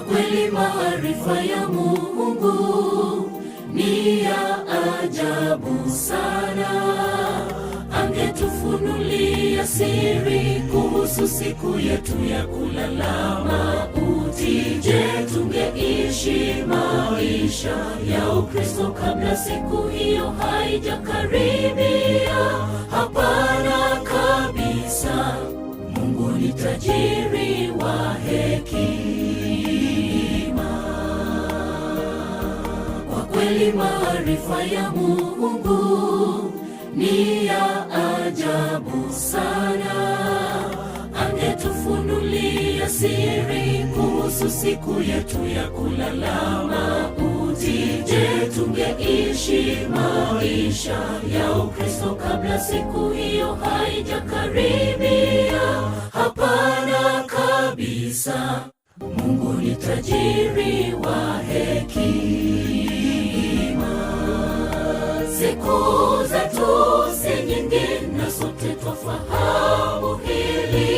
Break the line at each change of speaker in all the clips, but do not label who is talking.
kweli maarifa ya Mungu ni ya ajabu sana. Angetufunulia siri kuhusu siku yetu ya kulala mauti. Je, tungeishi maisha ya Ukristo kabla siku hiyo haijakaribia? Hapana kabisa. Mungu ni tajiri wa hekima. Kwa kweli maarifa ya Mungu ni ya ajabu sana. Angetufunulia siri kuhusu siku yetu ya kulala mauti. Je, tungeishi maisha ya Ukristo kabla siku hiyo haijakaribia? Hapana kabisa. Mungu ni tajiri wa hekima. Siku zetu si nyingi, na sote twafahamu hili.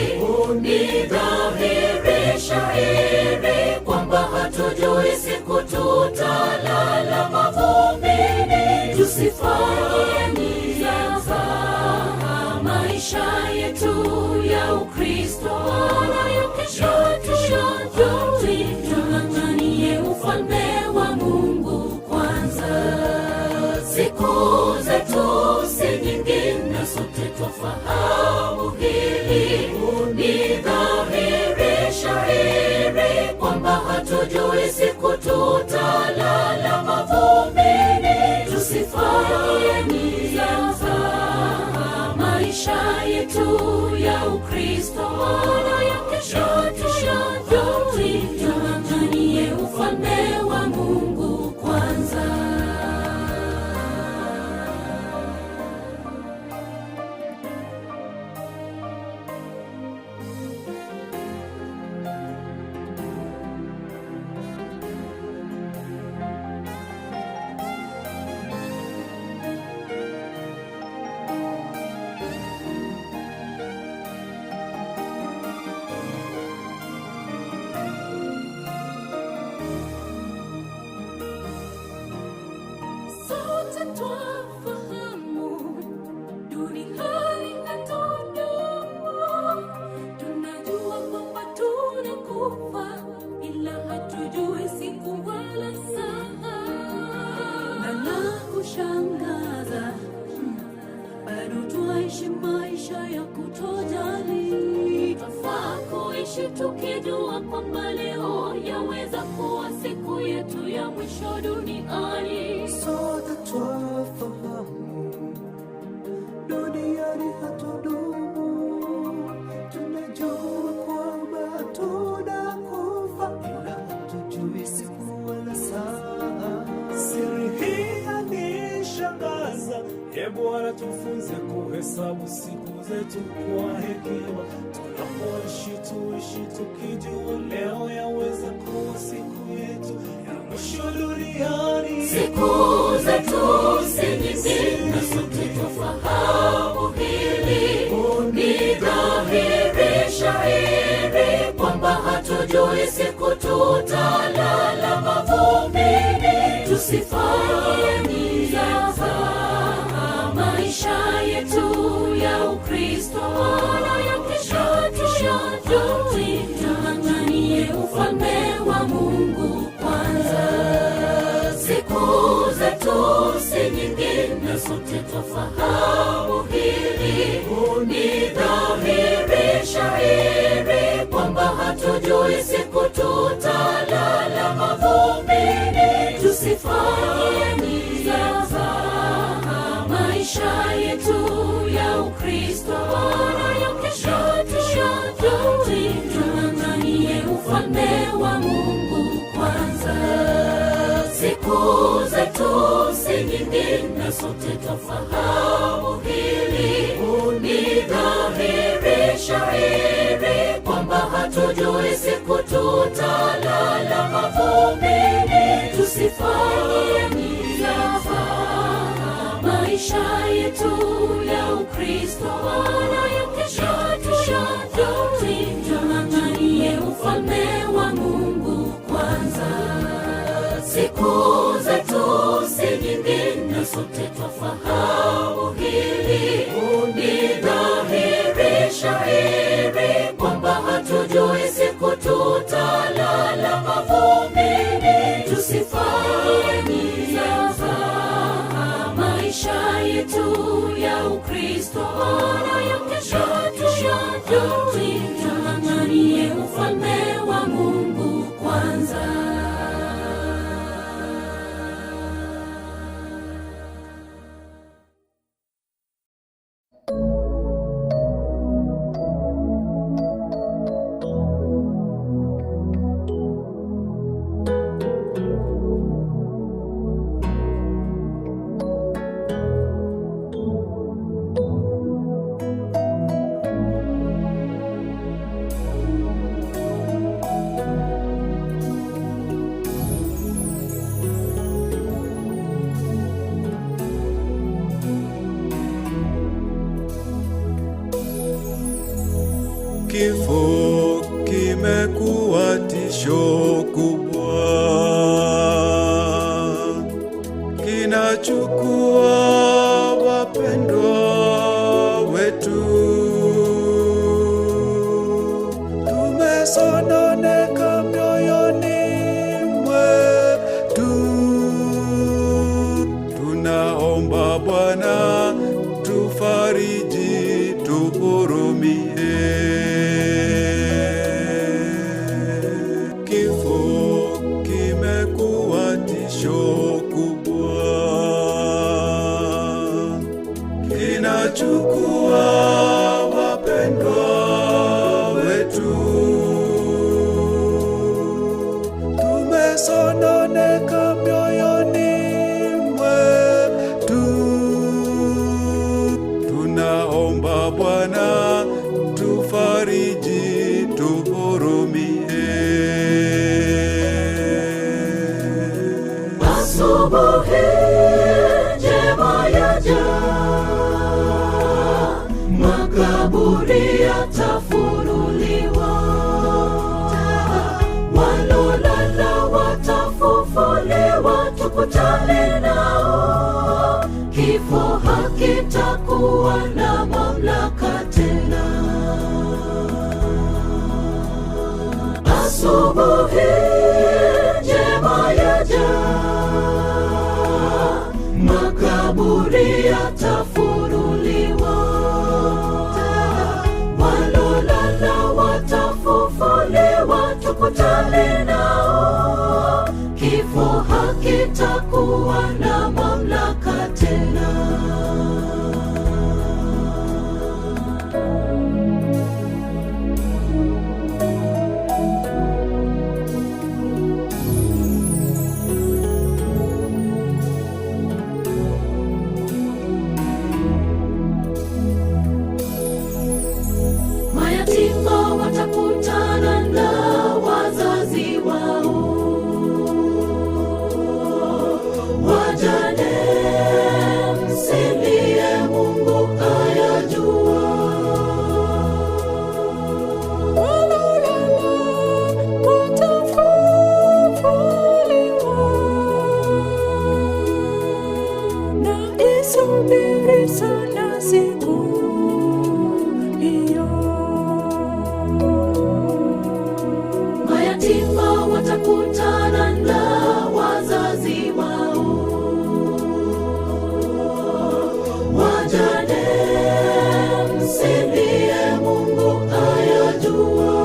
Ni dhahiri shahiri kwamba hatujui siku tutalala mavumbini. Tusifanye mzaha maisha yetu ya Ukristo, wala ya kesho tuyajui. Tung'ang'anie ufalme wa Mungu kwanza. Siku zetu si nyingi, na sote twafahamu hili. Ni dhahiri shahiri kwamba hatujui siku tutalala mavumbini. Tusifanye mzaha maisha yetu ya Ukristo, wala ya kesho tuyajui. Tung'ang'anie ufalme wa Mungu kwanza.
Sote twafahamu duniani hatudumu, tunajua kwamba tunakufa, ila hatujui siku wala saa. Na la kushangaza, bado twaishi maisha ya kutojali.
Twafaa kuishi tukijua kwamba leo yaweza kuwa siku yetu ya mwisho duniani.
Sote twafahamu duniani hatudumu, tunajua kwamba tunakufa, ila hatujui siku wala saa.
Siri hii yanishangaza, e Bwana, tufunze kuhesabu siku zetu kwa hekima. Tunapoishi tuishi tukijua leo yaweza kuwa siku yetu ya mwisho duniani.
Siku zetu si nyingi, na sote twafahamu hili. Ni dhahiri shahiri kwamba hatujui siku tutalala mavumbini. Tusifanye mzaha maisha yetu ya Ukristo, wala ya kesho tuyajui. Tung'ang'anie ufalme wa Mungu kwanza. Siku zetu si nyingi, na sote twafahamu hili. Ni dhahiri shahiri kwamba hatujui siku tutalala mavumbini. Tusifanye mzaha maisha yetu ya Ukristo, wala ya kesho tuyajui. Tung'ang'anie ufalme wa Mungu kwanza. Siku zetu si nyingi, na sote twafahamu hili. Ni dhahiri shahiri kwamba hatujui siku tutalala mavumbini. Tusifanye mzaha maisha yetu ya Ukristo, wala ya kesho tuyajui. Tung'ang'anie ufalme wa Mungu kwanza. Sote twafahamu hili, ni dhahiri shahiri kwamba hatujui siku tutalala mavumbini. Tusifanye mzaha maisha yetu ya Ukristo, maana ya kesho hatuyajui. Tung'ang'anie ufalme wa Mungu kwanza.
Kifo kimekuwa tisho kubwa, kinachukua wapendwa wetu. Tumesononeka mioyoni mwetu, tunaomba Bwana tufariji, tuhurumie. Kifo kimekuwa tisho kubwa, kinachukua wapendwa wetu. Tumesononeka mioyoni mwetu, tunaomba Bwana tufariji, tuhurumie.
Asubuhi njema yaja, makaburi yatafunuliwa, walolala watafufuliwa, tukutane nao. Kifo hakitakuwa na mamlaka tena. Asubuhi njema yaja, makaburi yatafunuliwa, walolala watafufuliwa, tukutane nao. Kifo hakitakuwa na mamlaka tena. Mayatima watakutana na wazazi wao, wajane msilie, Mungu ayajua.
Walolala watafufuliwa, na isubiri sana siku hiyo.
Mayatima watakutana na wazazi wao, wajane msilie, Mungu ayajua.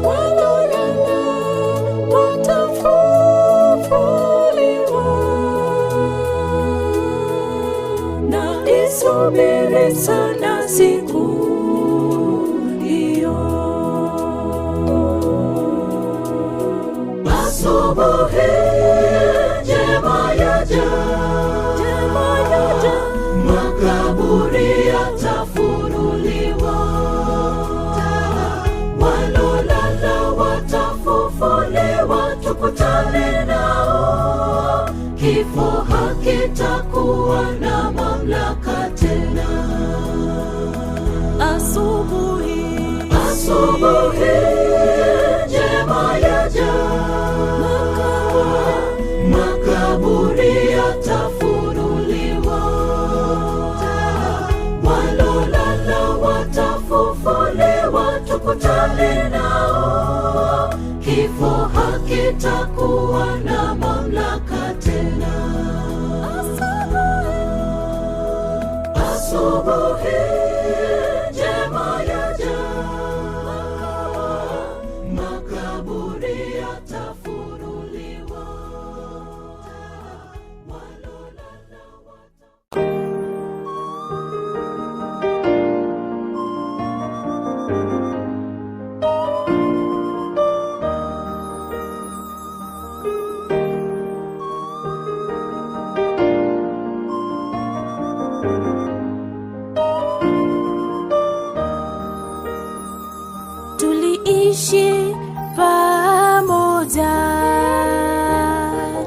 Walolala watafufuliwa, na isubiri sana siku hiyo.
Asubuhi njema yaja,
Njema yaja,
makaburi yatafunuliwa, walolala watafufuliwa, tukutane nao. Kifo hakitakuwa na mamlaka tena.
asubuhi
Asubuhi njema yaja,
makaburi
makaburi.
havitakuwa na mamlaka tena. Asubuhi njema yaja, makaburi yatafunuliwa, walolala wata
Tuliishi pamoja,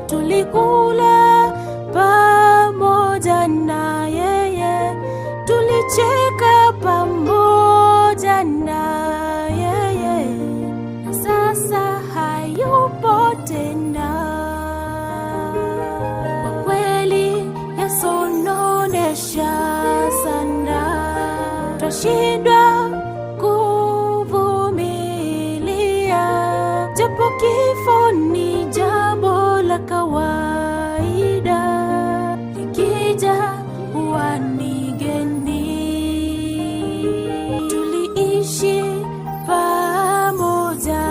tulikula pamoja na yeye, tulicheka pamoja na yeye, na sasa hayupo tena. Kwa kweli yasononesha sana, twashindwa kuvumilia, japo kifo ni jambo la kawaida, likija huwa ni geni. Tuliishi pamoja,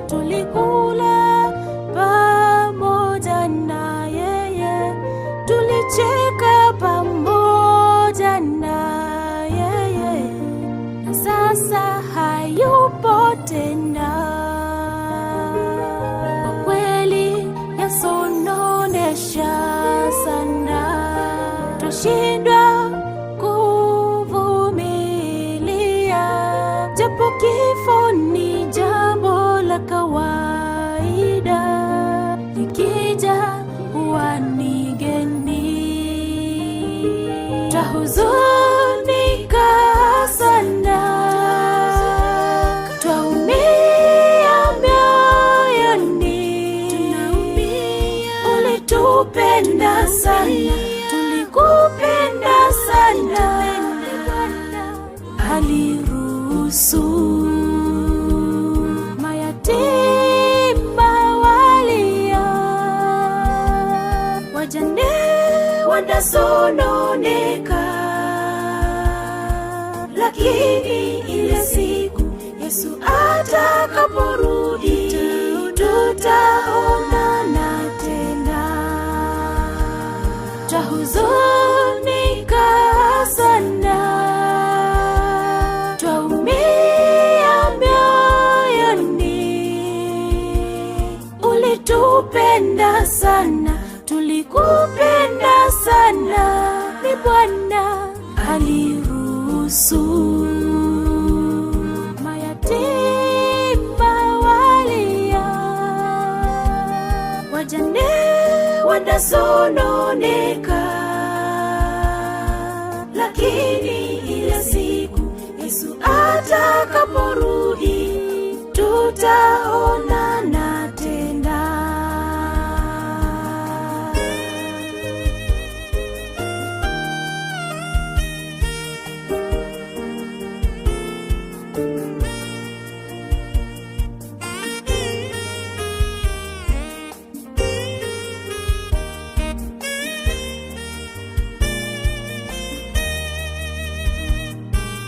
tulikula pamoja na yeye, tulicheka pamoja na yeye, na sasa hayupo tena. Kwa kweli yasononesha sana, twashindwa kuvumilia, japo kifo ni jambo la kawaida, likija huwa ni geni. Twahuzunika sana, twaumia mioyoni, ulitupenda sana, tulikupenda sana, aliruhusu mayatima walia, wajane wanasononeka, lakini ile siku Yesu atakaporudi tutaonana tena. Twahuzunika sana, twaumia mioyoni, ulitupenda sana, tulikupenda sana, ni Bwana aliruhusu mayatima walia, wajane wanasononeka, lakini ile siku Yesu atakaporudi tutaonana tena.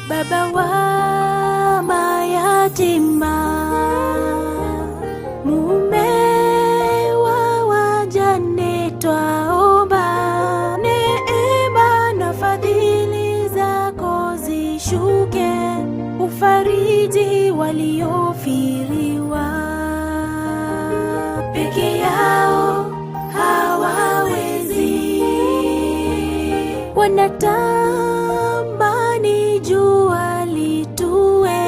Baba wa mayatima, mume wa wajane, twaomba neema na fadhili zako zishuke, ufariji waliofiriwa peke yao hawawezi wanatamani jua litue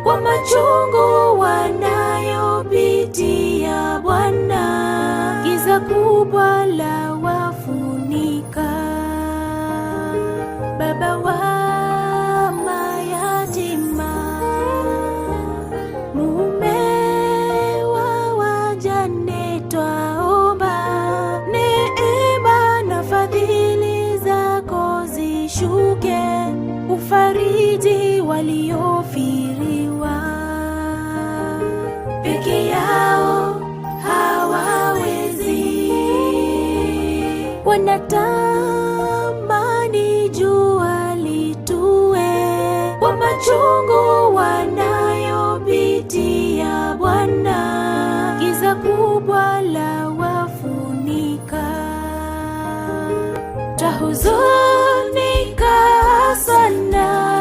kwa machungu wanayopitia Bwana, giza kubwa la wafunika. Baba wa mayatima, mume wa wajane, twaomba neema na fadhili zako zishuke, ufariji waliofiriwa peke Peke yao hawawezi, wanatamani jua litue kwa machungu wanayopitia Bwana, giza kubwa la wafunika, twahuzunika sana,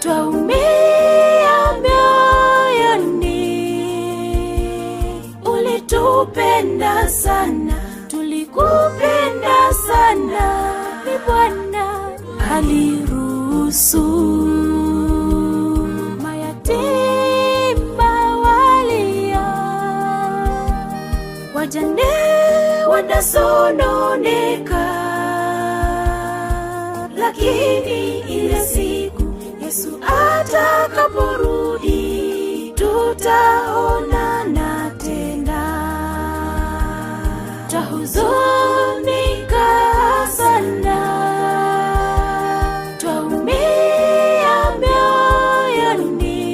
twaumia mioyoni. Ulitupenda sana, tulikupenda sana, ni Bwana aliruhusu mayatima walia, wajane wanasononeka, lakini ile siku Yesu atakaporudi tutaonana tena. Twahuzunika sana, twaumia mioyoni.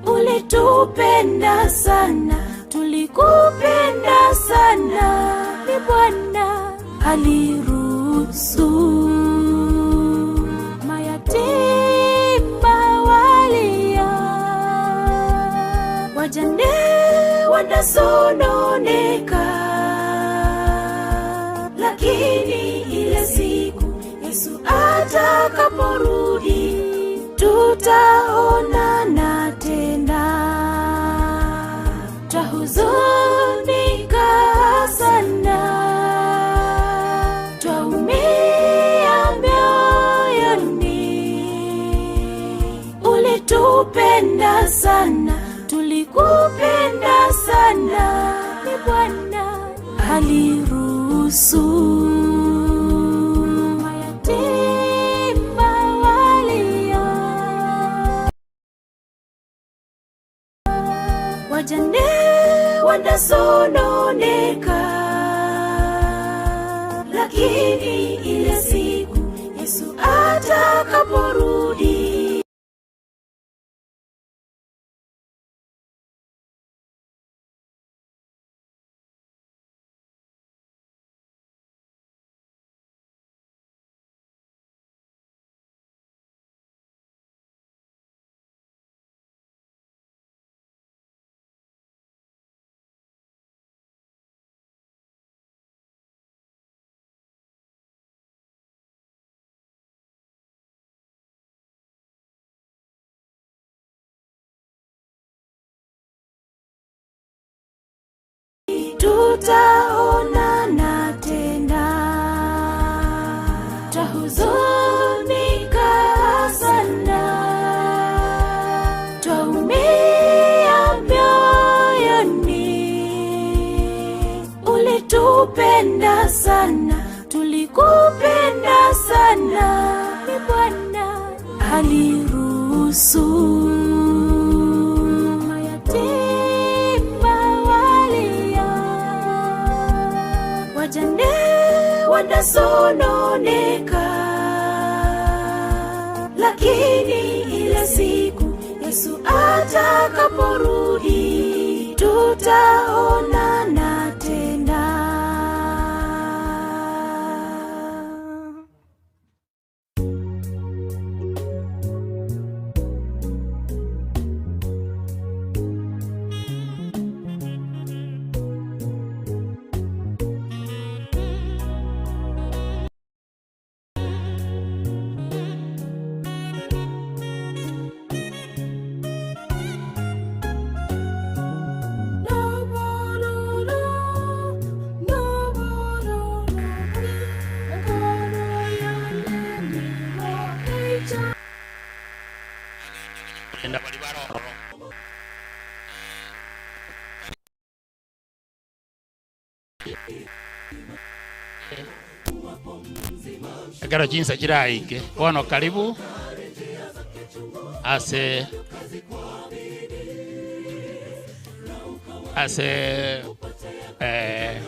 Ulitupenda sana, tulikupenda sana, ni Bwana aliruhusu mayatima walia, wajane wanasononeka, lakini ile siku Yesu atakaporudi tutaonana tena. Twahuzunika sana, twaumia mioyoni. Ulitupenda sana, tulikupenda sana, ni Bwana aliruhusu mayatima walia, wajane wanasononeka, lakini ile siku Yesu atakaporudi tutaonana tena. Twahuzunika sana, twaumia mioyoni. Ulitupenda sana, tulikupenda sana, ni Bwana aliruhusu mayatima walia, wajane wanasononeka, lakini ile siku Yesu atakaporudi tutaonana tena.
Enda bari baroro. Ekero chinsa chiraike bono karibu ase ase eh,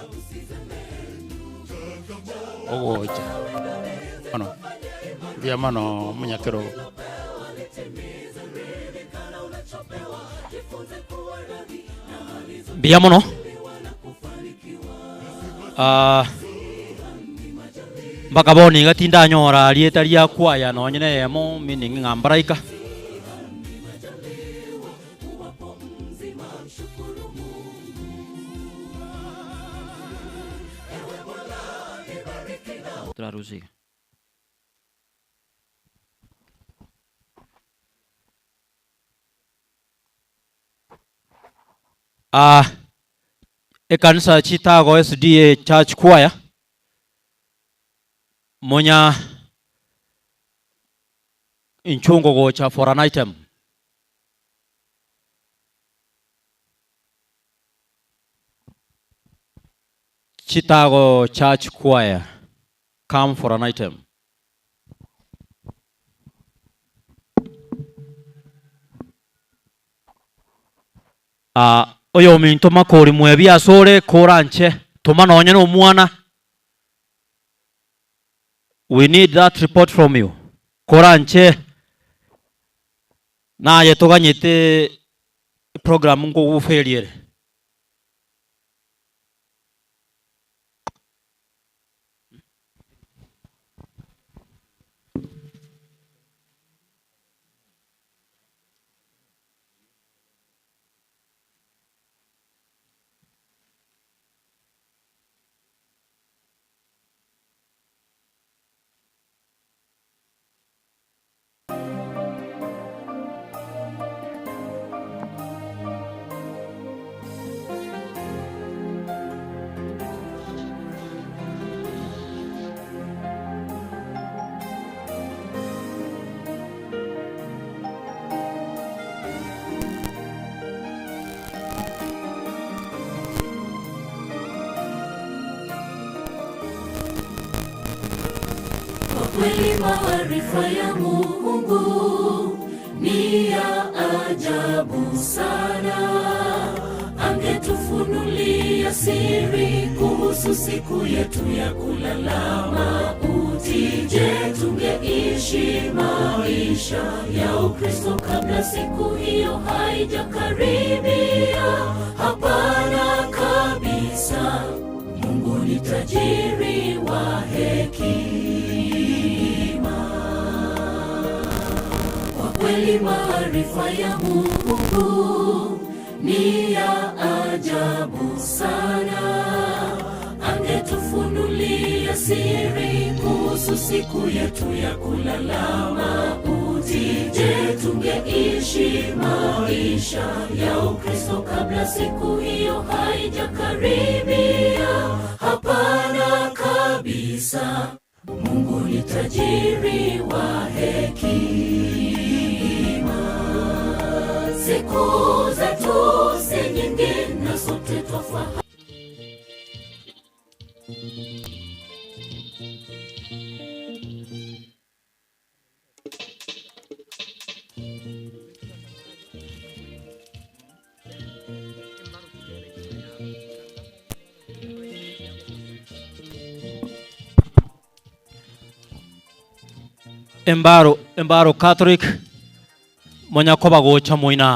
ogocha bono mbuya mono omonyakerogo.
Mbuya mono. Ah, mpaka bono iga tindanyora rieta ria kwaya nonye na eyemo meaning ng'a mbaraika. Turarusia iga. Ah, ekanisa ya Chitago SDA Church Choir monya inchungo gocha for an item. Chitago Church Choir come for an item. Aa, oyominto makori mwebi asore koranche toma nonye nomwana. We need that report from you. Koranche naye toganyete program nkoguferia ere.
Kwa kweli maarifa ya Mungu ni ya ajabu sana. Angetufunulia siri kuhusu siku yetu ya kulala mauti. Je, tungeishi maisha ya Ukristo kabla siku hiyo haijakaribia? Hapana kabisa. Mungu ni tajiri wa hekima. Kwa kweli maarifa ya Mungu ni ya ajabu sana. Angetufunulia siri kuhusu siku yetu ya kulala mauti. Je, tungeishi maisha ya Ukristo kabla siku hiyo haijakaribia? Hapana kabisa. Mungu ni tajiri wa hekima. Siku zetu si nyingi na sote twafahamu.
Embaro, Embaro Catholic monyakoba gocha moina.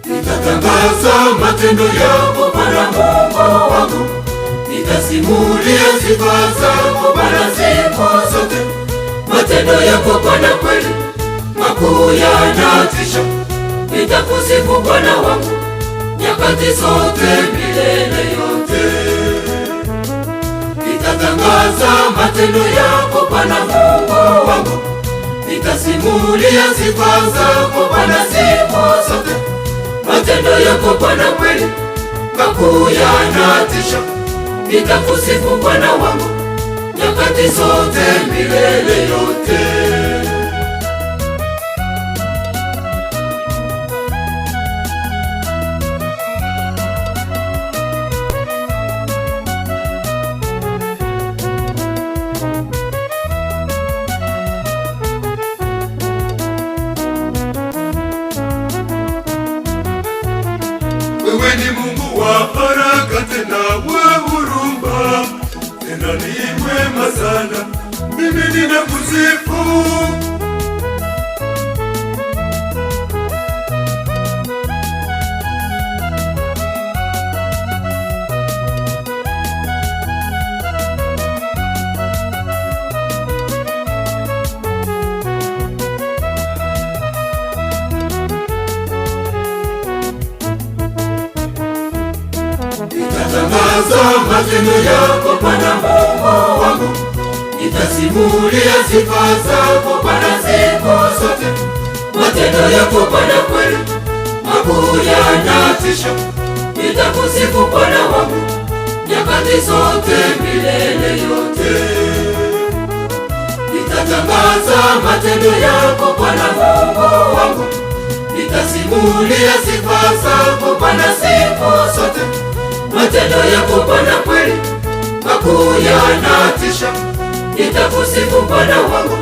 Nitatangaza matendo yako Bwana Mungu wangu, nitasimulia sifa zako Bwana siku zote. Matendo yako Bwana kweli makuu yanatisha, nitakusifu Bwana wangu nyakati zote milele yote. Nitatangaza matendo yako Bwana Mungu wangu, nitasimulia sifa zako Bwana siku zote. Matendo yako Bwana kweli makuu yanatisha, Nitakusifu Bwana wangu nyakati zote milele yote. Wewe ni Mungu wa baraka tena wa huruma, tena ni mwema sana, mimi ninakusifu. Nitatangaza matendo yako Bwana Mungu wangu, nitasimulia sifa zako Bwana siku zote. Matendo yako Bwana kweli makuu yanatisha, nitakusifu Bwana wangu nyakati zote milele yote. Nitatangaza matendo yako Bwana Mungu wangu, nitasimulia sifa zako Bwana siku zote. Matendo yako Bwana kweli makuu yanatisha, nitakusifu Bwana wangu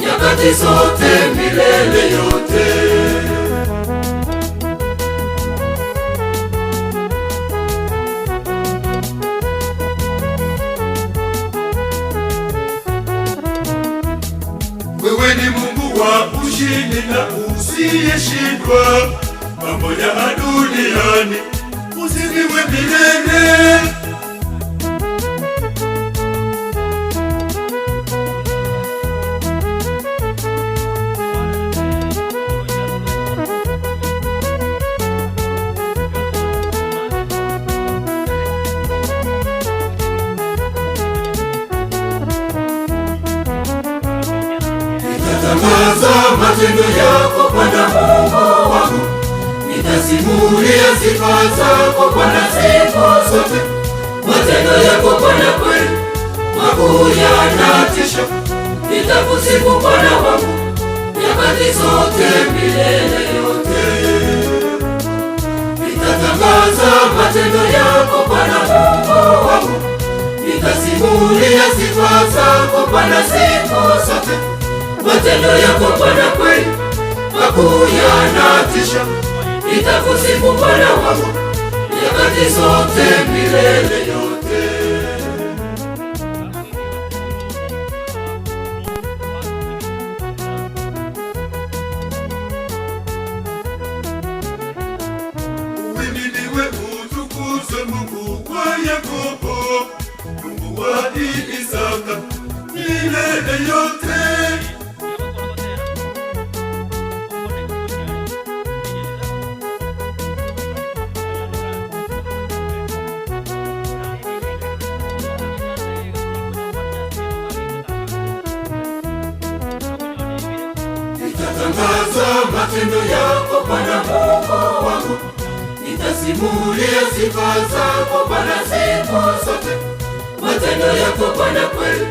nyakati zote milele yote. Wewe ni Mungu wa ushindi na usiyeshindwa, mambo ya duniani usifiwe milele. Nitatangaza matendo yako Bwana Mungu wangu, nitasimulia sifa zako Bwana siku zote. Matendo yako Bwana kweli makuu yanatisha, nitakusifu Bwana wangu nyakati zote milele yote. Nitatangaza matendo yako Bwana Mungu wangu, nitasimulia sifa zako Bwana siku zote. Matendo yako Bwana kweli makuu yanatisha, nitakusifu Bwana wangu nyakati zote milele yote. Uhimidiwe utukuzwe Mungu wa Yakobo, Mungu wa Isaka milele yote. Nitatangaza matendo yako Bwana Mungu wangu, nitasimulia sifa zako Bwana siku zote. Matendo yako Bwana kweli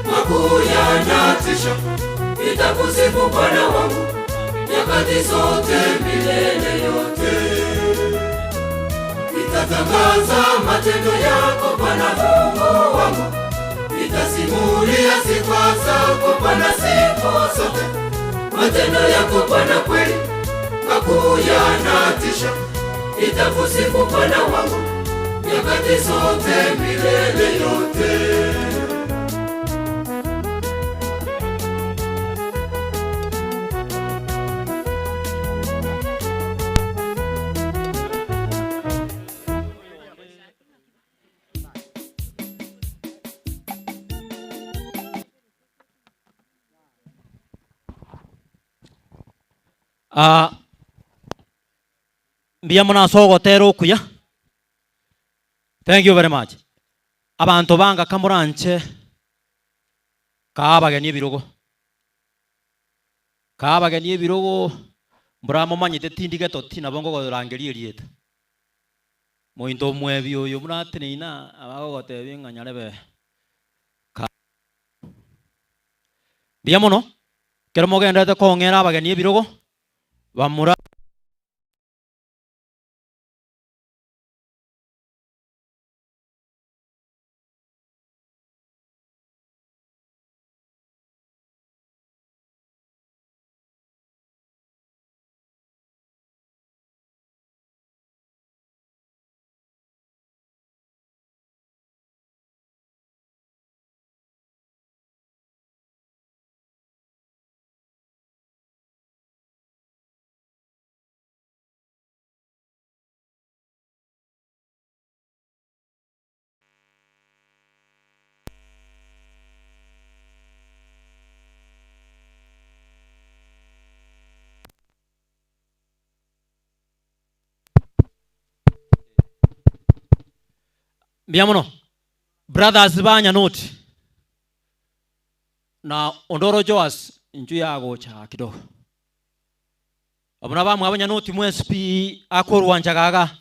makuu yanatisha, nitakusifu Bwana wangu nyakati zote milele yote. Nitatangaza matendo yako Bwana Mungu wangu, nitasimulia sifa zako Bwana siku zote. Matendo yako Bwana kweli makuu yanatisha, nitakusifu Bwana wangu nyakati zote milele yote.
Ah, mbuya mono ase ogotera okuya. Thank you very much. Abanto banga kamoranche kaa abageni ebirogo. Kaa abageni ebirogo mbora momanyete tindi geto ti nabo ngogorangeria erieta. Mointo omwebi oyo buna ateneine aa, abagogotebia ng'a nyarebe ka mbuya mono, ekero mogenderete kong'era abageni ebirogo, bamura. Mbuya mono brothers ba Nyanoti na onde oro Joas inchuo yagocha kidogo. Abwo nabamwabo Nyanoti mwensi pi akorwancha gaga.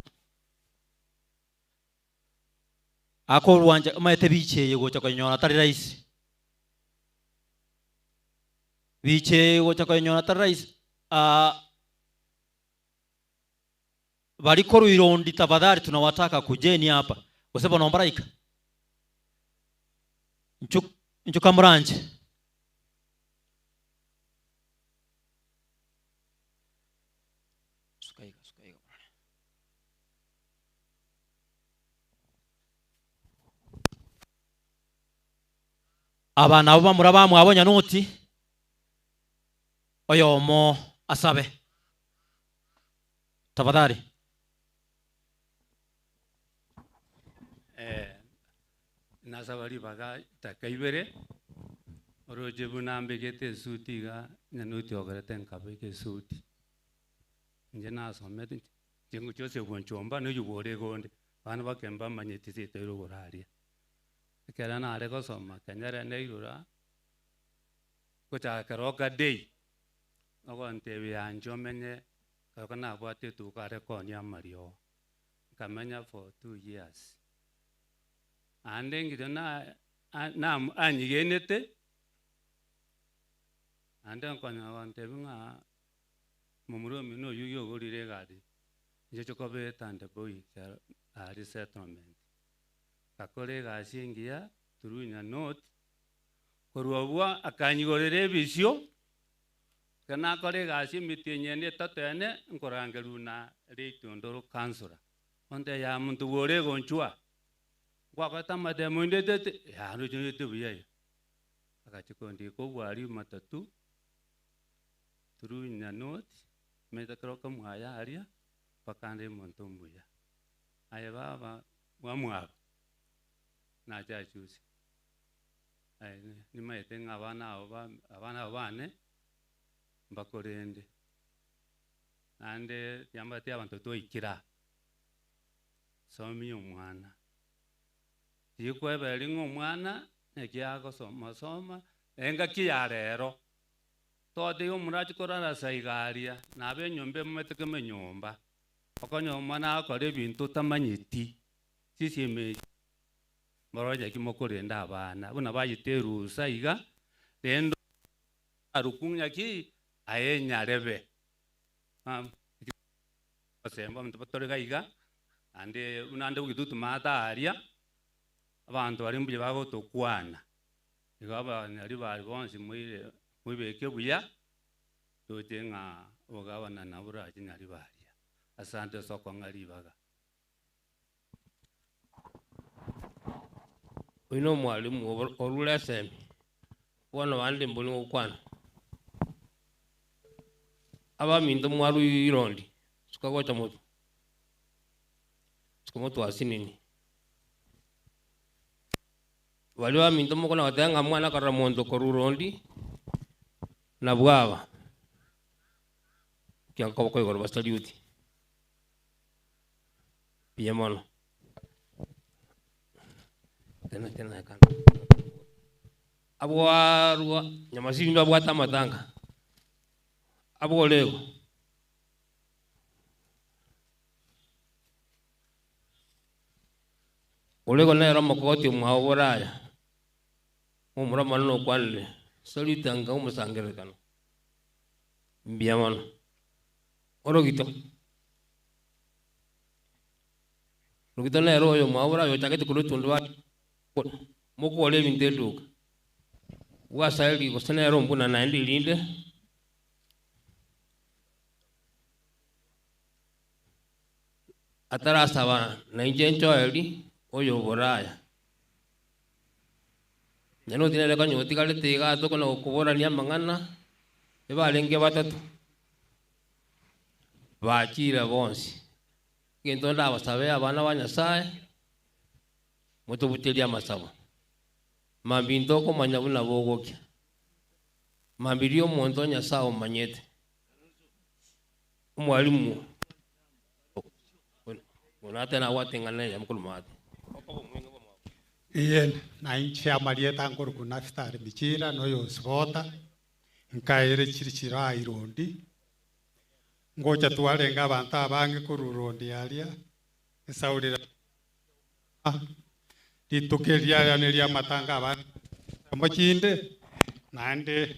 Akorwancha omanyete bicha eye gocha koyenyora tari rahisi. Bicha eye gocha koyenyora tari rahisi Baria korwa irondi tafadhali tunawataka kujeni hapa gose bono mbaraika Inchu inchu kamoranche. Suka iga suka iga morore. Aba nabo bamura bamwabo Nyanoti oyomo asabe. Tafadhali.
Eh, nasaba ribaga dakika ibere, oroche buna mbegete esuti iga, Nyanoti ogerete nkabeka esuti. Inche nasomete inche ngochia ase obwanchomba na oywo bore iga onde, abana bake mbamanyeti seito igoro aria. Ekero nare gosoma Kenyere nairora, gochaka keroka day, Ogontebia yanche omenye ekero nabwate etuko are koonia amariogo, nkamenya for two years. Naende eng'encho na na anyigenete, naende okonyora gontebia ng'a momura omino oyio oyio ogorire egari, inche nche koba etandeboi ekero aria settlement. Ngakora egasi engiya through Nyanoti, korwa obwo akanyigorera ebisio. Ekero nakora egasi emetienyi ene etato ene, nkorangerwa na Rachel Ndoro councillor, ontebia yaa monto bwa ore egonchwa, nkwakorete amatemo indetete, yaa roche ndete buya iga. Agachia kondika obwari matatu, through Nyanoti, omanyete ekero okomoaya aria, mpaka nde omonto omuya. Aye baba bwamwabo, nache achusia. Nimaete ng'a abana abo ba abana abo bane mbakorende, naende tiambati abanto twaikire aa, somia omwana, tikwebereria ng'a omwana naki agosoma soma, engaki ya rero, totebe omorachie korara ase iga aria, nabo enyomba emomete keme enyomba, okonyora omwana agokora ebinto otamanyeti, chisemi echi. Morore naki mokorenda abana, buna bayete erusa iga, rende arokwo ng'aki aye nyarebe. Gosemba abanto batore iga iga, naende buna ande bogitutu maate aaria, abanto baria mbuya bagotokwana, igo abanyari baria bonsi moire moibeke buya, toche ng'a obogabana nabo borache nyari baria. Asante ase okong'a ribaga.
Oyio nomwalimu orure esemi, bono bande mbori gokwana. Abaminto mwarwa irondi, suka gocha motwe, suka motwe asinini. Baria baminto mokona goteba ng'a mwana korora monto korwa irondi, nabwo aba, ekiagera koboko igoro basaliuti. Mbuya mono. Tena tena ekana. Abwarwa nyamasiri mbabwate amatanga. Abworego. Ore igo nere omokogoti omwao boraya, omomura omonene okwanire, Salute anga omosangererekano. Mbuya mono. Orogito. Rogito nere oyo omwao boraya ochagete korwa etundubari mokogora ebinto eduka. Bwasairi gose nere ombuna naende erinde. Atarasaba nainche nchoeri oyo oboraya. Nyanoti nere konya otigarete iga ase okona gokoborania amang'ana, ebarenge batato, bachire bonsi. Egento ndabasabe abana ba Nyasaye, motobuterie amasabo. Mambia ntokomanya buna bogokia. Mambia riria omonto o Nyasaye omanyete. Omwalimu onate nabwate eng'ana eyemo korwa maate.
Eye nainche amarieta nkorokwa Nafutali Michira, na oyo Osibota, nkaire chiri chiro aa Irondi. Ngocha twarenge abanto abange korwa Irondi aria, esauri Rituko eri riaye neri'amatanga abande chinsemo chinde, naende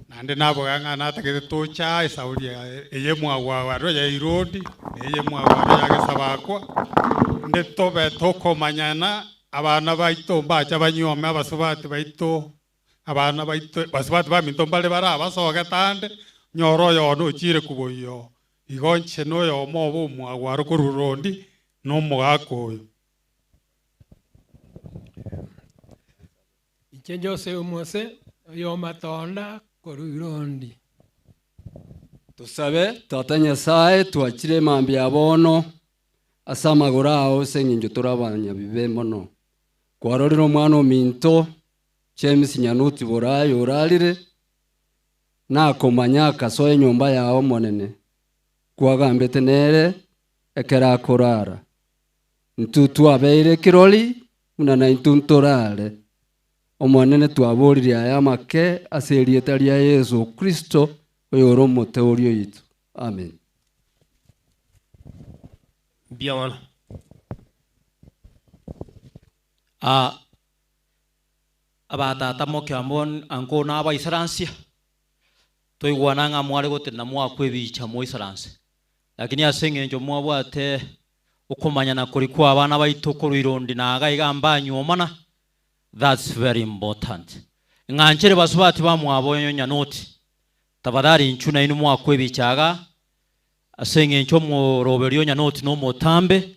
naende naboga ng'a natagete toche aa esauri eye mwagwagwarwa ya Herodi, na eye mwagwarwa ya Gesabakwa, inde tobe tokomanyana, abana baito mbacha banywome abasubati baito, abana baito basubati baminto mbare barabasogete ande, onyore oyono ochire koboyia Igo inche noyomo obo omwagwaro korwa Rondi, na omogaka oyo.
Inche Jose Omose, oyomatonda korwa Irondi.
Tosabe, Tata Nyasae, twachire mambia bono ase amagoro ao ase engencho tore abanyabibe mono. Kwarorire omwana ominto James Nyanuti Borayo orarire, Nakomanya akasoa enyomba yao Omonene, kwagambete nere ekero akorara. Intwe twabeire kirori buna naintwe ntorare. Omonene twaboririe aya amake ase erieta ria Yeso Kristo oyore omoteori oito. Amen.
Mbuya mono.
Aa Abatata moke amo anko nabaisaransia, toigwana ng'a mware gotenena mwakwa ebicha moisaranse. Lakini ase eng'encho mwabwate okomanyana koria kwa abana baito korwa irondi na iga iga mbanyuomana, that's very important. Ng'anchere basubati bamwabo Nyanoti, tafadhali inchu nainwe mwakwa ebicha iga, ase eng'encho omoroberio o Nyanoti nomotambe,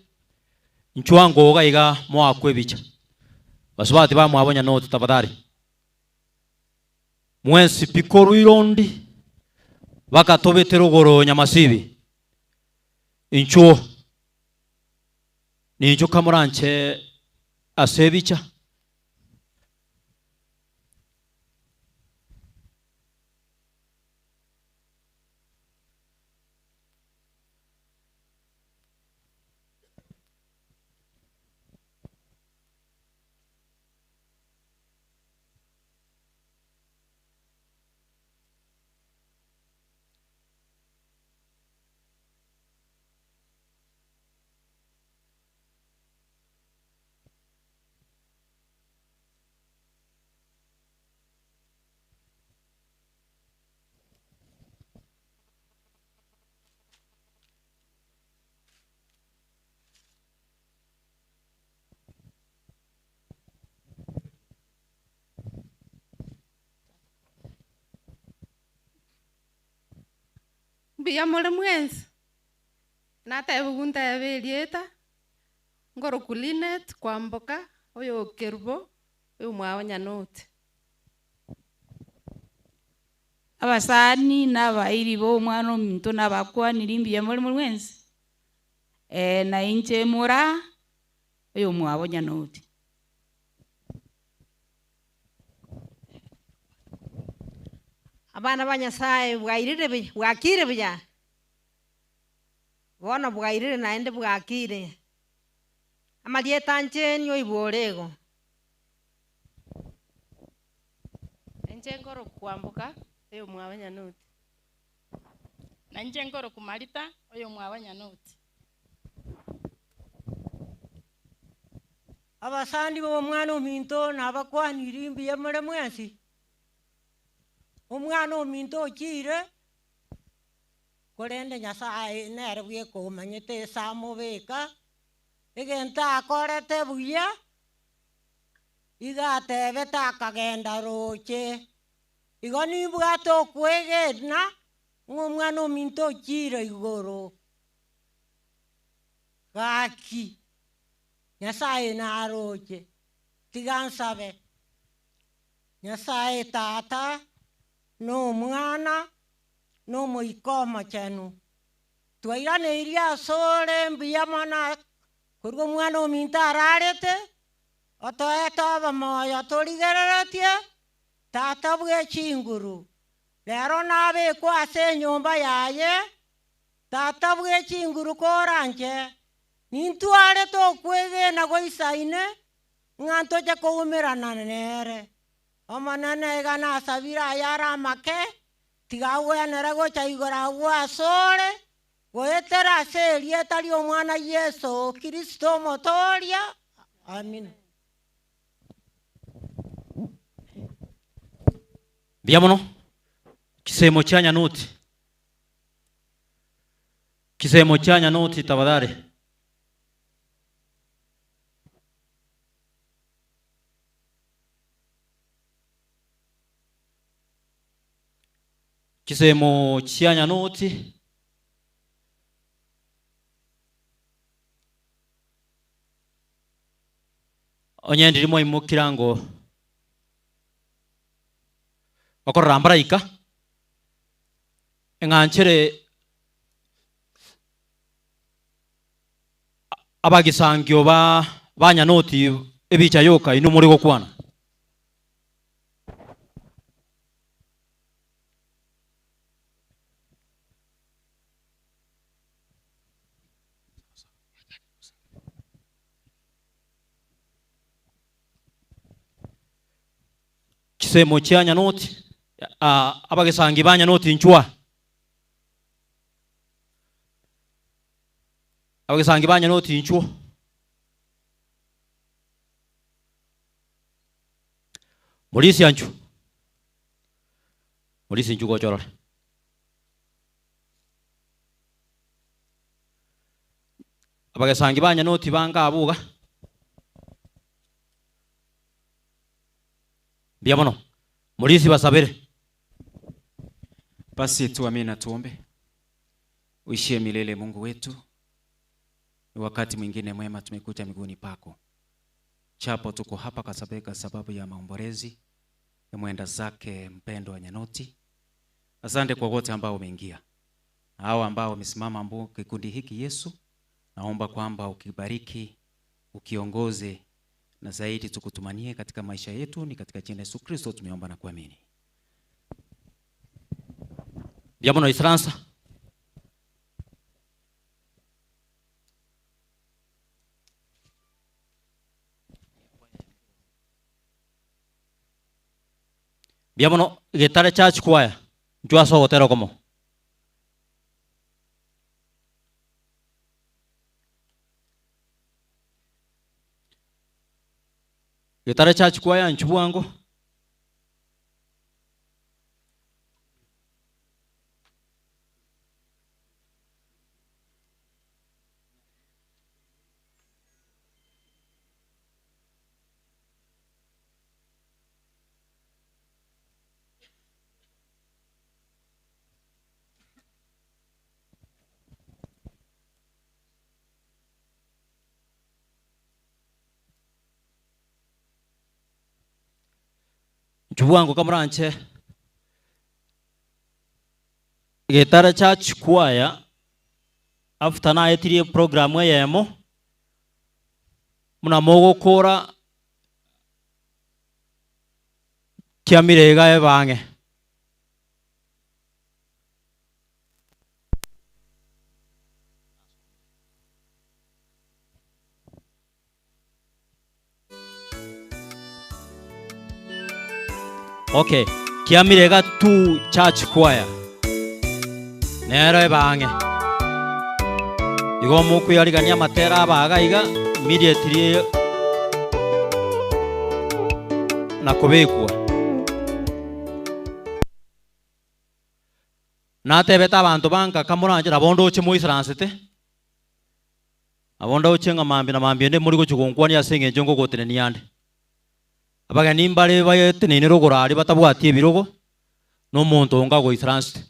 inchu ango iga iga moakwe ebicha. Basubati bamwabo Nyanoti tafadhali. Mwensi pi korwa irondi bakatobete rogoro Nyamasibi, inchuo ninchu kamoranche ase ebicha.
Mbuya more mwensi? Natebigwe ntebe erieta, nkorokwa Linet Kwamboka, oyo o Kerubo, oyo omwabo Nyanoti.
Abasani na abairi b'omwana ominto nabakwaniri mbuya more mwensi? Ee, na inche mora oyomwabo Nyanoti.
Abana ba Nyasae bwairire buya, bwakire buya? Bono bwairire naende bwakire. Amarieta ancheni oibore igo.
Inche nkorokwa Kwamboka, oyomwabo Nyanoti.
Na inche nkorokwa Marita, oyomwabo Nyanoti.
Abasani b'omwana ominto nabakwanirie mbuya more mwensi. Omwana ominto ochiire, korende Nyasaye nere bweka omanyete ase amobeka, egento akorete buya, iga atebete akagenda roche. Igo nimbwate okwegena ng'a omwana ominto ochiire igoro. Gaki, Nyasaye naroche, tiga nsabe. Nyasaye Tata, na Omwana, na Omoika Omochenu, twairaneirie asore mbuya mono korwa omwana ominto ararete, otoete obomoyo torigereretie, Tata bwe chinguru. Rero nabekwe ase enyomba yaye, Tata bwe chinguru koranche, nintwarete okwegena goisaine, ng'a ntoche koumerana nere. Omonene iga nasabire ayare amake, tiga agwenere gocha igoro agwo asore, goetera ase erieta ri'Omwana Yeso Kristo Omotooria. Amina.
Mbuya mono, chisemo chia Nyanoti. Chisemo chia Nyanoti tafadhali. Chisemo chia Nyanoti. Onye ndiri mwaimokire ango okorora mbaraika, eng'anchere abagisangio ba ba Nyanoti ebicha yoka inwe more gokwana. Chisemo chia Nyanoti, abagesangi ba Nyanoti inchwa. Abagesangi ba Nyanoti inchwo. Morisia nchu. Morisia nchu gocha orore. Abagesangi ba Nyanoti banga abwo iga. Mbuya mono. Morisi basabere.
Basi tuamini na tuombe. Uishie milele Mungu wetu, ni wakati mwingine mwema tumekuja miguuni pako, japo tuko hapa kwa sababu ya maombolezi ya mwenda zake mpendwa Nyanoti. Asante kwa wote ambao wameingia na hao ambao wamesimama ambao kikundi hiki. Yesu, naomba kwamba ukibariki, ukiongoze na zaidi tukutumanie katika maisha yetu, ni katika jina Yesu Kristo tumeomba na kuamini.
Mbuya mono Isaransa. Mbuya mono Getare Church Choir, inchuo ase ogotera okomo. Getare Church Choir inchuo bwango. Inchuo bwango kamoranche Getare Church Choir after naetirie program eyemo buna mogokora kiamire iga ebe ang'e. Okay, kiamire iga tu church choir nero ebe ang'e. Igo mokoyarigania amatera aba iga iga immediately. na kobekwa. Natebete abanto ba nka moranche nabo ndoche moisaransete, nabo ndoche ng'a mambia na mambia ende mori gochia gonkwania ase eng'encho ngogotenenia ande. Abageni mbare baeteneine rogoro aria batabwati ebirogo, na omonto onga ogoisaransete.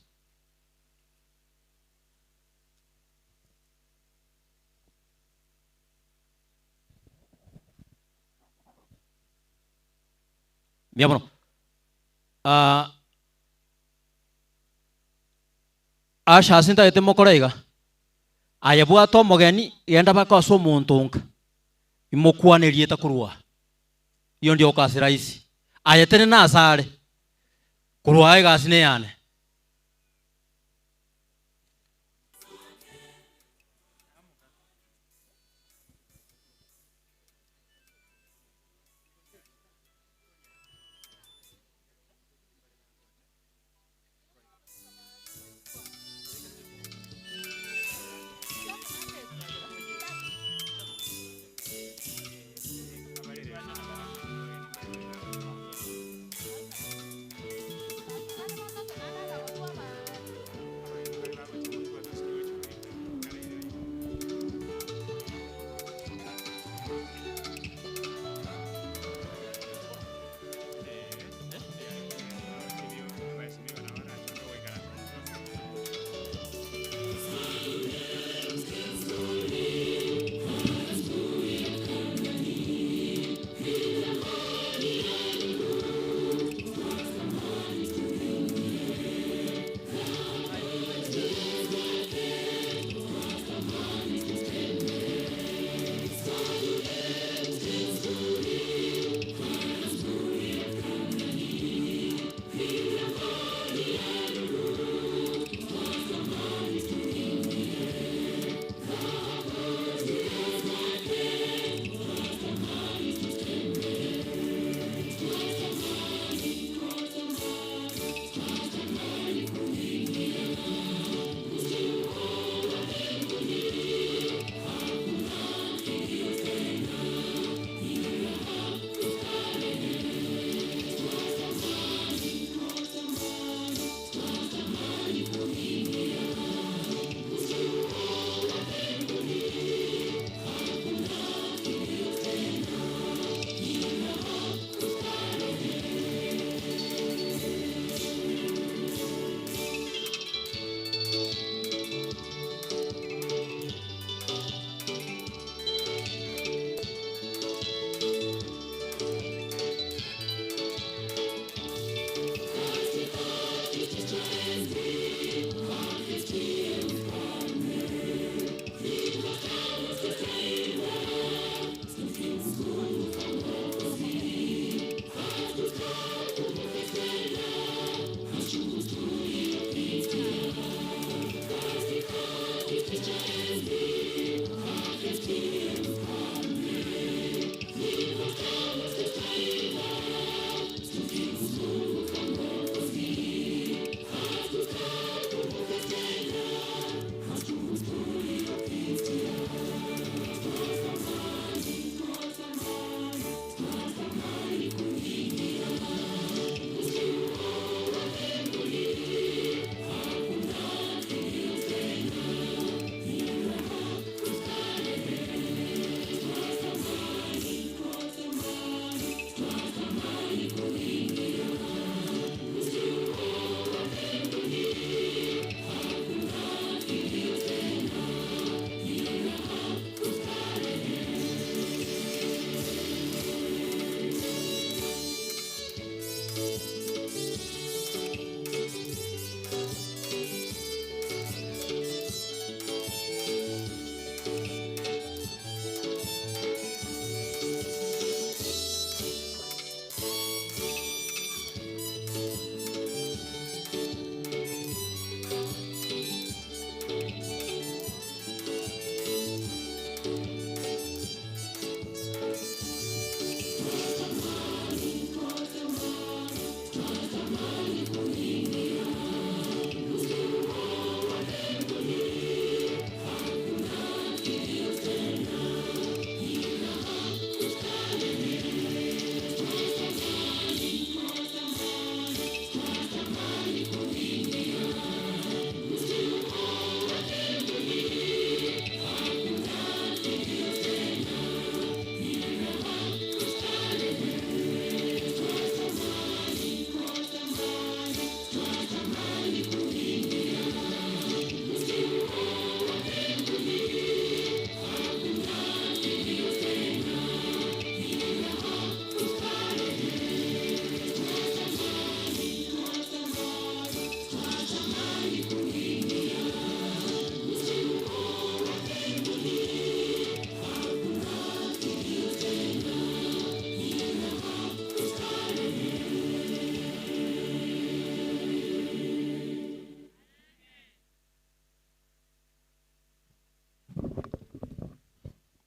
Mbuya mono. Ah, Asha ase ntagete mokore iga, aye bwata omogeni, genda baka ase omonto onka, imokwane erieta korwa aa. Iyo ndio okase rahisi. Aye tenena asare, korwa aa egasi neyane.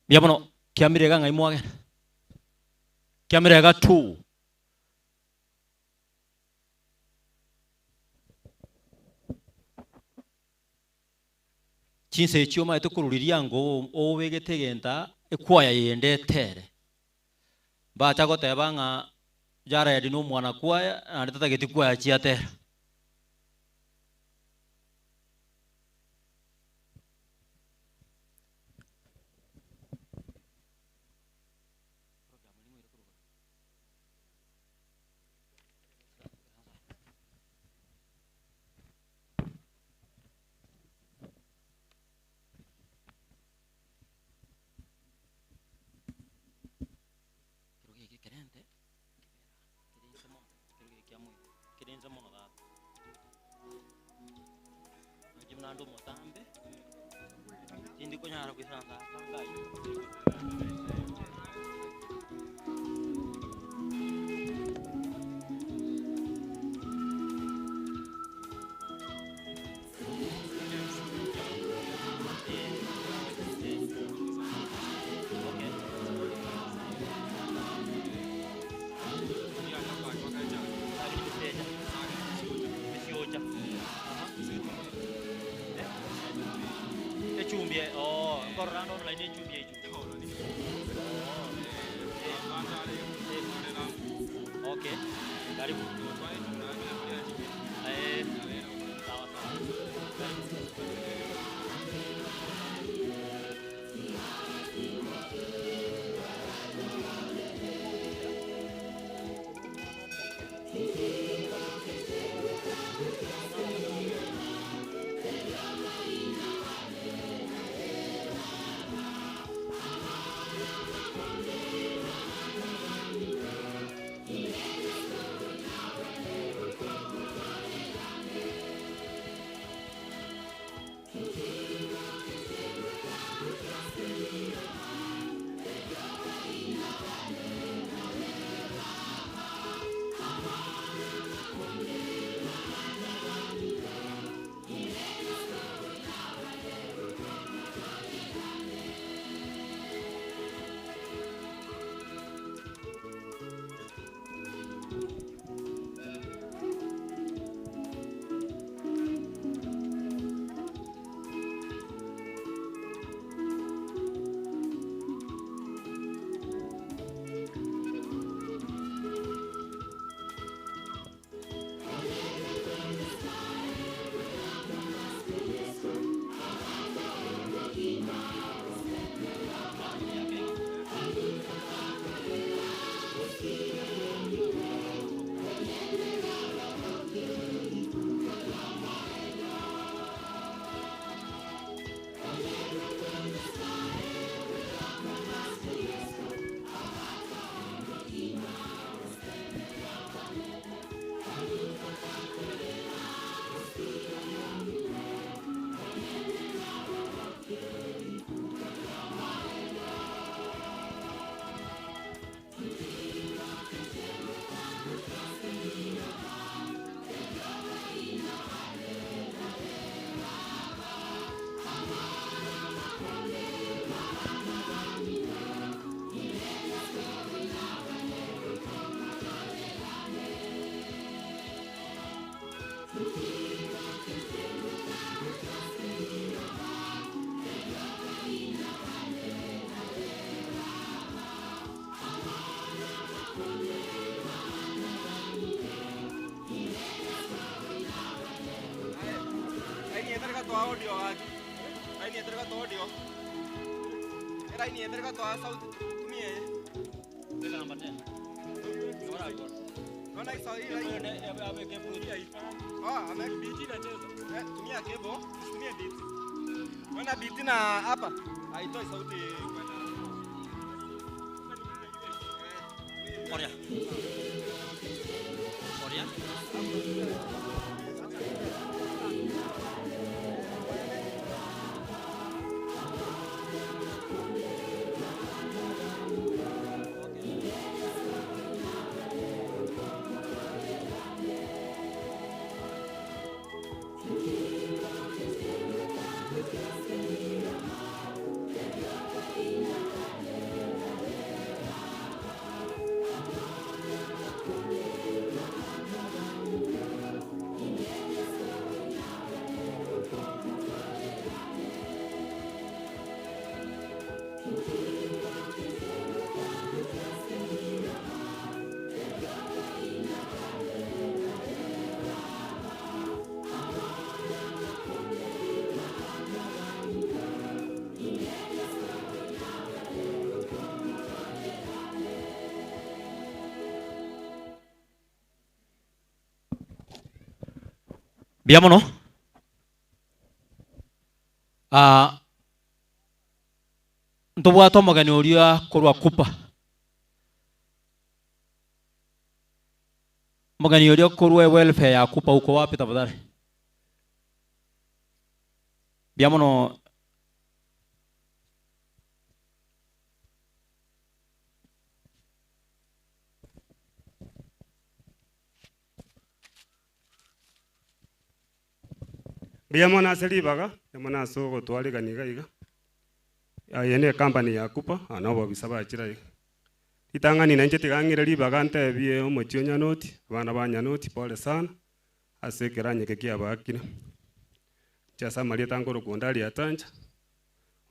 Mbuya mono, kiamire iga ng'ai mwagenda? Kiamire iga tu. Chinsa echio omanyete korwa riria ango obegete egento aa, ekwaya yende etere. Mbacha goteba ng'a Jared na omwana kwaya naende tatageti kwaya chiatera. Mbuya mono. Ah, ntobwate omogeni oria korwa Kupa. Omogeni oria korwa ewelfare ya Kupa uko wapi tafadhali? Mbuya mono.
Mbuya mono ase ribaga, mbuya mono ase ogotwarigania iga iga. Eye ne ecompany ya Kupa, aba na obobisa bachire aiga. Ritang'ani nainche tiga ng'ire ribaga ntebie omochie o Nyanoti, abana ba Nyanoti pole sana, ase ekeranyo eke kiabaakire. Inche ase amarieta nkorokwa Ondari Atancha,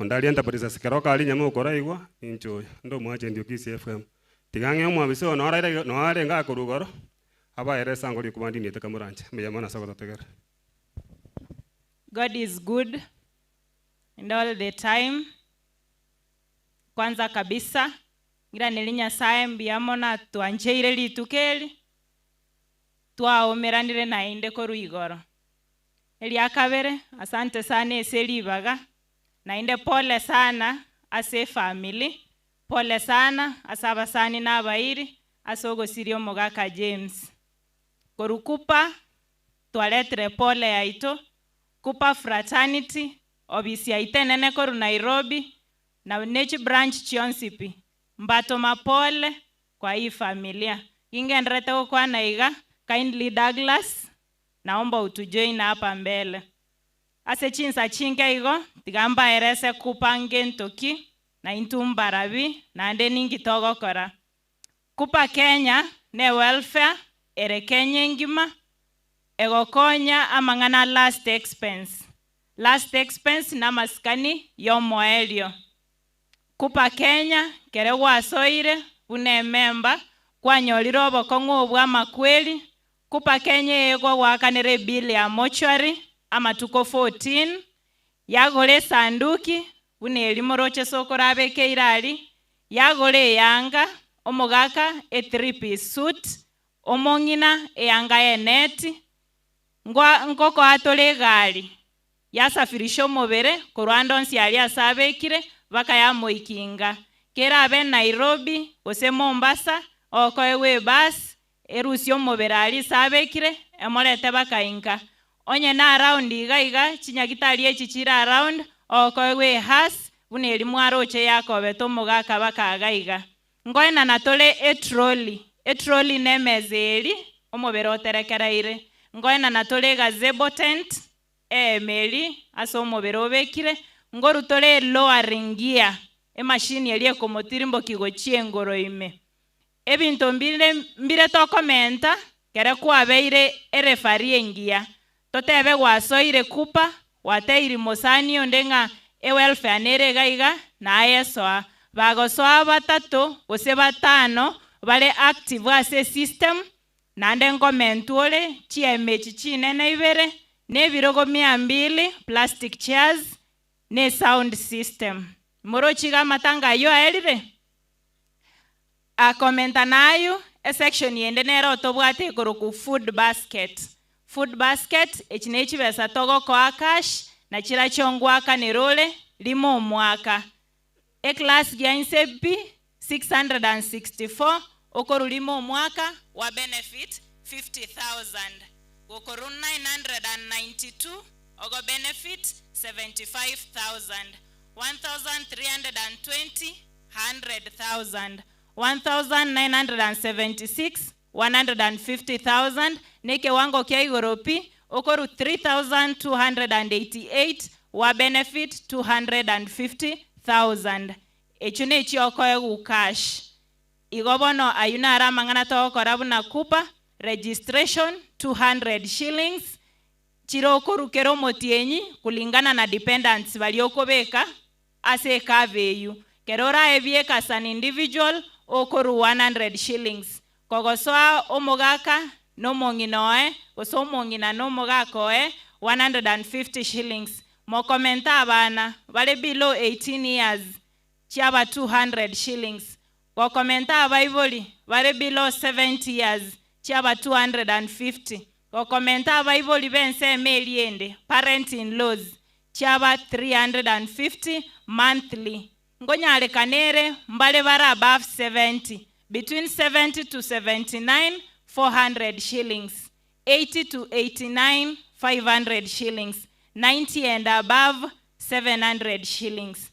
Ondari Enterprises kero karia nyama okoraigwa, ninche oyo, inde omoagent o Kisii FM. Tiga ng'e omwabisa oyo noro aire noo arenge akorwa igoro, abaere esango rikuba ndiniete kamoranche. Mbuya mono ase ogototegerera.
God is good and all the time. Kwanza kabisa ngiraneri Nyasaye mbuya mono atwancheire rituko eri twaomeranire naende korwa igoro. Eria kabere asante sana ase ribaga naende pole sana ase efamily, pole sana ase abasani na abairi ase ogosiria omogaka James. Korwa Kupa twaretire pole yaito, Kupa fraternity, obisi yaito enene korwa Nairobi na ne chibranch chionsi pi, mbatoma pole kwa hii familia. Gingendererete gokwana iga, kindly Douglas, naomba utujoin hapa mbele. Ase chinsa chinke igo, tiga mbaerese Kupa ngento ki, na intwe mbarabi, naende ninki togokora. Kupa Kenya ne welfare ere Kenya engima, egokonya amang'ana a last expense. Last expense namasikani y'omoerio. Kupa Kenya kere gwasoire buna ememba, kwanyorire obokong'u obwo amakweri, Kupa Kenya eye gogoakanera ebill ya mortuary amatuko 14, yagora esanduki buna eria moroche sokoro abekeire aria, yagora eyanga, omogaka e three piece suit, omong'ina eyanga y'eneti, ngwa ngokoa tore egari yasafirisha omobere korwa ande onsi aria ase abekire baka yamoikinga. Kerabe Nairobi gose Mombasa, okoegwa ebus erusie omobere aria ase abekire emorete baka inka. Onye na around iga iga chinyagitari echi chire around, okoegwa ehearse buna eria mwaroche yakobete omogaka baka iga iga. Nkoenana tore etrolley, etrolley nemeza eria omobere oterekereire. Nkoenana tore egazebo tent, eema eria ase omobere obekire. Nkoru tore elowering gear, emachine eria ekomotirimbokia gochia engoro ime. Ebinto mbire mbire tokomenta kere kwabeire erefari engiya. Totebe gwasoire Kupa, gwateiri mosani onde ng'a ewelfare nere iga iga, naye soa. Bagosoa batato gose batano bare active ase esystem, naende nkomentwa ore chiema echi chinene ibere, na ebirogo mia mbili, plastic chairs, na esound system. Moroche iga amatanga ayio aerire? Akomenta nayio, esection ende nero tobwate ekorokwa food basket. Food basket, echi ne chibesa togokoa cash, na chirachio ngwakanera ore rimo omwaka. Eclass gia inse pi 664 okorwa rimo omwaka wa benefit 50,000 gokorwa 992 ogo benefit 75,000, 1,320 100,000, 1,976, 150,000, nekewango kia igoro pi, okorwa 3,288 wa benefit 250,000. Echio nechio okoegwa cash. Igo bono ayio naro amang'ana togokora buna Kupa, registration 200 shillings, chire okorwa kera omotienyi kulingana na dependants baria okobeka ase ecover eyio. Kero oraebieke as an individual okorwa 100 shillings. Kogosoa omogaka na omong'ina oye gose omong'ina na omogaka oye 150 shillings. Mokomente abana bare below 18 years chiaba 200 shillings. Gokomenta abaibori bare below 70 years chiaba 250. Gokomenta abaibori b'ensemo eria ende, parent in laws, chiaba 350 monthly. Nkonyarekana ere mbare bare above 70, between 70 to 79, 400 shillings, 80 to 89, 500 shillings, 90 and above, 700 shillings.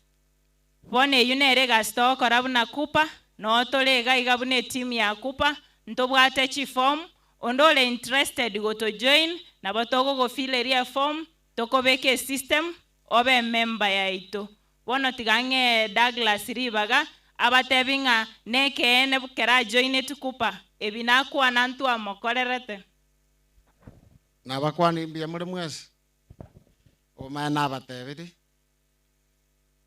Bono eyio nere egasi togokora buna Kupa, noo tore iga iga buna eteam ya Kupa, ntobwate chiform, onde ore interested goto join, nabo togogofileria eform, tokobeka esystem, obe emember yaito. Bono tiga ng'ee Douglas ribaga, abatebi ng'a nekeene kera ajoineti Kupa, ebi nakwana ntwamokorerete.
Nabakwani mbuya more mwensi, obomaene nabatebirie,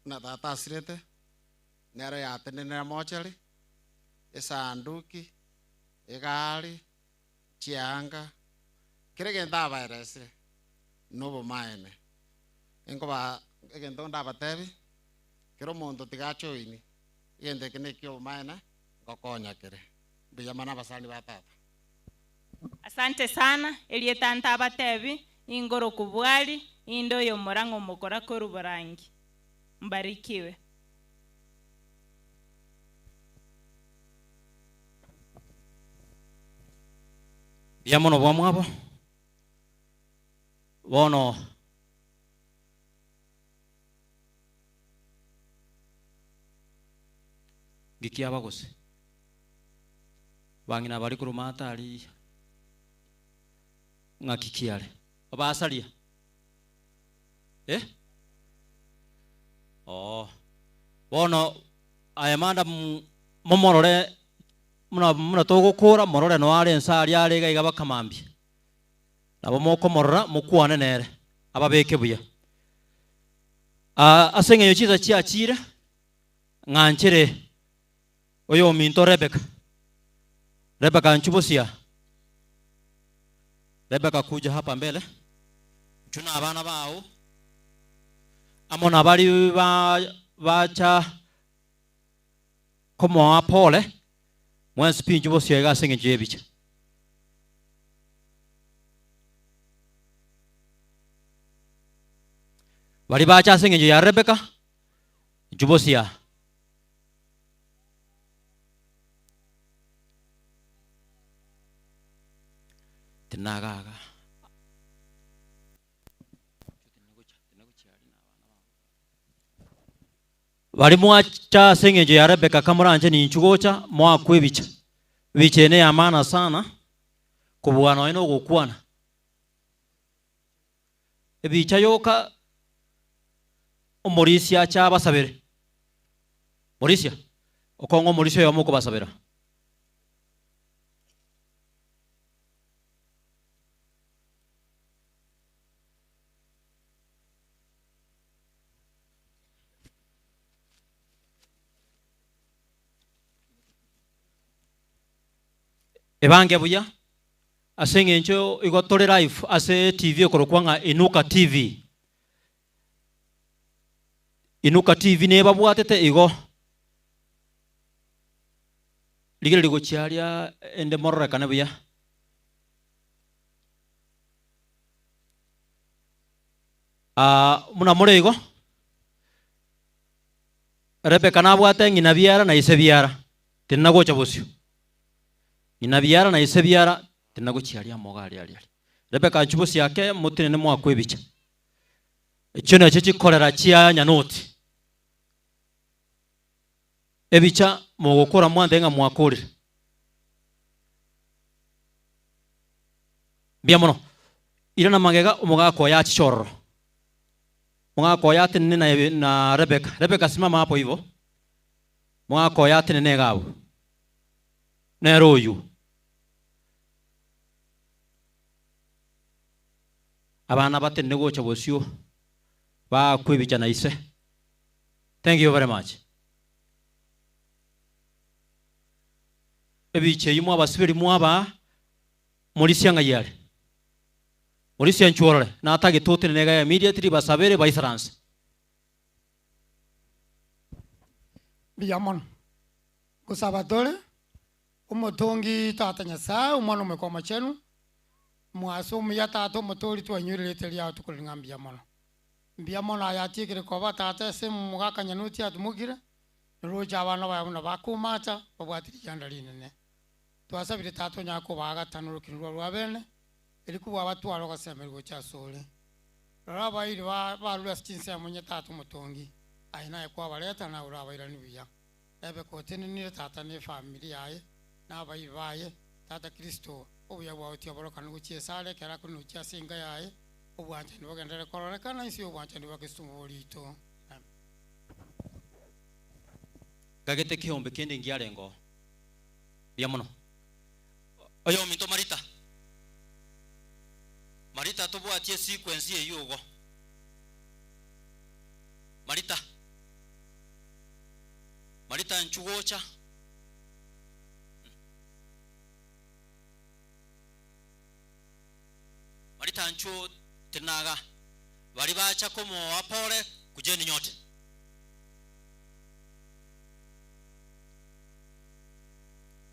buna tata asirete, nere yatenenire mochari, esanduki, egari, chianga, kera egento abaeresire, nobomaene. Nkoba egento ndabatebi, kera omonto tiga ajoini, egento eke na ekiobomaene, ngokonya kere. Mbuya mono abasani ba tata.
Asante sana, erieta ntabatebi, Ingoro kobwari, inde oyomorang'a omokora korwa borangi. Mbarikiwe.
Mbuya mono bwamwabo. Bono ngiki aba gose bang'ina bari korwa maate aria ng'aki kiare basaria eh? Oo bono aye madam momorore muna muna togokora morore noyo are ense aria are iga iga bakamambia nabo mokomorora mokwane nere ababeke buya. Aa ase eng'encho chinsa chiachire ng'anchere Oyominto Rebeka, Rebeka nchubosia, Rebeka kuja hapa mbele, nchu na abana bao, amo na baria ba bacha komoa pole, mwensi pi nchubosia iga ase eng'encho y'ebicha. Baria bacha ase eng'encho ya Rebeka, nchubosia. Tinagaga. Baria mwacha ase eng'encho ya Rebeka kamoranche ninchu gocha moakwe ebicha. Ebicha eye neya maana sana kobua nonya na ogokwana. Ebicha yoka omorisia ache abasabere. Morisia, okong'a omorisia oyomo okobasabera. Ebange buya. Ase eng'encho igo tore live ase TV ekorokwa ng'a Inuka TV. Inuka TV nebabwatete igo rigereria gochia aria ende mororekane buya. Ah, buna more igo, Rebeka nabwate ng'ina biara na ise biara, tinena gocha bosio. Ng'ina biara na ise biara tinagochia aria amoga aria aria aria. Rebeka inchuo bosio ake motenene moakwe ebicha. Echio nachio chikorera chia nyanoti. Ebicha mogokora mwantebie ng'a mwakorire. Mbuya mono. Irana magega omogaka oye achiche ororo. Omogaka oye atenene na na Rebeka. Rebeka simama hapo hivo. Omogaka oye atenene iga abwo. Nere oyio. Abana batenene gocha bosio baakwe ebicha na ise. Thank you very much. Ebicha eyio mwabasiberia mwabaa morisia ng'ai are? Morisia inchuo orore natagete otenene iga immediately basabere baisaranse.
Mbuya mono. Ngosaba tore, Omotongi Tata Nyasae, Omwana Omoika Omochenu, Omogasa omuya tata omotoori twainyorerete riao tokorire ng'a mbuya mono. Mbuya mono aye atiekire koba tata ase omogaka Nyanuti atumokire, noroche abana baye buna bakomacha babwate rigianda rinene. Twasabire tata onyare kobaagata norokini rwao rwa bene, erio kobua batware ogosemeria gocha asore. Rora abairi barure ase chinsemo onye tata omotongi, aye naye kwabareta naye orabairanie buya. Ebe kotenenire tata ne efamiri yaye, na abairi baye, tata Kristo, obuya bwao tiaborokana gochia esare ekero akorina gochia ase enka yaye, obwanchani bogenderere kororekana inse y'obwanchani bwa Kristo omoboori oito. Amen.
Gagete keombe kende ngiarenge oo. Mbuya mono. Oyominto Marita. Marita tobwatie esequence eyio igo. Marita. Marita inchu gocha. Marita inchu tinaga. Bari bacha komoa pole kujeni nyote.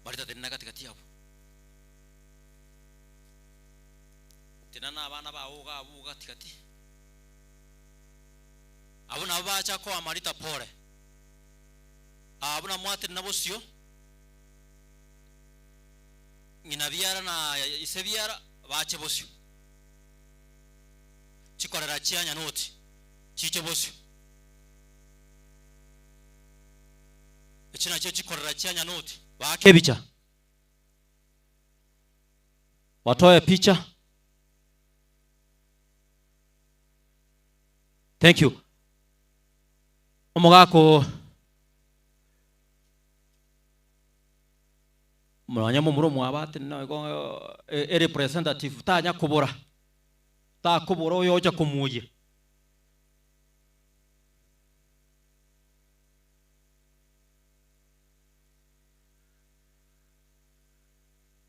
Marita tenena gati gati abwo. Tenena abana bao iga abwo gati gati. Abwo nabo bacha koa Marita pole. Aa buna mwatenena bosio, ng'ina biara na ise biara bache bosio. Chikorera chia nyanoti chiche bosio. Echi nachio chikorera chia nyanoti. Baake ebicha. Watoe picha. Thank you. Omogaka oo nonya momura omwabo atenene igo e representative tanya kobora, takobora oyo ocha komoyia.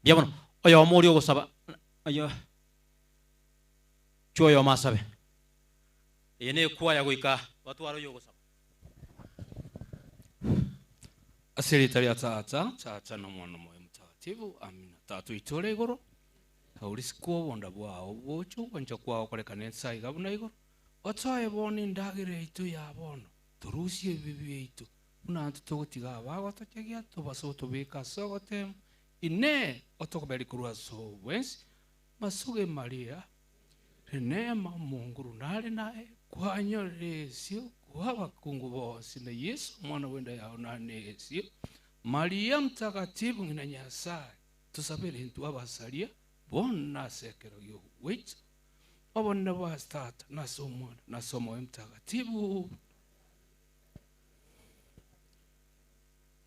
Mbuya mono, oyomo oria ogosaba oyo chwo oyomo asabe. Eye nekwaya goika batware oyo ogosaba.
Ase erieta ria Tata, Tata na Omwana Omoyo Omotagatifu. Amina. Tata oito ore igoro, kaurisike obonda bwao boche ogwancha kwao korekane ense aiga buna igoro. Otoe bono endagera yaito ya bono, torusie ebibe biaito, buna intwe togotiga abagotochegia, tobase gotobeka ase ogoteemwa. Inee! Otokoberie korwa ase obwensi? Masuge Maria, Neema omonguru nare naye, kwanyorire esio koa abakungu bonsi, na Yeso omwana bw'enda yao nare esio. Maria Mtakatifu ng'ina Nyasae, tosabere intwe abasaria, bono na ase ekero gi'ogwecha. Obonene bwa Tata, na ase Omwana, na ase Omoyo Mtakatifu.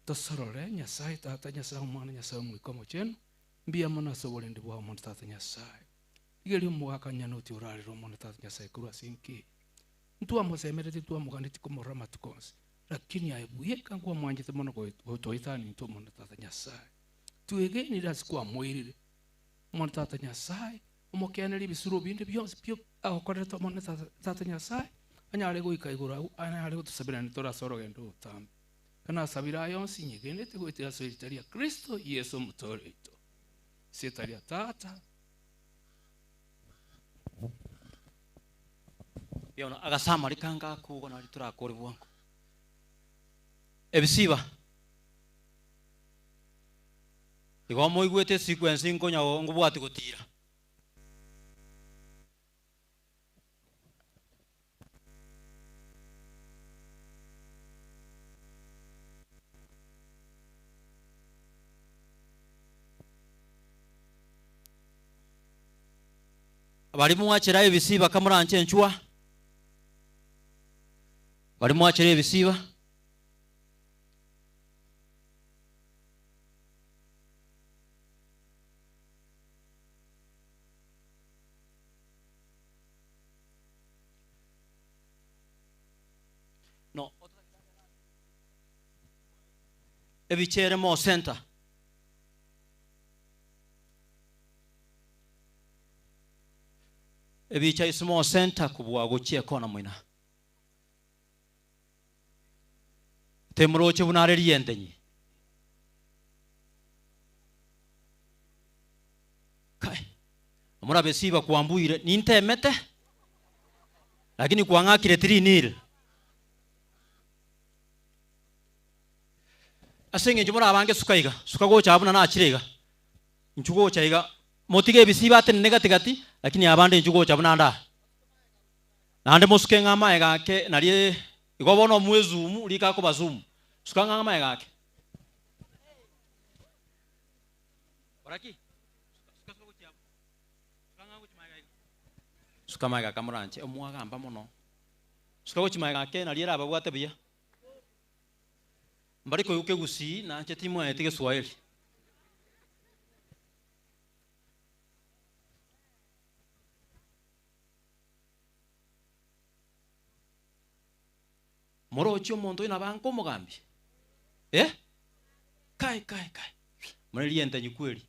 Tosorore Nyasae Tata, Nyasae Omwana, Nyasae Omoika Omochenu, mbuya mono ase oborendi bwao mono Tata Nyasae. Rigereria omogaka nyanoti orarere Omonene Tata Nyasae korwa ase enka eye. Ntwamosemeretie ntwamoganetie komorora amatuko onsi, lakini aye bweka nkwamwanchete mono gotoetania intwe Omonene Tata Nyasae. Twegenire ase kwamoirire Omonene Tata Nyasae, omokeanerie ebisuro binde bionsi pi agokorerete Omonene Tata Nyasae, anyare goika igoro agwo, anyare gotosabera naende tore ase orogendo orotambe. Ekero nasabire aya onsi nyegenete goetera ase erieta ria Kristo Yeso Omotooria oito. Ase erieta ria Tata,
Bono agasamari kange akogwa nario torakore bwango. Ebisiba. Igo moigwete esequence nkonya ngobwati gotira. Baria mwachera ebisiba kamoranche enchwa, baria mwachera ebisiba. No. Ebichere mo center. Ebicha ase mo center kobua gochia ekona moina. Temoroche buna are rientenyi. Kai. Omorabe siba kwambuire, nintemete, lakini kwang'akire 3-0. Ase eng'encho morabange suka iga, suka gocha aa buna nachire iga, inchuo gocha iga, motige ebisiba atenene gati gati, lakini abande inchuo gocha buna ande aa. Naende mosuke ng'a amaega ake nario igo bono omoe zoom, rika akoba zoom, suka ng'a amaega ake. Suka amaega ake moranche, omwagamba mono. Suka gochia magega ake nario erababwate buya. Mbare koigwa kegusii nanche timweeti geswahili. Moroche omonto oyo nabo anka omogambi? Eh? Kai kai kai. Muna riente nyikweri.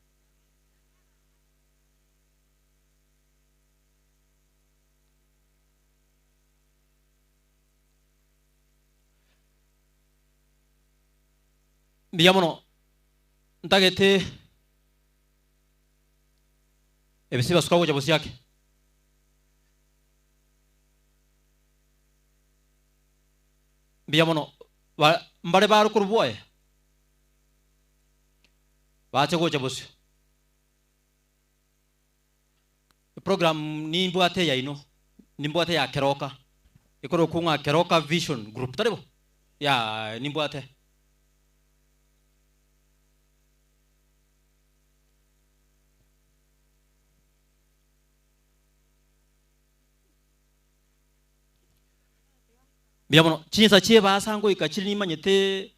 Mbuya mono ntagete ebise basuka gocha bosiake. Mbuya mono ba mbare bare korwa bwoye bache gocha bosio. Eprogram nimbwate eyaino, nimbwate ya Keroka, ekorokwa ng'a Keroka Vision Group, tari bo? Yaaah nimbwate. Mbuya mono, chinsa chi'ebaasa ngoika chire nimanyete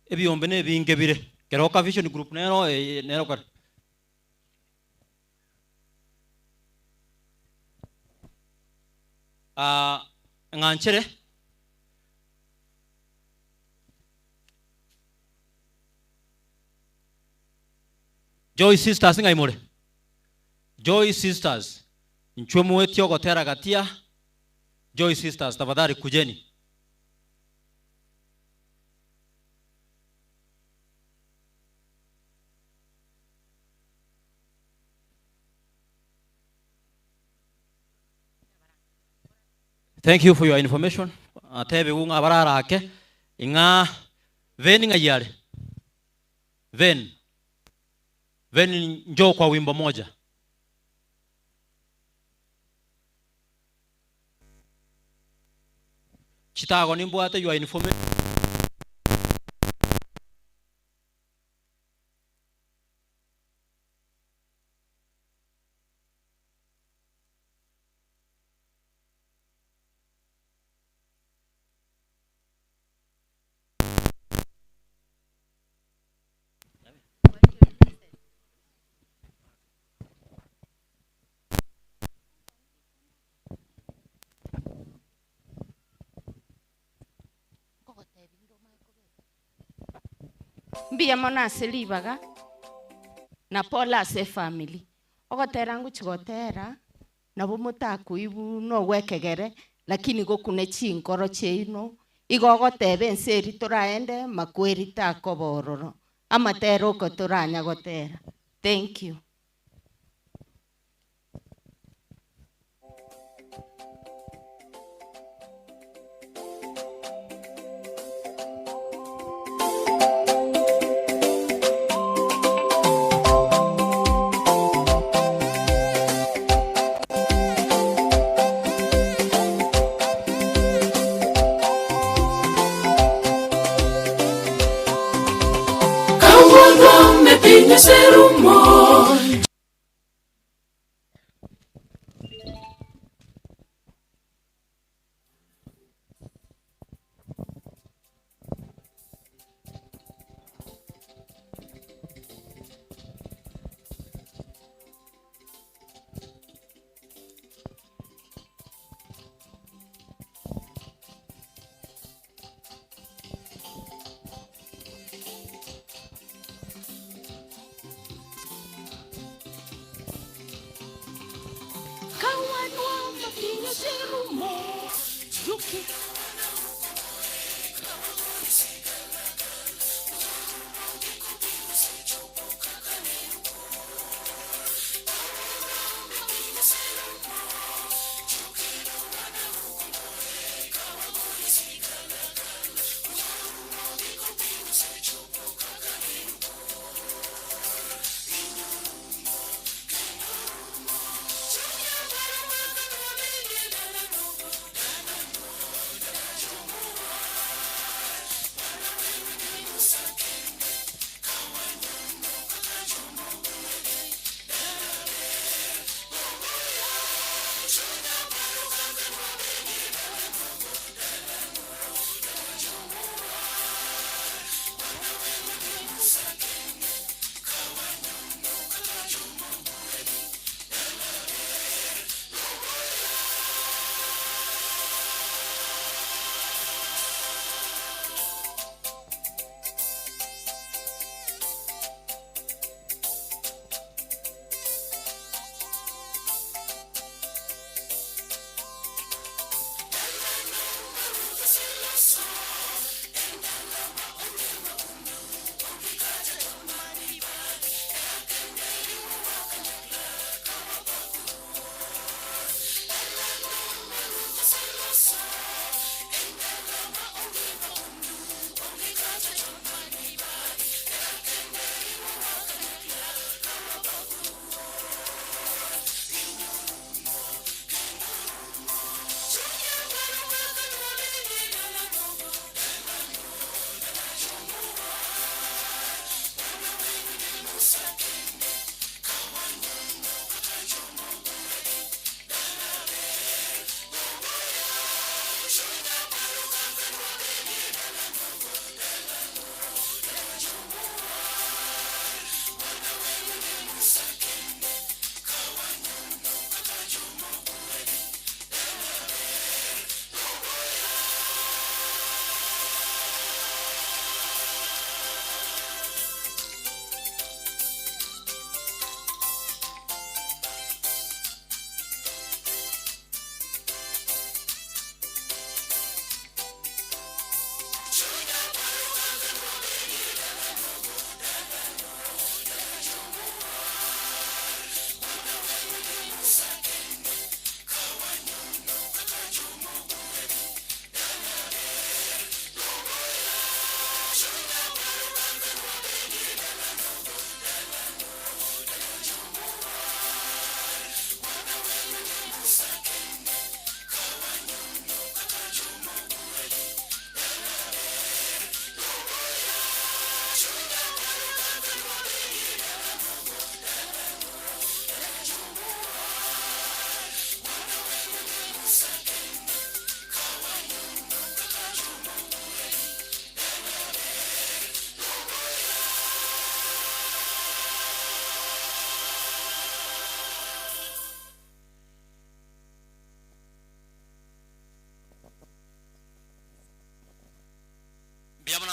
ebiombe na ebinge bire. Keroka Vision Group nero nero kare. Ah, ng'anchere. Joy Sisters ng'ai more? Joy Sisters, inchwe moetie ogotera gatia. Joy Sisters, tafadhali kujeni. Thank you for your information. Atebiwu ng'a bararake ing'a Ven ng'ai are? Ven. Ven njoo kwa wimbo moja. Chitago nimbwate your information.
Mbuya mono ase ribaga, na pole ase efamiri. Ogotera ngochia gotera, nabo motakoigwa nogwekegere, lakini gokune chinkoro chiaino, igo ogoteba ense eria toraende, makweri takoba ororo. Amatera oko toranya gotera. Thank you.
Kawuono me piny oserumo.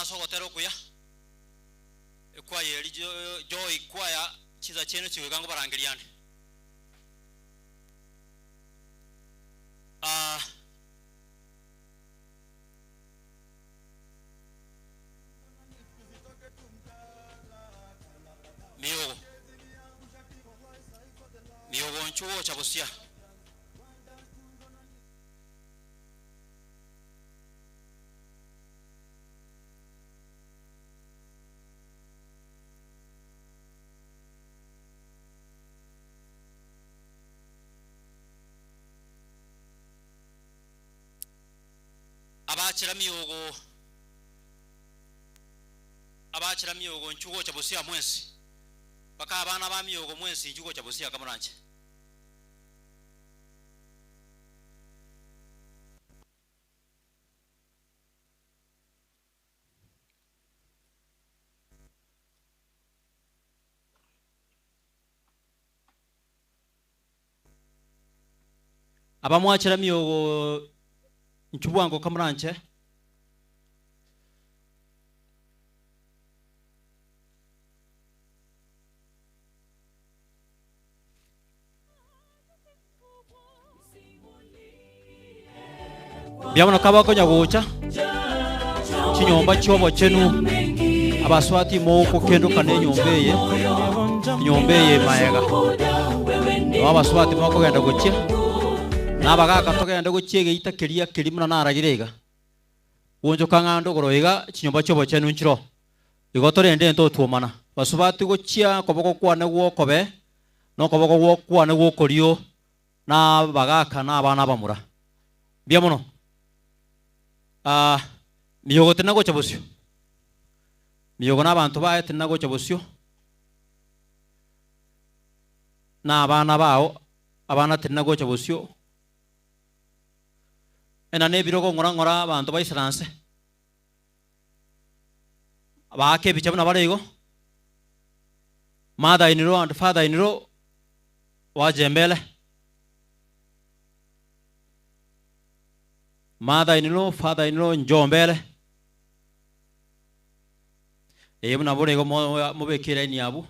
ase ogotera okuya, ekwaya eria Joy Choir chinsa chiaino chigoika nkobarangeria ande. Ah. Miogo. Miogo nchwo gocha bosia. Abachera miogo, abachera miogo nchwo gocha bosia mwensi, mpaka abana ba miogo mwensi nchwo gocha bosia kamoranche. Abamwachera miogo inchuo bwango kamoranche. Mbuya mono kabakonya gocha chinyomba chi'obochenu abaswati mogokendoka na enyomba eye enyomba eye maega nabo abaswati mokogenda gochia na abagaka togende gochia egeita keria keria buna naragire iga Goonchoka ng'a ndogoro iga chinyomba chi'obochenu nchiroo. Igo torende ntotwomana. Basubati gochia okoboko kwane gw'okobee, na okoboko kwane gw'okorio, na abagaaka na abana abamura. Mbuya mono. Ah, miogo tena gocha bosio. Miogo na abanto baye tena gocha bosio. Na abana bao, abana tena gocha bosio. Ena nebirogo ng'ora ng'ora abanto baisaranse, baake ebicha buna bare igo, mother in law and father in law waje mbele, mother in law, father in law njoo mbele, eh buna bore igo mobeke elaini abwo.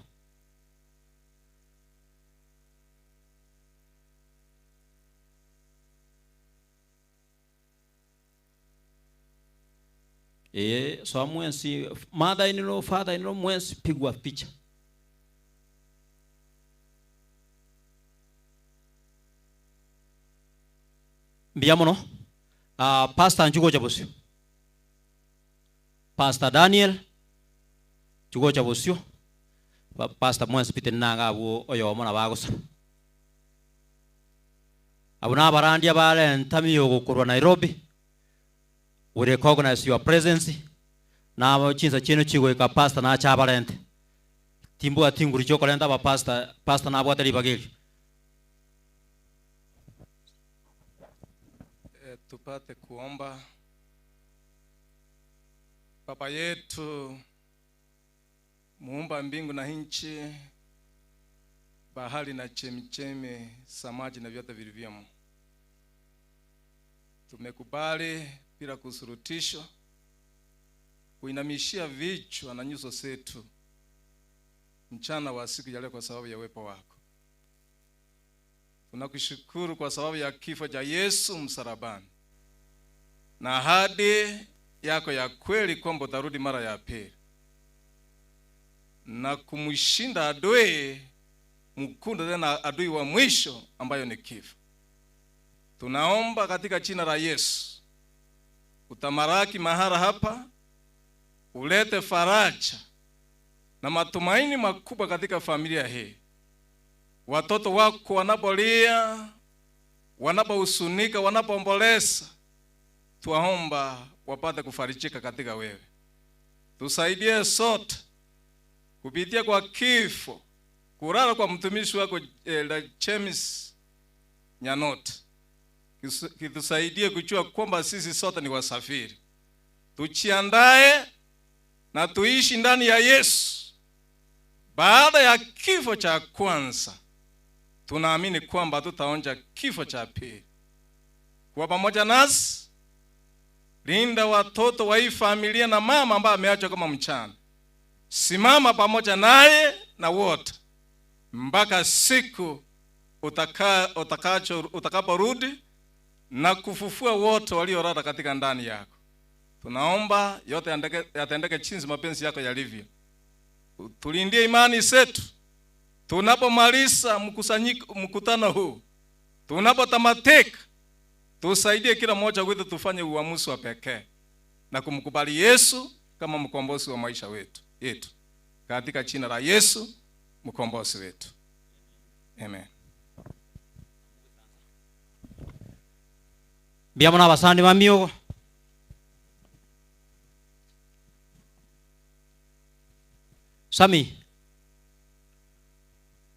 Ee, soa mwensi, mother in law, father in law, mwensi pigwa picha. Mbuya mono. Ah, Pastor nchu gocha bosio. Pastor Daniel nchu gocha bosio. Pastor mwensi pi tenena iga abwo oyomo nabo agosaba. Abwo nabarandia barenta miogo korwa Nairobi, we recognize your presence, na chinsa chiaino chigoika pastor nache abarente. Timbwati nguru chiokorenta aba pastor, pastor nabwate ribaga erio.
Tupate kuomba. Baba yetu muumba mbingu na nchi, bahari na chemichemi za maji na vyote vilivyomo, tumekubali bila kusurutishwa kuinamishia vichwa na nyuso zetu mchana wa siku ya leo kwa sababu ya uwepo wako. Tunakushukuru kwa sababu ya kifo cha Yesu msalabani na ahadi yako ya kweli kwamba utarudi mara ya pili na kumshinda adui mkuu, tena adui wa mwisho ambayo ni kifo. Tunaomba katika jina la Yesu utamaraki mahala hapa, ulete faraja na matumaini makubwa katika familia hii. Watoto wako wanapolia, wanapohuzunika, wanapoomboleza, twaomba wapate kufarijika katika wewe. Tusaidie sote kupitia kwa kifo, kulala kwa mtumishi wako James Nyanoti, kitusaidie kujua kwamba sisi sote ni wasafiri. Tujiandae na tuishi ndani ya Yesu. Baada ya kifo cha kwanza, tunaamini kwamba tutaonja kifo cha pili. Kuwa pamoja nasi Linda watoto wa hii familia na mama ambaye ameachwa kama mchana. Simama pamoja naye na wote mpaka siku utaka, utakacho utakaporudi na kufufua wote waliolala katika ndani yako. Tunaomba yote yatendeke jinsi mapenzi yako yalivyo. Tulindie imani zetu tunapomaliza mkusanyiko, mkutano huu, tunapotamatika, tusaidie kila mmoja wetu tufanye uamuzi wa pekee na kumkubali Yesu kama mkombozi wa maisha wetu yetu, katika jina la Yesu mkombozi wetu, amen.
Mbuya mono abasani ba miogo. Sami,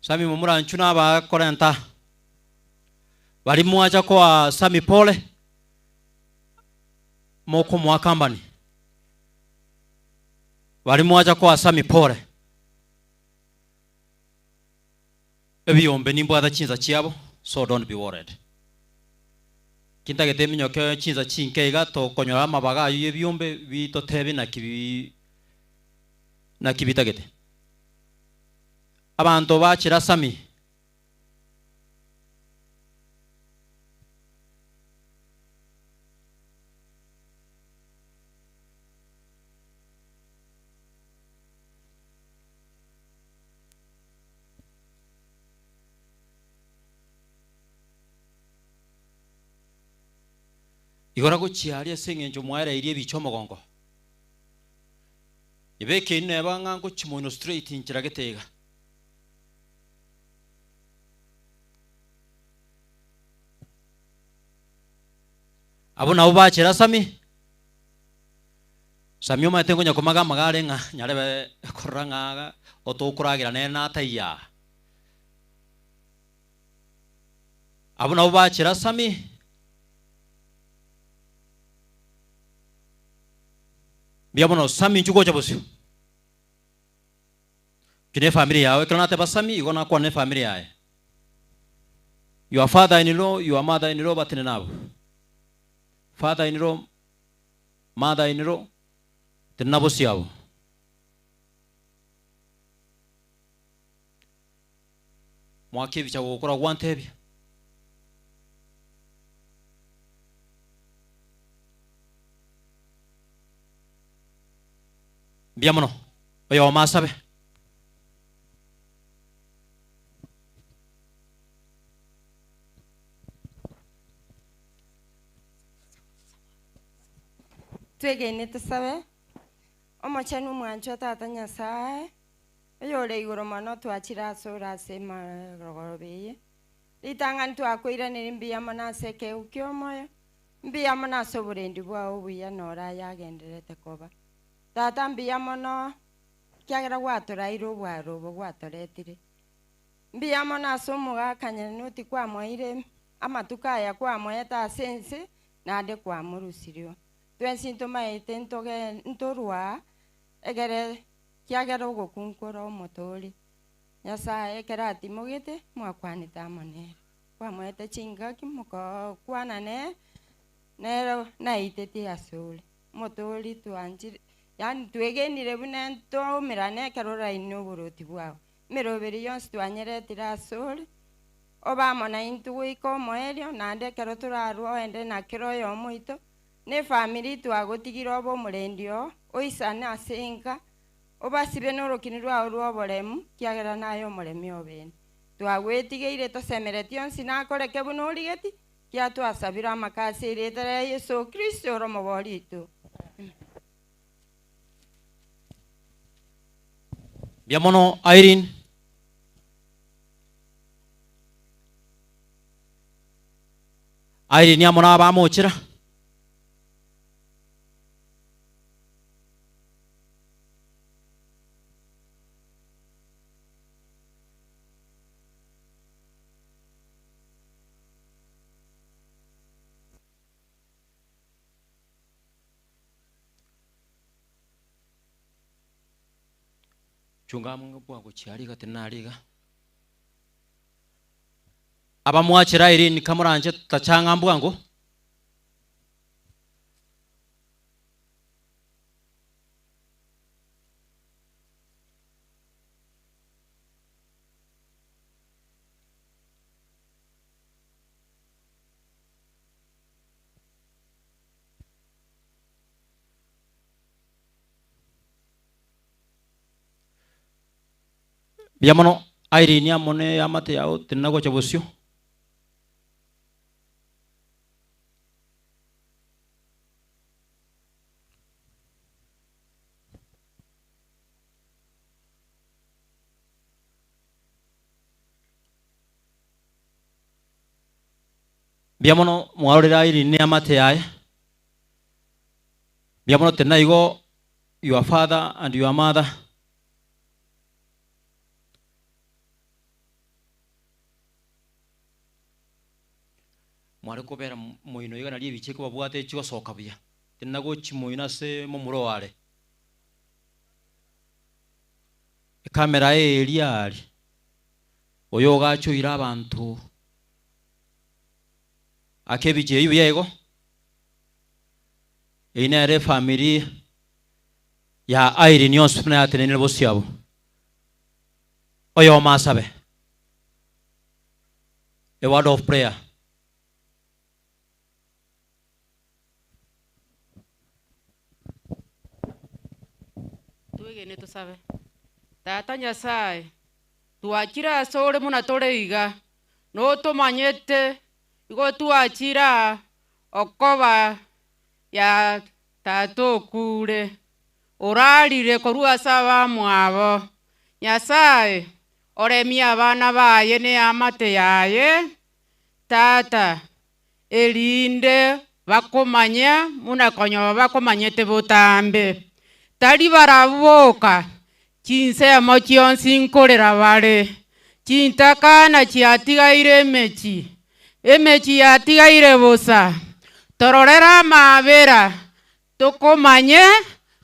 Sami momura inchu nabakorenta baria mwacha koa Sami pole mokomoa company baria mwacha koa Sami pole ebiombe nimbwate chinsa chiabo so don't be worried. Kintagete eminyoke chinsa chinke iga tokonyora amabaga ayio y'ebiombe bitotebie naki bi naki bitagete. Abanto bachera Sami. Igora gochia aria ase engencho mwaereirie ebicha omogongo. Nyebeke inwe neba ng'a ngochia moino straight inchera gete iga. Abwo nabwo bachera Sami. Sami omanyete nkonya komaga amagare ng'a nyarebe korora ng'a otokoragera nere nataiyo aa. Abwo nabwo bachera Sami. Mbuya mono Sami inchuo gocha bosio. Inchuo ne efamiri yao ekero nateba Sami igo nakwana ne efamiri yaye. Your father in law, your mother in law batene nabwo. Father in law, mother in law, tenena bosio abwo. Mwake ebicha gokora gwantebia. Mbuya mono. Oyomo asabe.
Twegene tosabe. Omochenu omwanchwa Tata Nyasae, oyore igoro mono twachire asore ase emarogoroba eye. Ritang'ani twakoiraneria mbuya mono ase ekeegwa ki'omoyo, mbuya mono ase oborendi bwao obuya na ore ayagendererete koba. Tata mbuya mono ekiagera gwatoraire obwaro obo gwatoretire. Mbuya mono ase omogaka Nyanuti kwamoeire amatuko aya kwamoete ase ense naende kwamorusirio. Twensi ntomaete ntoge ntorwa egere kiagera ogokunkora omotoori. Nyasae ekero atimogete, mwakwanete amo nere. Kwamoete chingaki mokokwana nere, nere naitetie asore. Omotoori twanchire, yaani twegenire buna ntoumerane ekero oraine oboroti bwao. Emeroberi yonsi twanyeretire asore, obe amo naintwe goika omoerio, naende ekero torarwe oende na kera oyomo oito, na efamiri twagotigire obe omorendi oo, oisane ase enka, Obasibe norokini rwao rw'oboremu, ekiagera naye omoremi obeene. Twagwetigeire tosemeretie onsi nakoreke buna origeti, ekiagera twasabire amaka ase erieta ria Yeso Kristo ore Omobori oito. Amen.
Mbuya mono Irene. Irene amo na abamochera. Chunga amo bwango chiaria iga tenena aria iga. Abamwachera Irene kamoranche tachang'a mbwango. Mbuya mono Irene amo ne eamate yao tenena gocha bosio. Mbuya mono mwarorire Irene ne eamate yaye. Mbuya mono tenena igo your father and your mother. Mware kobera moino iga nario ebicha ekobabwata echigosoka buya. Tenena gochia moino ase momura oo are. Ekamera eye eria aria. Oyo ogachoire abanto ake ebicha eyio buya igo. Eyio nere efamiri ya Irene yonsi buna yatenenire bosio abwo. Oyomo asabe. A word of prayer.
Twegene tosabe. Tata Nyasae, twachire asore buna tore iga, notomanyete, igo twachire aa okoba ya tata okure, orarire korwa ase abamwabo. Nyasae, oremie abana baye neamate yaye, Tata, erinde bakomanye buna konya bakomanyete botambe. Tari barabwo boka, chinsemo chionsi nkorera bare, chintakana chiatigaire emechie, emechie yatigaire bosa. Tororere amaabera, tokomanye,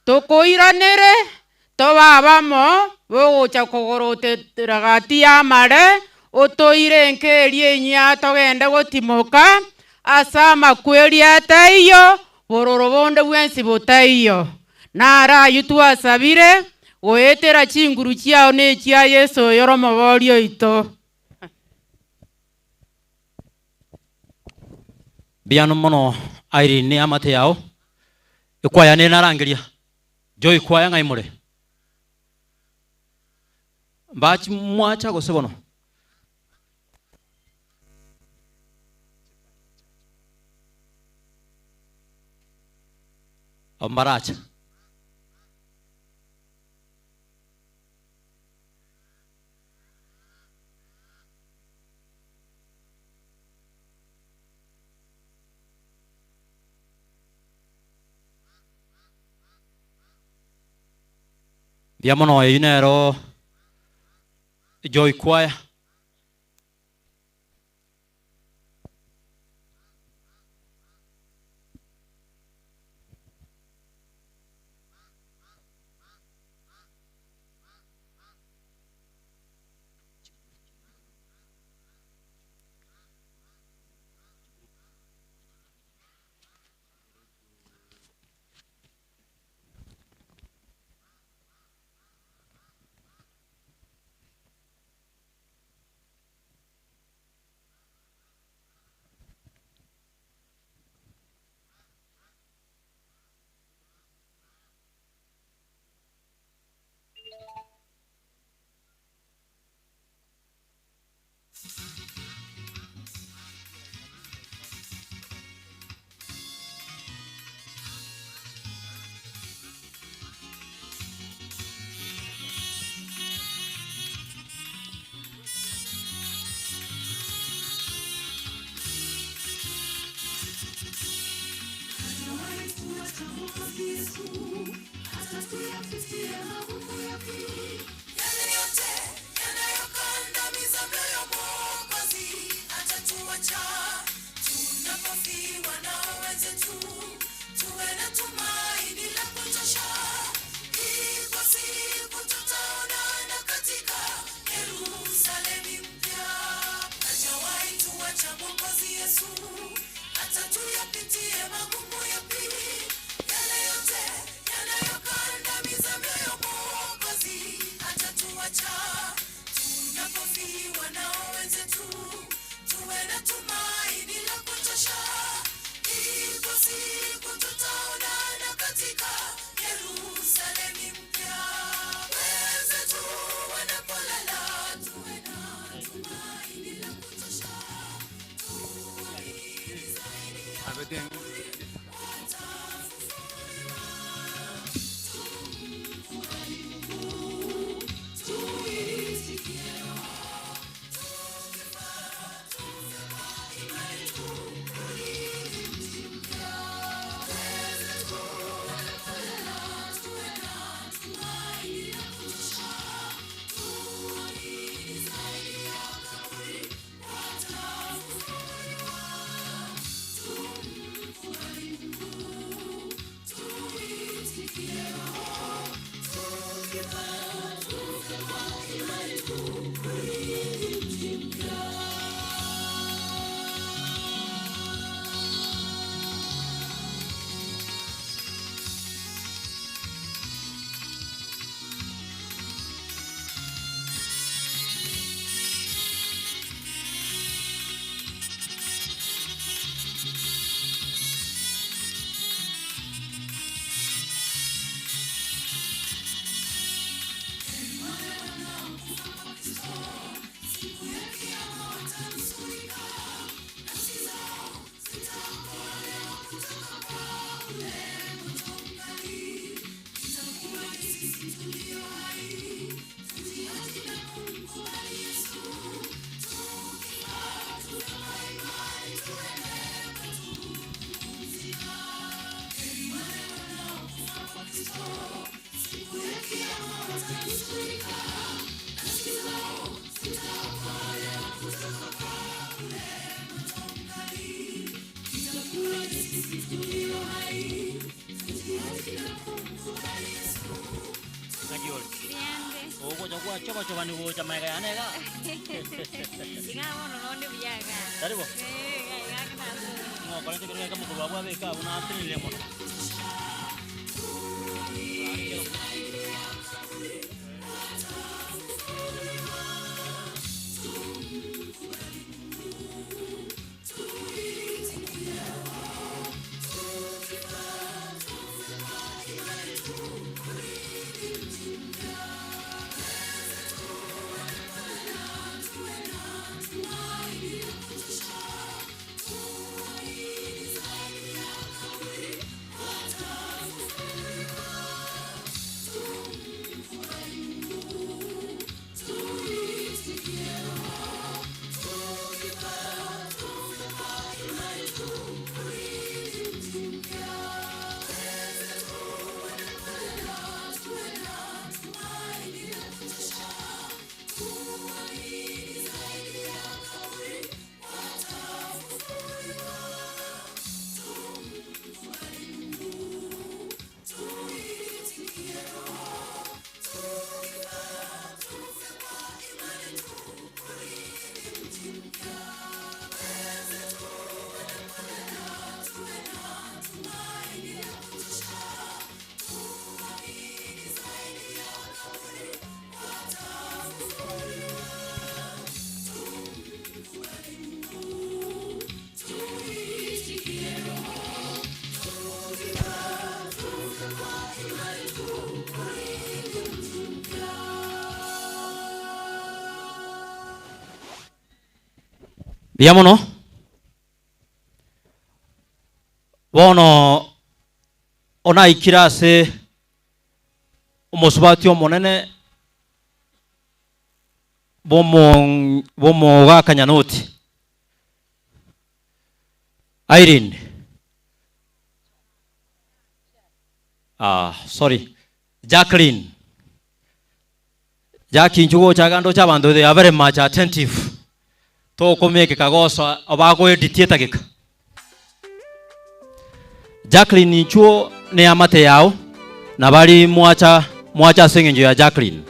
tokoiranere, tobe abamo bogocha kogorotetera gati y'amare, otoire enkeria enyia togende gotimoka ase amakweri ataiyo, bororo bonde bwensi botaiyo. Naro ayio twasabire, goetera chinguru chiao na echia Yeso oyore Omoboria oito.
Mbuya mono Irene neamate yao ekwaya nere narangeria Joy kwaya ng'ai more? Mbachi mwacha gose bono? Abo mbaracha. Mbuya mono eyio nero Joy Choir. Naki ore? Ogocha gwachoba-chobani gocha magega yane iga?
Iga bono nonde buya iga.
Tari bo?
Eh, iga iga nase.
Ng'o okorete ekero geke mokorwa abwo abeke abwo natenenire mono. Mbuya mono. Bono onaikire ase omosubati omonene bw'omo bw'omogaka Nyanoti. Irene. Ah, sorry. Jacqueline. Jackie inchuo gocha iga ndoche abanto they are very much attentive. Tokomekeka gosoa obagoeditia etageka. Jacqueline inchuo neamate yao na bari mwacha mwacha ase eng'encho ya Jacqueline.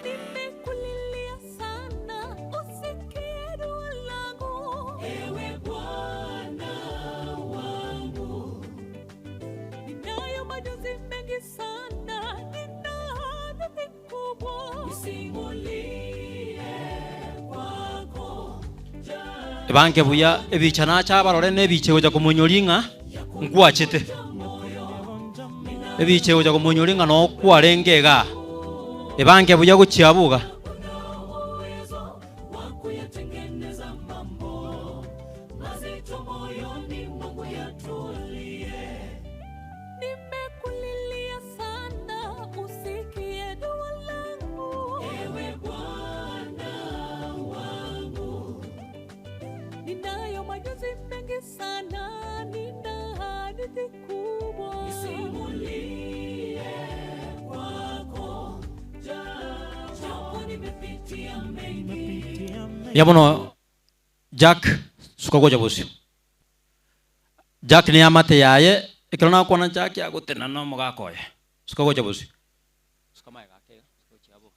Nimekulilia sana, usikie dua langu. Ewe Bwana wangu, ninayo majonzi mengi sana, nina hadithi kubwa. Nisimulie kwako
Ebange buya ebicha nache abarore na ebicha egocha komonyoria ng'a. Nkwachete. Ebicha egocha komonyoria ng'a noo kwarenge igaa. Ebange buya gochia abwo iga.
Nimekulilia sana, usikie dua langu. Ewe Bwana wangu, ninayo majonzi mengi sana, nina hadithi kubwa. Nisimulie kwako, japo nimepitia mengi.
Mbuya mono Jack, suka gocha bosio. Jack neamate yaye, ekero nakwana Jack agotenena na omogaka oye. Suka gocha bosio. Suka magega ake iga, suka gochia abwo.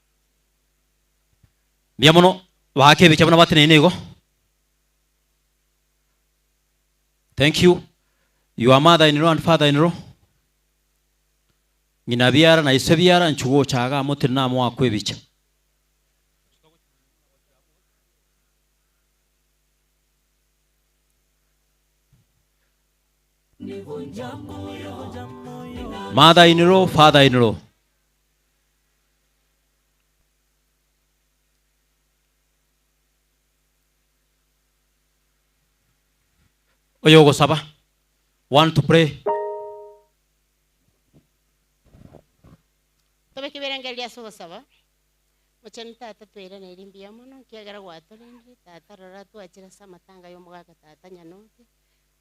Mbuya mono, baake ebicha buna bateneine igo. Thank you. Your mother in law and father in law. Ng'ina biara na ise biara nchu gocha iga amo tenena amo akwe ebicha. Mother in law, father in law. Oyogosaba. Want to pray.
Tobeke ebirengererio ase ogosaba. Mochenu Tata, twairaneirie mbuya mono, ekiagera gwatorendire, Tata, rora twachire ase amatanga y'omogaka Tata Nyanote,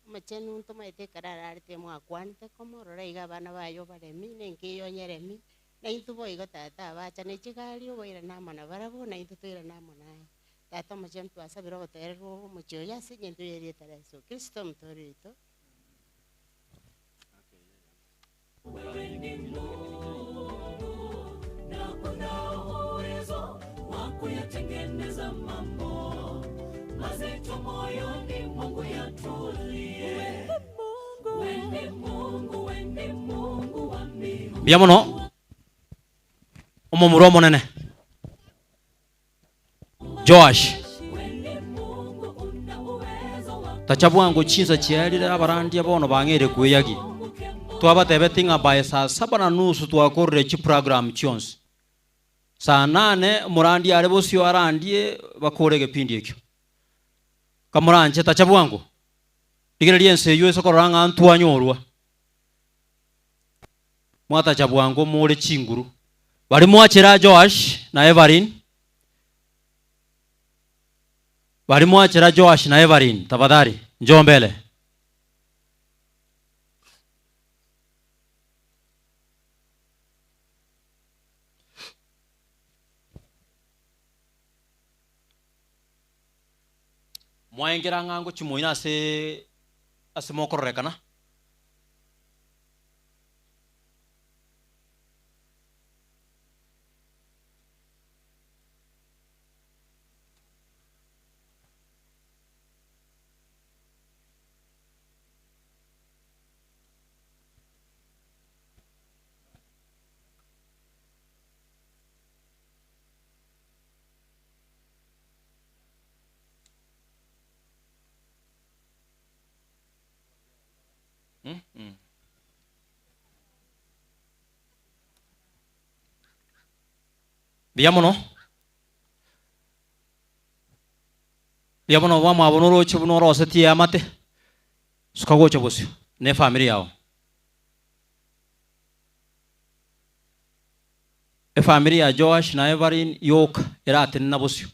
omochenu ntomaete ekero ararete mwakwanete komo, rora iga abana baye obaremi, na enka eye onyeremi, na intwe boigo Tata abacha ne chigari obairane amo nabarabwo, na intwe toirane amo naye. Tata omochenu twasabire obotoereru obo omochie oyo ase eng'encho y'erieta ria Yeso Kristo omotoori oito.
Wewe ni Mungu na unao uwezo wa kuyatengeneza mambo mazito moyoni mwangu yatulie. Wewe ni Mungu, wewe ni Mungu wa mbinguni.
Mbuya mono omomura omonene Joash. Tacha bwango chinsa chiarire abarandia bono bang'eire kweyagia. Twabatebetie ng'a by saa saba na nusu twakorire chiprogram chionsi. Saa nane omorandia are bosio arandie bakore egepindi ekio. Kamoranche tacha bwango. Rigereria ense eyio ase okorora ng'a ntwanyorwa. Mwatacha bwango more chinguru. Baria mwachera Joash na Evelyn. Baria mwachera Joash na Evelyn, tafadhali njoo mbele. Mwaengera ng'a ngochia moino ase ase mokororekana. Mbuya mono. Mbuya mono bamwabo noroche buna orosetie eamate, suka gocha bosio na efamiri yao. Efamiri ya Joash na Evelyn yoka eratenena bosio.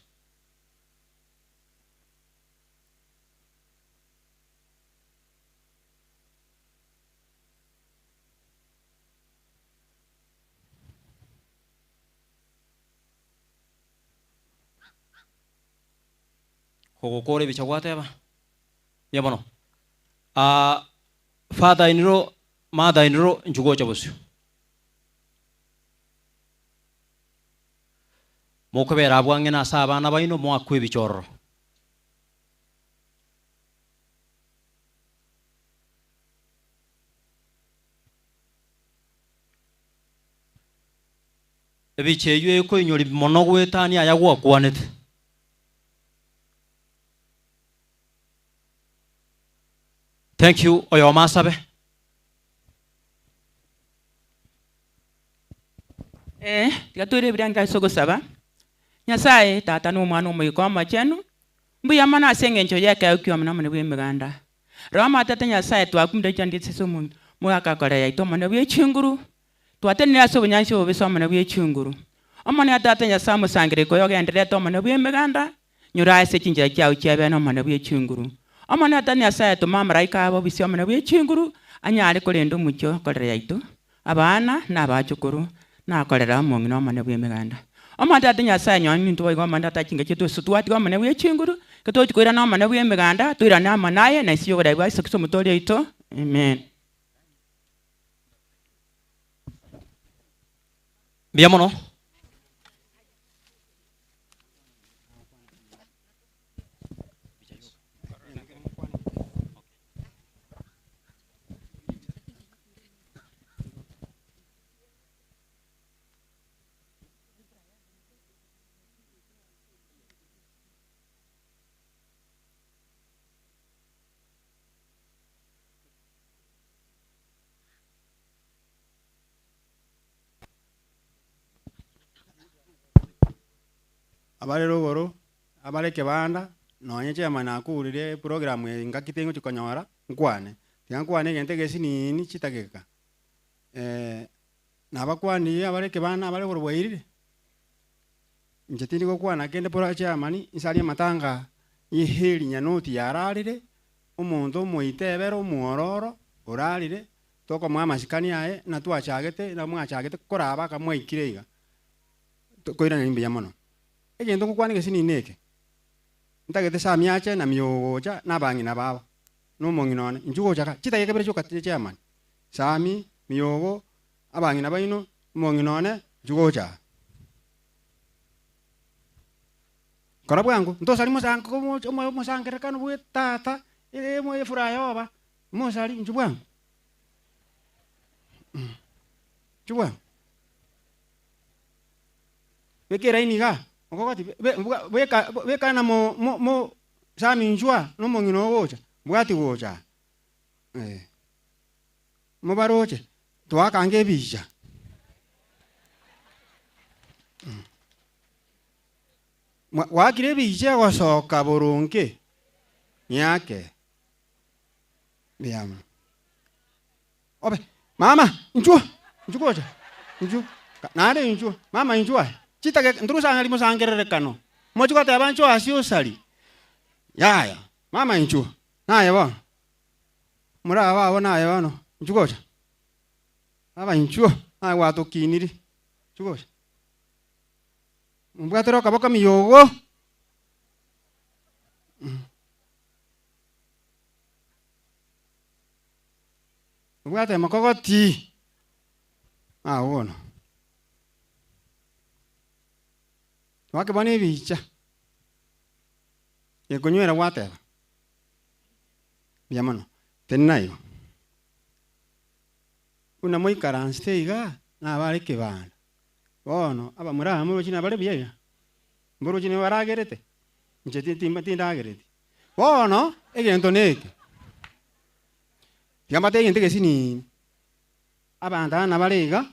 Kogokora ebicha gwateba, Mbuya mono. Ah, father in law, mother in law, inchuo gocha bosio. Mokobera abwo ang'e nase abana baino, moakwe ebicha ororo. Ebicha eyio ekoinyori mono goetania aya gwakwanete. Thank you, oyomo asabe.
Ee, tiga toire ebirengo ase ogosaba. Nyasae, Tata na Omwana Omoika Omochenu, mbuya mono ase engencho y'ekeegwa ki'omonene bw'emeganda. Rora Tata Nyasae, twakumire chande ase omonto mogaka kore yaito omonene bwe chinguru, twatenenire ase obonyansi obobisa omonene bwe chinguru. Omonene Tata Nyasae omosangererekwa oyo ogendererete omonene bw'emeganda, nyora ase chinchera chiao chi'ebeene omonene bwe chinguru. Omonene Tata Nyasae, toma amaraika abo obisia omonene bwe chinguru, anyare korenda omochie okorera yaito, Abana na abachukuru, nakorera omong'ina omonene bw'emeganda. Omonto tata Nyasae nonye nintwe boigo omonto tata chinga chiaito ase twatiga omonene bwe chinguru, ekero togochia koirana omonene bw'emeganda, toirane amo naye, na inse y'oborai bwa Yeso Kristo omotoori oito. Amen.
Mbuya mono.
Abare rogoro, abare ekebanda, nonye chairman akurire eprogram eye ngaki tingochi konyora, nkwane. Tiga nkwane egento egesinini chidakika. Nabakwanirie abare ekebanda abare igoro bwairire, inche tindi gokwana kende bora chairman, nsarie amatanga ya heri nyanoti yararire, omonto omoitebere omwororo orarire, tokomoa amasikani aye, na twachagete na mwachagete koraba aka mwaikire iga. Tokoiraneria mbuya mono. Egento ngokwana egesinini neke, ntagete Sammy ache na Miogo gocha na abang'ina babo, na omong'ina one, inchuo gocha iga, chidakika ibere chioka chairman, Sammy, Miogo, abang'ina baino, omong'ina one, inchuo gocha aa. Kora bwango, ntosari mosango omosangererekano bwe tata, efuraha yoba, mosari inchuo bwango, inchuo bwango. Beka eraini igaa, okogoti be- bwa- beka beka na mo mo mo Sammy inchuo aa, na omong'ina oo gocha, bwati gocha aa, eh. Mobaroche, toakange ebicha. Mwa gwakire ebicha egosoka boronge, ngeake. Mbuya mono. Obe, mama, inchuo, inchuo gocha, inchuo, naende inchuo, mama inchuo aye, chitageka ntorosang'ari mosangererekano, mochie goteba nchoe ase osari, yaya, mama inchuo, naye bono, morabe abwo naye bono, inchuo gocha, baba inchuo, naye gwatokiniri, inchuo gocha, mobwatere okoboko miyogo. Obwate emokogoti agwo bono. Gwakebona ebicha, gekonywera gwateba, mbuya mono, tenena igo. Buna moikaransete igaa, nabare ekebanda, bono abamura aba moroche nabare buya iga? Mboroche nigo baragerete? Inche tindagereti. Bono egento neke. Tiga mbatebie egento egesinini, abanto aba nabare iga,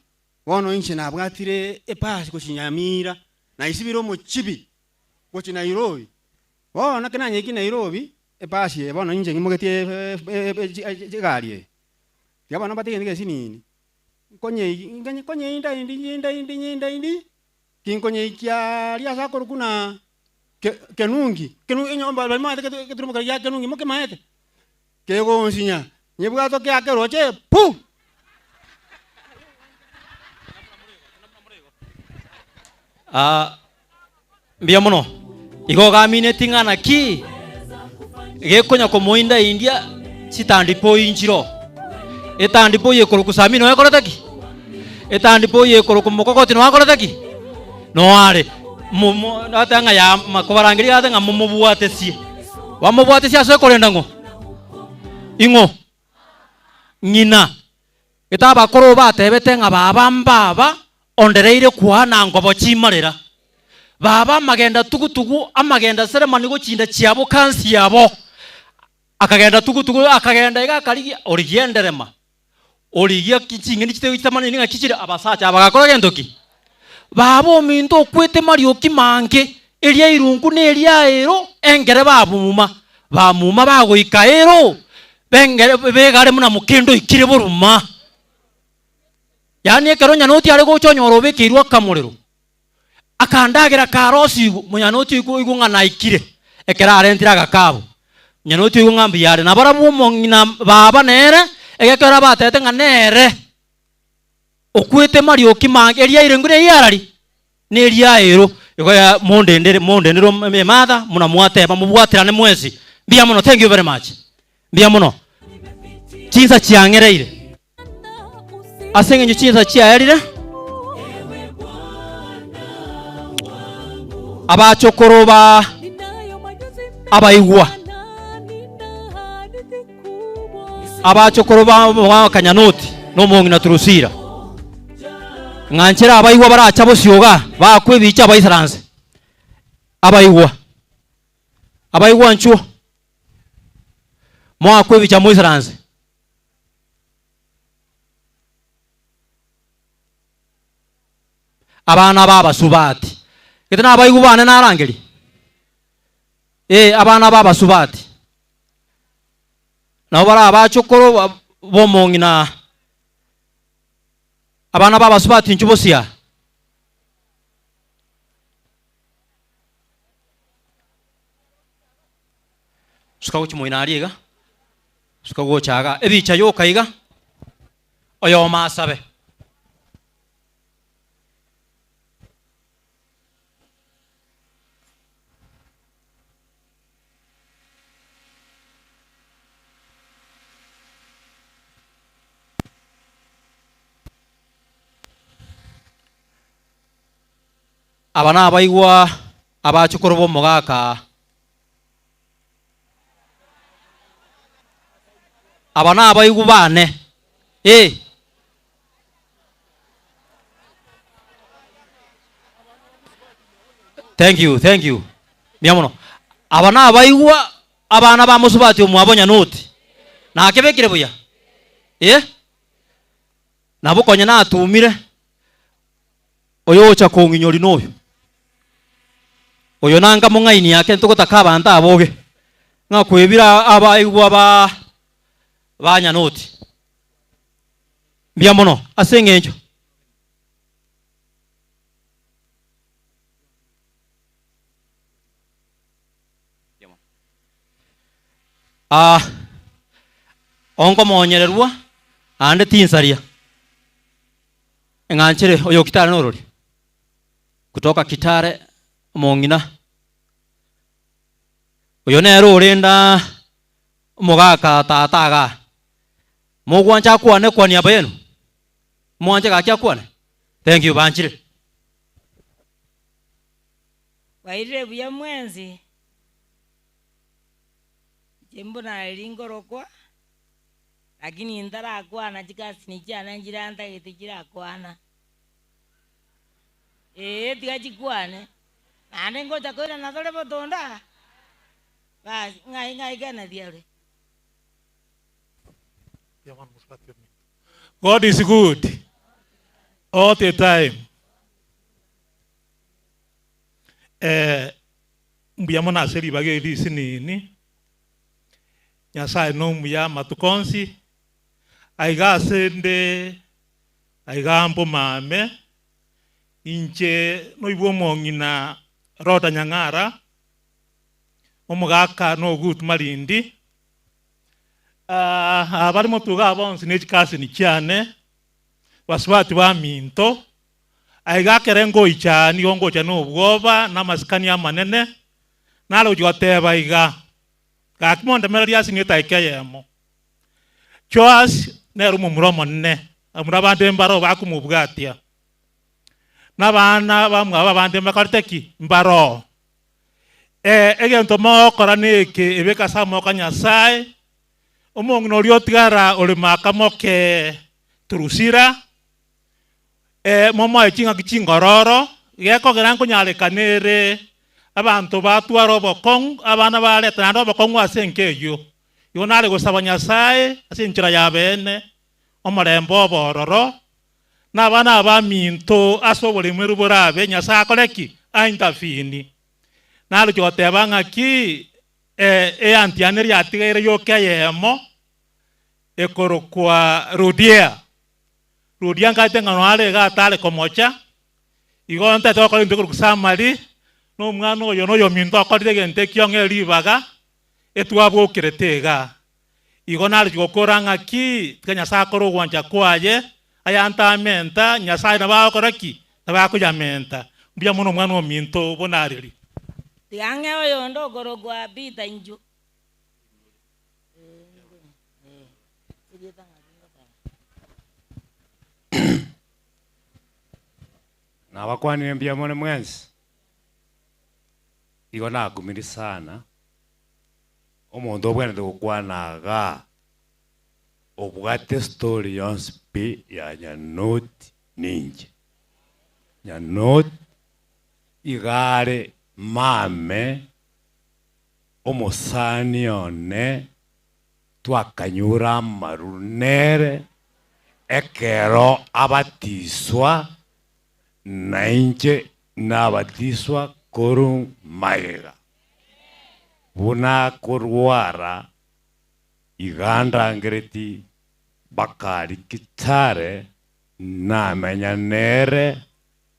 bono inche nabwatire epasi gochia Nyamira, naisibire omochibi gochia Nairobi. Bono ekero nanyeikire Nairobi, epasi eye bono inche ng'imogetie egari eye. Tiga bono mbatebie egento egesinini, nkonyei nkonyeida indi nyinda indi nyinda indi, kinkonyeikia aria ase akorokwa na Kenungi, kenu enyomba baria momaete egeturuma keria gia Kenungi mokemaete? Kegonsinya, nyebwato kiake roche pu!
Ah, mbuya mono. Igo ogamineti ng'a naki gekonya komoinda india chitandipoi nchiro. Etandipoi ekorokwa Samii noyo ekorete ki? Etandipoi ekorokwa Mokogoti noyo akorete ki? Noyo are. Mo- mo- nateba ng'a ya kobarangeria gate ng'a momobwatesie. Bamobwatesie ase okorenda ng'o? Ing'o? Ng'ina. Gete abakoro batebete ng'a baba mbaba ondereire kwana ngobo chimarera. Baba amagenda tugutugu amagenda seremani gochinda chiabo kansi yabo. Akagenda tugutugu akagenda iga akarigia origia enderema. Origia ki ching'eni chitari chitamanini ng'aki chire abasacha aba bagakora gento ki? Baba ominto okwete marioki mange, eria irungu na eria ero, engere bamuma. Bamuma bagoika ero, bengere begare buna mokendo oikire boruma. Yaani ekero nyanoti are gocha onyora obekeirwe akamorero, akandagera karosigwe, monyanoti oigwe oigwe ng'a naikire, ekero arentire agakabu. Nyanoti oigwe ng'a mbuya are. Nabarabwo omong'ina baba nere, egekero abatebete ng'a nere okwete marioki mange, eria irengwe na eria arari, na eria ero. Igo ya mondendere mondendere ematha muna mwateba mobwaterane mwensi. Mbuya mono, thank you very much. Mbuya mono. Chinsa chiang'ereire. Ase eng'encho chinsa chiaerire, abachokoro ba abaigwa, abachokoro ba omokanyanoti na omong'ina Turusira, ng'a nchere abaigwa baracha bosio igaa, baakwe ebicha baisaranse, abaigwa, abaigwa nchuo, moakwe ebicha moisaranse. Abana b'abasubati. Gete nabaigwa bane narangerie? Ee, abana b'abasubati. Nabo bare abachokoro b'omong'ina abana b'abasubati inchuo bosia. Suka gochia moino aria iga. Suka gocha iga, ebicha yoka iga, oyomo asabe. Aba nabaigwa abachukuru b'omogaka. Aba nabaigwa bane, ee. Thank you, thank you. Mbuya mono. Aba nabaigwa abana ba mosubati omwabo Nyanoti. Nakebekire buya? Eh? Nabo konya natumire oyogocha kong'inyori noyo. Oyo nanga mong'aini ake ntogotaka abanto aboge ng'a kwebira abaigwa ba ba Nyanoti. Mbuya mono ase eng'encho. Ah, onkomonyererwa aande tinsaria. Eng'anchere oyo Kitale norori? Kutoka Kitale omong'ina. Oyo nere orenda omogaka tata igaa. Mogwancha akwane kwa niaba yenu? Mwanche gaki akwane? Thank you banchire.
Bwairire buya mwensi? Inche mbuna riria nkorokwa, lakini ntarakwana chikasini chiane nchire ntagete chirakwana. Ee, tiga chikwane, naende ngocha koirana tore botondo aa, basi ng'ai ng'ai Kennedy are?
God is good all the time. Eh, mbuya mono ase ribaga eri risinini. Nyasaye nomuya amatuko onsi. Aiga ase nde aiga mbomame inche noibwe omong'ina Rhoda Nyang'ara omogaka nogut Malindi. Ah, abare motwe iga bonsi ne chikasini chiane basubati baminto. Aiga ekere ngoicha nigo ngocha nobwoba na amasikani amanene, nare gochia goteba iga, Gaki mondemererie ase inwe etaika eyemo. Joash nere omomura omonene, abamura bande mbaroo bakomobwatia, na abana bamwabo abande mbakorete ki? Mbaroo. Ee, egento mogokora neke, ebeke ase amaboko a Nyasae, omong'ina oria otigara ore makamoke Turusila, Ee, momoe ching'aki chingororo, gekogera nkonyarekana ere abanto batware obokong'u, abana barete naende obokong'u ase enka eyio. Igo nare gosaba Nyasae ase enchera ya beene, omorembe obe ororo, Na abana abaminto ase oboremeru borabe, Nyasae akore ki? Aintervene. Naroche goteba ng'aki eanti yane eria yatigaire yoka eyemo ekorokwa Rodia. Rodia nkaete ng'a noare iga atare komocha, igo ntagete gokora egento ekorokwa summary, na omwana oyo na oyominto okorire egento ekio ng'e ribaga, etwabokerete igaa. Igo naroche gokora ng'aki, tiga Nyasae akore ogwancha kwaye, ayantamenta, Nyasae nabo agokora ki? Nabo akoyamenta. Mbuya mono omwana ominto bonareri.
Tiga ng'e oyonde okorokwa Peter inchuo.
Nabakwanire mbuya more mwensi. Igo nakumirie sana, omonto obwenerete gokwana igaa, obwate estory yonsi pi ya Nyanoti ninche. Nyanoti iga are mame omosani one twakanyure amaru nere ekero abatiswa Nainche nabatiswa korwa magega, buna korwara iga ndangereti bakari Kitale, namenya nere,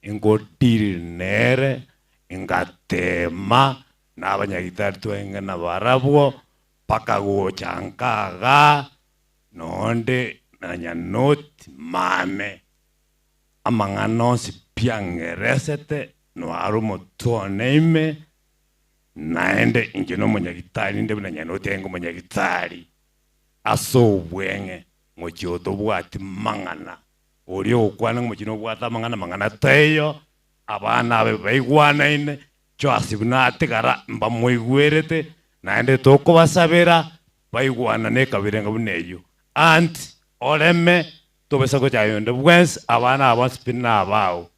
ingodiri nere, ingateema nabanyagitari twenge nabarabwo, mpaka gocha nkagaa, nonde na Nyanoti mame. Amang'ana onsi pi ang'eresete noare omotwe one ime, naende inche nomonyagitari ninde buna Nyanoti aenge omonyagitari ase obweng'e, mochie otobwati mang'ana. Oria ogokwana ng'a mochie nobwate amang'ana, mang'ana taiyo, abana abe baigwanaine, Joasi buna atigara mbamoigwerete, naende tokobasabera baigwanane ekabirenga buna eyio. Aunt oreme Tobisa gochaya onde bwensi, abana aba bonsi pi nabao.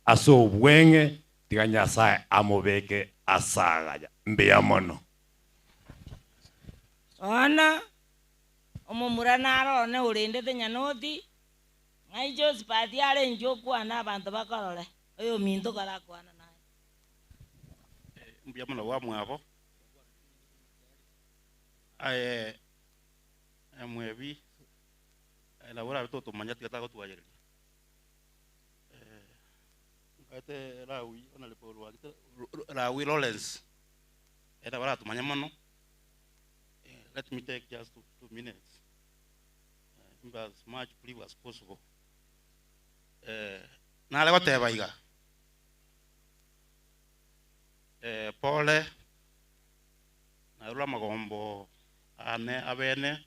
Ase obweng'e tiga Nyasae amobeke ase agaya. Mbuya mono.
Bono omomura naro one orendete nyanoti, ng'ai Josipati are inche okwane abanto bakorore, oyominto karakwane naye.
Mbuya mono bwamwabo. Aye mwebi Nabo orabe totomanya tiga tagotwayereria. Nkaete Lawi Honorable Rwagite Lawi Lawrence ere nabo aratomanye mono. Let me take just 2 minutes be as much brief as possible. Nare goteba iga, pole narure amagombo ane abene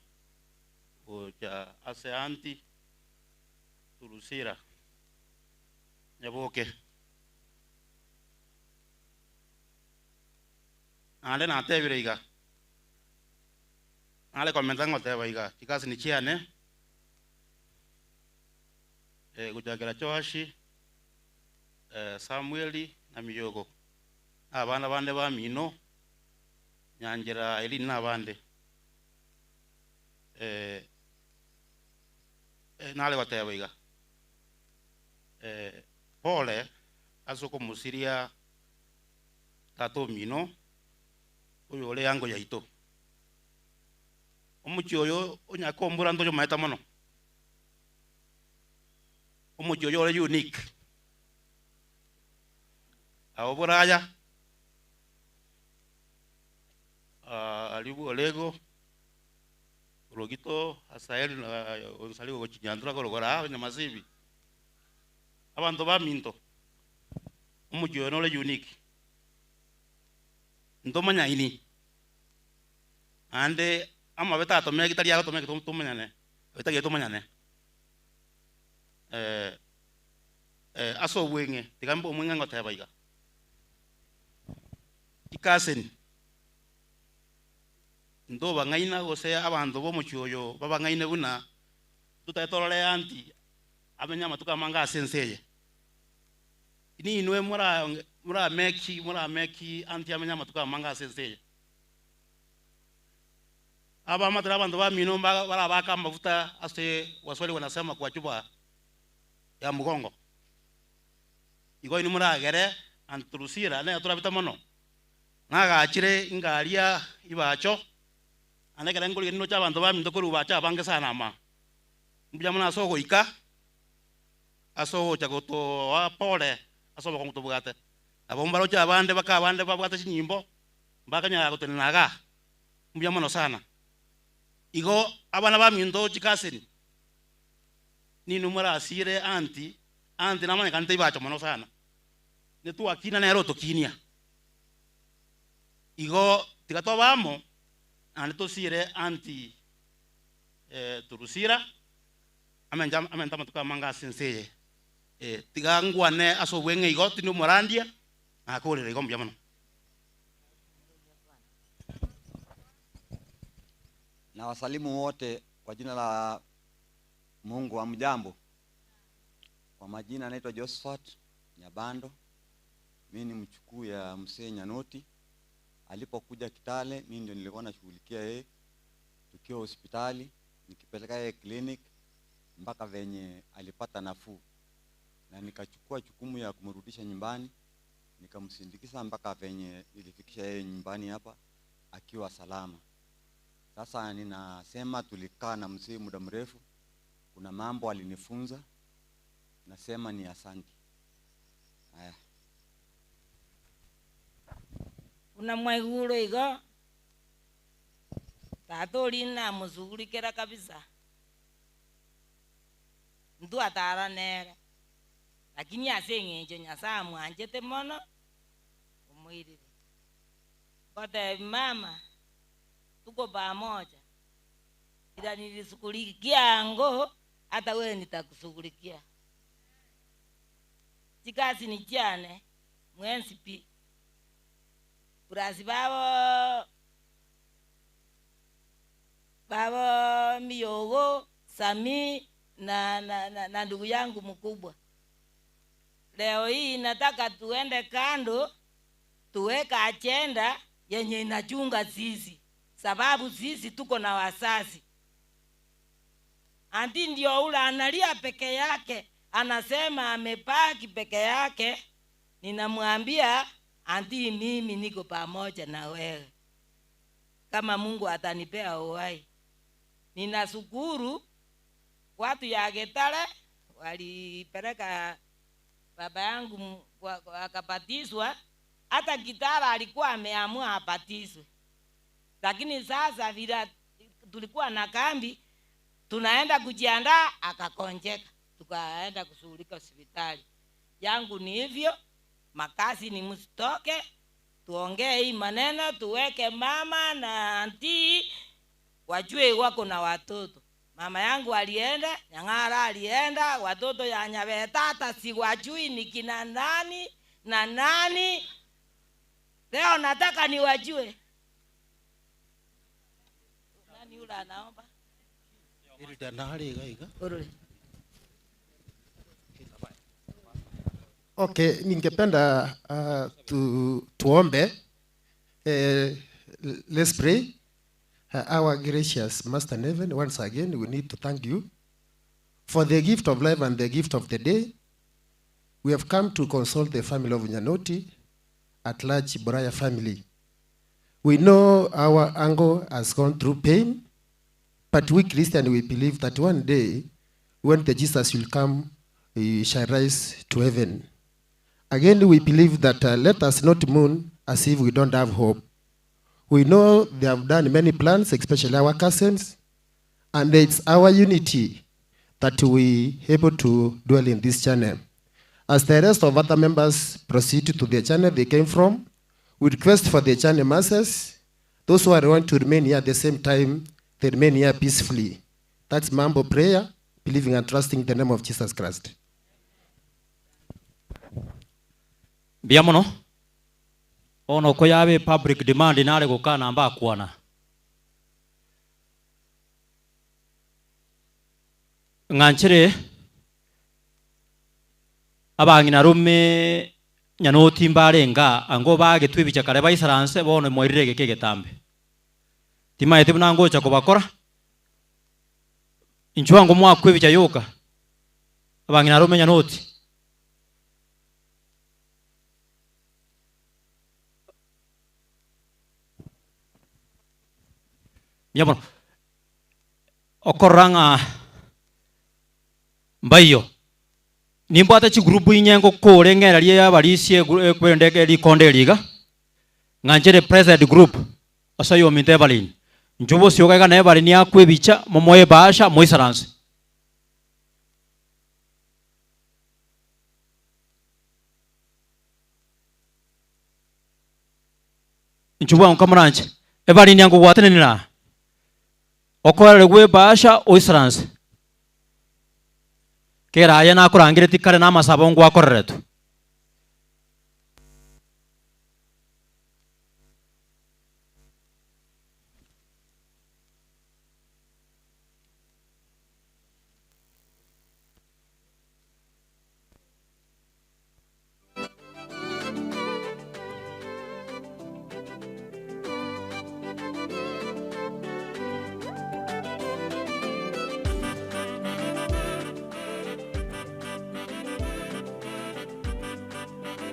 gocha ase Aunty Drusilla Nyaboke. Naende natebire iga, nare komenta ngoteba iga chikasini chiane gochakera Joashi, Samueli na Miyogo, na abana bande bamino, Nyanchera Irene na abande. Nare goteba iga, pole ase okomosiria tata omino, oyo ore eango yaito. Omochie oyo onye kombura ntoyomaete mono, omochie oyo ore unique, abo boraya, aria bworego, Rogito, Asaeli na Onsari gogochinyandora korogora aa Nyamasibi. Abanto baminto, omochie oyo nore unique, ntomanyaini, naende amabe tatomeki tari agotomeki tomanyane, oitagete tomanyane. Ase obweng'e, tiga mbe omweng'e ngoteba iga, chikaseni. Ntobang'aina gose abanto b'omochie oyo babang'aine buna totari torore anti amenye amatuko amange ase ense eye. Ninwe morameki morameki anti amenye amatuko amange ase ense eye. Abamatera abanto bamino barabake amafuta ase Waswahili wanasema kwa chupa. Ya mugongo. Igo inwe moragere Aunt Drusilla nere torabete mono, nagachire inga aria ibacho, naende ekero nkorigia nindoche abanto baminto korwa ibacho abange sana ama. Mbuya mono ase ogoika, ase ogocha gotoa pole ase obokong'u tobwate. Nabo mbaroche abande baka abande babwate chinyimbo, mbakanyara gotenena igaa. Mbuya mono sana. Igo abana baminto chikaseni, ninwe morasire aunty, aunty namanyekanete ibacho mono sana, netwakina nere otokinia. Igo tiga tobe amo, naende tosire aunty Drusilla, amente amente amatuko amange ase ense eye. Tiga ngwane ase obweng'e igo, tindi omorandia, nakorire igo mbuya mono.
Na wasalimu wote kwa jina la Mungu. Hamjambo? Kwa majina naitwa Josephat Nyabando. Mimi ni mchukuu ya mzee Nyanoti. Alipokuja Kitale, mimi ndio nilikuwa nashughulikia yeye tukiwa hospitali, nikipeleka yeye clinic mpaka venye alipata nafuu, na nikachukua jukumu ya kumrudisha nyumbani, nikamsindikiza mpaka venye nilifikisha yeye nyumbani hapa akiwa salama. Sasa ninasema tulikaa na mzee muda mrefu, kuna mambo alinifunza, nasema ni asante. Haya.
Buna mwaigure igo, tata oria namosugulikera kabisa, ntwatara nere, lakini ase eng'encho Nyasaye amwanchete mono, omoirire. Ngotebi mama, tuko pamoja, ila nilisugulikia ango, hata wewe nitakusugulikia. Chikasi ni chiane, mwensi pi. Plus babo, babo Miyogo, Sami na, na, na, na ndugu yangu mkubwa. Leo hii nataka tuende kando, tuweke agenda yenye inachunga sisi, sababu sisi tuko na wazazi. Anti ndio ule analia peke yake, anasema amebaki peke yake. Ninamwambia anti, mimi niko pamoja na wewe kama Mungu atanipea uhai. Ninashukuru watu ya Getare walipeleka baba yangu akabatizwa. Hata Kitara alikuwa ameamua abatizwe, lakini sasa vile tulikuwa na kambi tunaenda kujiandaa, akakonjeka, tukaenda kushughulika hospitali. Yangu ni hivyo, makazi ni msitoke, tuongee hii maneno, tuweke mama na anti wajue wako na watoto. Mama yangu alienda, Nyang'ara alienda, watoto ya Nyabetata siwajui ni kina nani na nani. Leo nataka niwajue. Nani yule anaomba?
Okay, ningependa tuombe. Let's pray. Our gracious Master in heaven, once again we need to thank you for the gift of life and the gift of the day. We have come to console the family of Nyanoti, at large Boraya family. We know our uncle has gone through pain, but we Christians, we believe that one day, when the Jesus will come, he shall rise to heaven. Again, we believe that let us not mourn as if we don't have hope. We know they have done many plans, especially our cousins, and it's our unity that we able to dwell in this channel. As the rest of other members proceed to the channel they came from, we request for the channel masters, those who are going to remain here at the same time, they remain here peacefully. That's my humble prayer, believing and trusting the name of Jesus Christ.
Mbuya mono. Bono oko yabe public demand nare gokana mbakwana. Ng'anchere abang'ina rome nyanoti mbare nga ango bagetwa ebicha kare baisaranse bono moirire egeke egetambe. Timaeti buna ngocha kobakora. Inchuo ango mwakwa ebicha yoka. Abang'ina arome Nyanoti. Mbuya mono. Okorora ng'a mbaiyo. Nimbwate chigroup inye ngokore ng'erarie ya abarisia ekwende rikonde eri iga, ng'a nchere president group ase oyominto Evelyn. Inchuo bosio iga na Evelyn akwe ebicha momoe ebahasha moisaranse. Inchuo bwango kamoranche Evelyn angogwatenenera aa. Okoererigwa ebahasha oisaranse. Kera aye nakorangeretie kare namasabo ngwakoreretwe.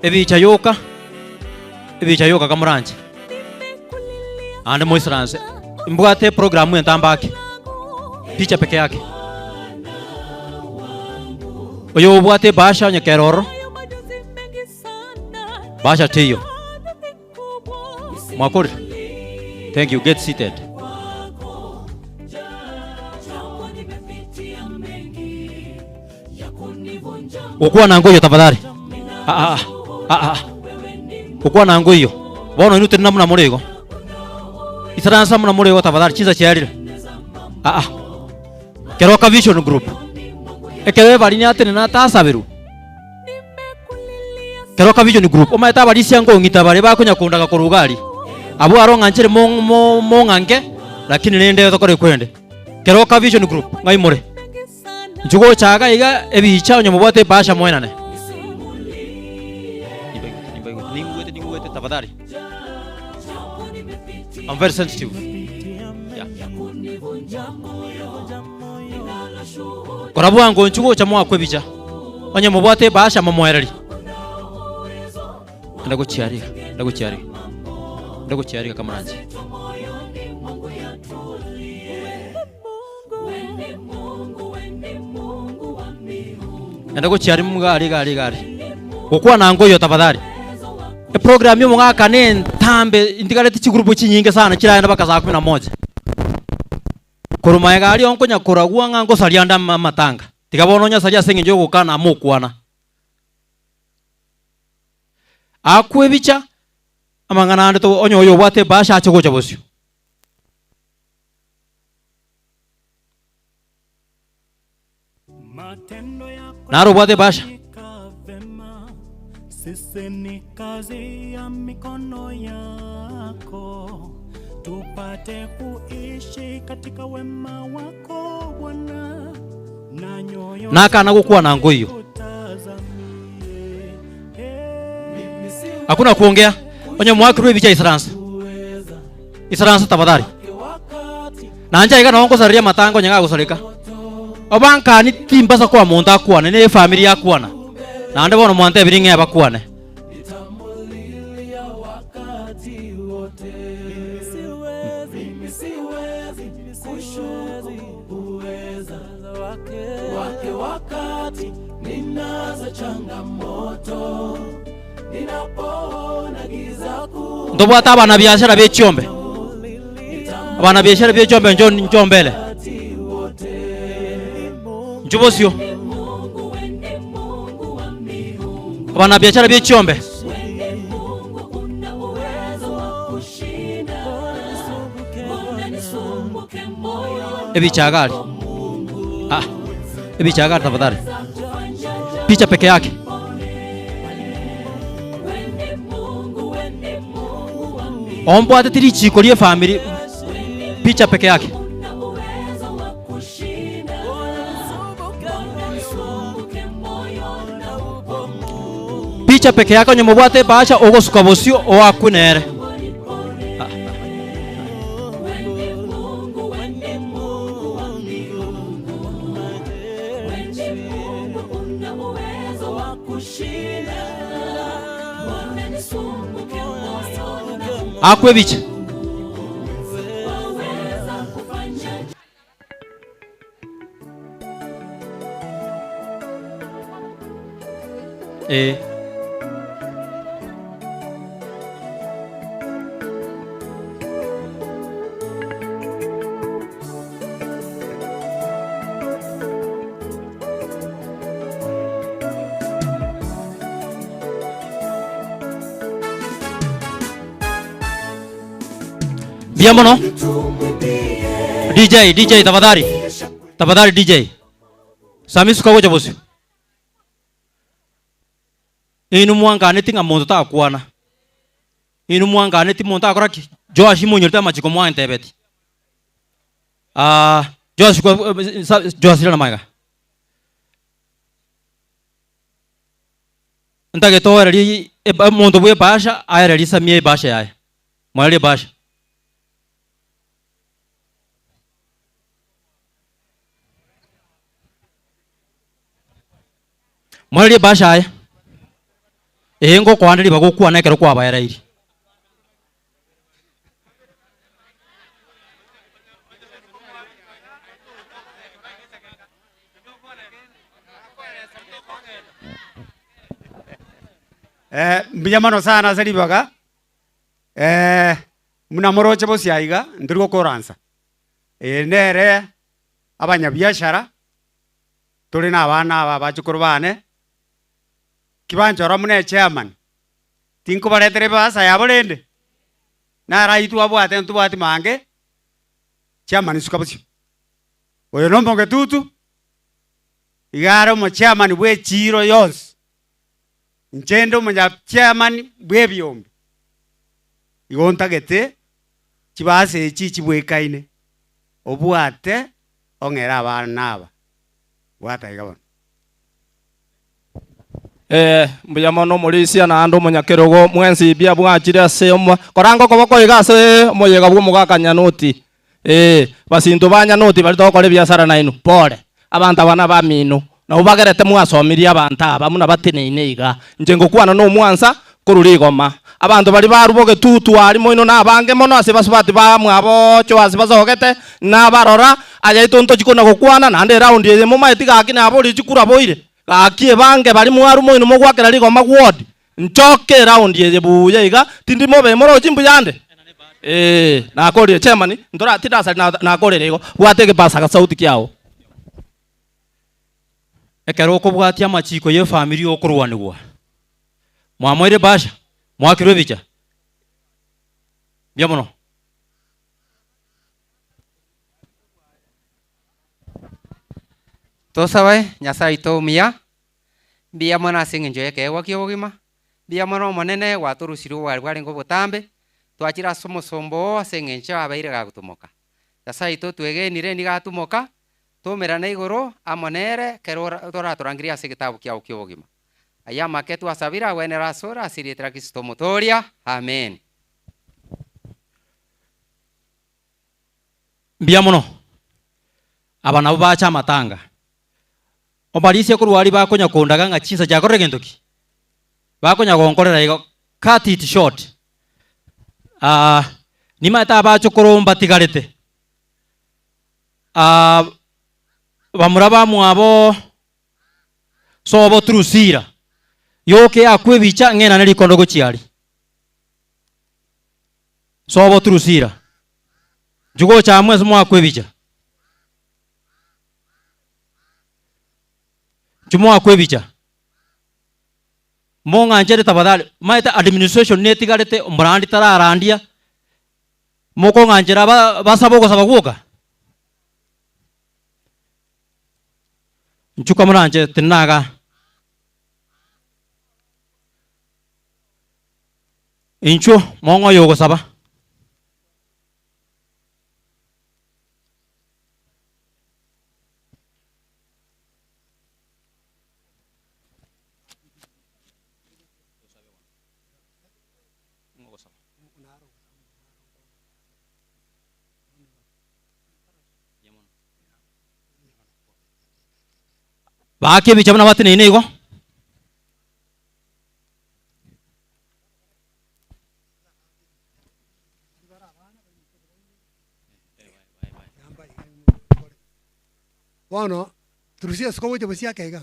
Ebicha yoka, ebicha yoka kamoranche naende moisaranse, mbwate eprogramu entambe ake, picha peke yake. Oyo obwate ebahasha onye kere ororo, bahasha teiyo. Mwakorire? Thank you, get seated. Gokwana nkoiyo tafadhali. Ah, ah, ah, ah. Gokwana nkoiyo. Bono inwe tenena buna more igo. Isaransa buna more igo tafadhali, chinsa chiarire. Ah, ah. Keroka Vision Group. Ekero ebari niatenena atasaberwe. Keroka Vision Group. Omanyete abarisia nkong'ita bare bakonya kondaga korwa iga aria. Abwo aro ng'a nchere mo- mo- mong'anke, lakini rende tokore kwende. Keroka Vision Group, ng'ai more? Inchuo gocha iga iga ebicha onye mobwate ebahasha moenane. Ningwete, ningwete, tafadhali. I'm very sensitive. Yeah. Kora bwango inchuo gocha moakwe ebicha. Onye mobwate ebahasha momoererie. Enda gochia aria iga, enda gochia aria iga, enda gochia aria iga kamoranche. Enda gochia aria iga aria iga aria iga aria. Gokwana nkoiyo tafadhali. Eprogram ya omogaka ne entambe ntigareti chigroup chinyinge sana chiraende mpaka saa kumi na moja. Korwa magega aria nkonya koragwa ng'a nkosaria ande amatanga. Tiga bono onyasarie ase eng'encho yogokana amo okwana. Akwe ebicha, amang'ana ande to onye oyo obwate ebahasha ache gocha bosio. Naro obwate ebahasha?
Sisi ni kazi ya mikono yako, tupate kuishi katika wema wako Bwana, na nyoyo
Nakana gokwana nkoiyo. Hakuna kuongea. Onye mwakirwe ebicha isaransa. Isaransa tafadhali. Nanche aiga nabo nkosareria amatango onye gagosareka. Obankani timbasa koa monto akwane, ne efamiri yakwana. Naende bono mwantebirie ng'a ebakwane. Ntobwate abanabiashara be chiombe, abanabiashara be chiombe ncho ncho mbele, ncho bosio, abanabiashara be chiombe. Ebicha gari. Ah, ebicha gari tafadhali. Picha peke yake. Ombwateti richiko rie family picha peke yake. Picha peke yake onye mobwate ebahasha ogosuka bosio oakwe nere.
kushinda. Mbona nisumbuke moyoni na
Akwe ebicha.
waweza kufanya
Eh. Mbuya mono. DJ, DJ tafadhali. Tafadhali DJ. Sami suka gocha bosio. Inu mwanganeti ng'a monto takwana. Inu mwanganeti monto akora ki? Joash monyorete amachiko mwantebeti. Ah, Joash kwa Joash rana maiga. Ntagete oererie omonto bwa ebasha aererie Samia ebasha yaye. Mwaererie ebasha. Mwaererie ebasha aye. Ee ngokoanderia bagokwana ekero kwabaereirie.
Eh, mbuya mono sana ase ribaga, eh, buna moroche bosio aiga, ntori gokoransa. Eye nere abanyabiashara, tore na abana aba abachukuru bane, kibanchora buna echairman, tinkobaretera ebasa yabo rende, naro aywo twabwate ntobwati mange, chairman suka bosio. Oyo na omogetutu, iga are omochairman bwa echiro yonsi, inche inde omonya chairman bwa ebiombe. Igo ntagete, chibasa echi chibwekaine, obwate ong'ere abana aba, bwata iga bono.
Eh, mbuya mono omorisia naende omonyakerogo mwensi bia bwachire ase omo koranga okoboko iga ase omoyega bwa omogaka Nyanoti. Eh, basinto ba Nyanoti baria togokora ebiasara nainwe, pore. Abanto aba nabamino, nabwo bagerete mwasomirie abanto aba buna bateneine iga. Inche ngokwana nomwansa korwa rigoma. Abanto baria barwa bogetutu aria moino nabange mono ase basubati bamwabo Joasi basogete, nabarora, ayaito ntochi kona gokwana, naende eraundi eye momaeti gaki naborie chikura boire. Gaki ebange baria mwarwa moino mogwakera rigoma ward, nchoke eraundi eye buya iga, tindi mobe morochi mbuyande? Ee, nakorire chairman, ntora tindasari nakorire igo, bwata egepasaga sauti kiao.
Ekero okobwatia amachiko y'efamiri okorwanigwa. Mwamoire Baasha, mwakirwe ebicha. Mbuya mono.
Tosabe, Nyasae oito omuya, mbuya mono ase eng'encho y'ekeegwa ki'obogima, mbuya mono Omonene gwatorusirie obwari bwarenge obotambe, twachire ase omosomba oo ase eng'encho abeire gagotumoka. Nyasae oito twegenire nigo atumoka, Toumerane igoro amo nere ekero oratorangerie ase egetabu kiao ki'obogima. Ayio amake twasabire agwenere asore ase erieta ria Kristo Omotoria. Amen.
Mbuya mono. Aba nabwo bache amatanga. Obarisia korwa aria bakonya kondaga ng'a chinsa chiakorire gento ki? Bakonya gonkorera igo, cut it short. Ah, nimaete abachokoro mbatigarete. Ah, bamura bamwabo sobo Drusila, yoka eakwe ebicha ng'enane rikondo gochia aria. Sobo Drusila, inchuo gocha amo ase moakwe ebicha. Inchuo moakwe ebicha. Mong'anchere tafadhali, maete administration netigarete omorandi tararandia, Mokong'anchera aba basabe ogosaba gwoka? Nchuka moranche tinaga. Inchuo mong'oye ogosaba. Baake ebicha buna bateneine igo.
Bono, Drusilla isiko gocha bosio ake iga.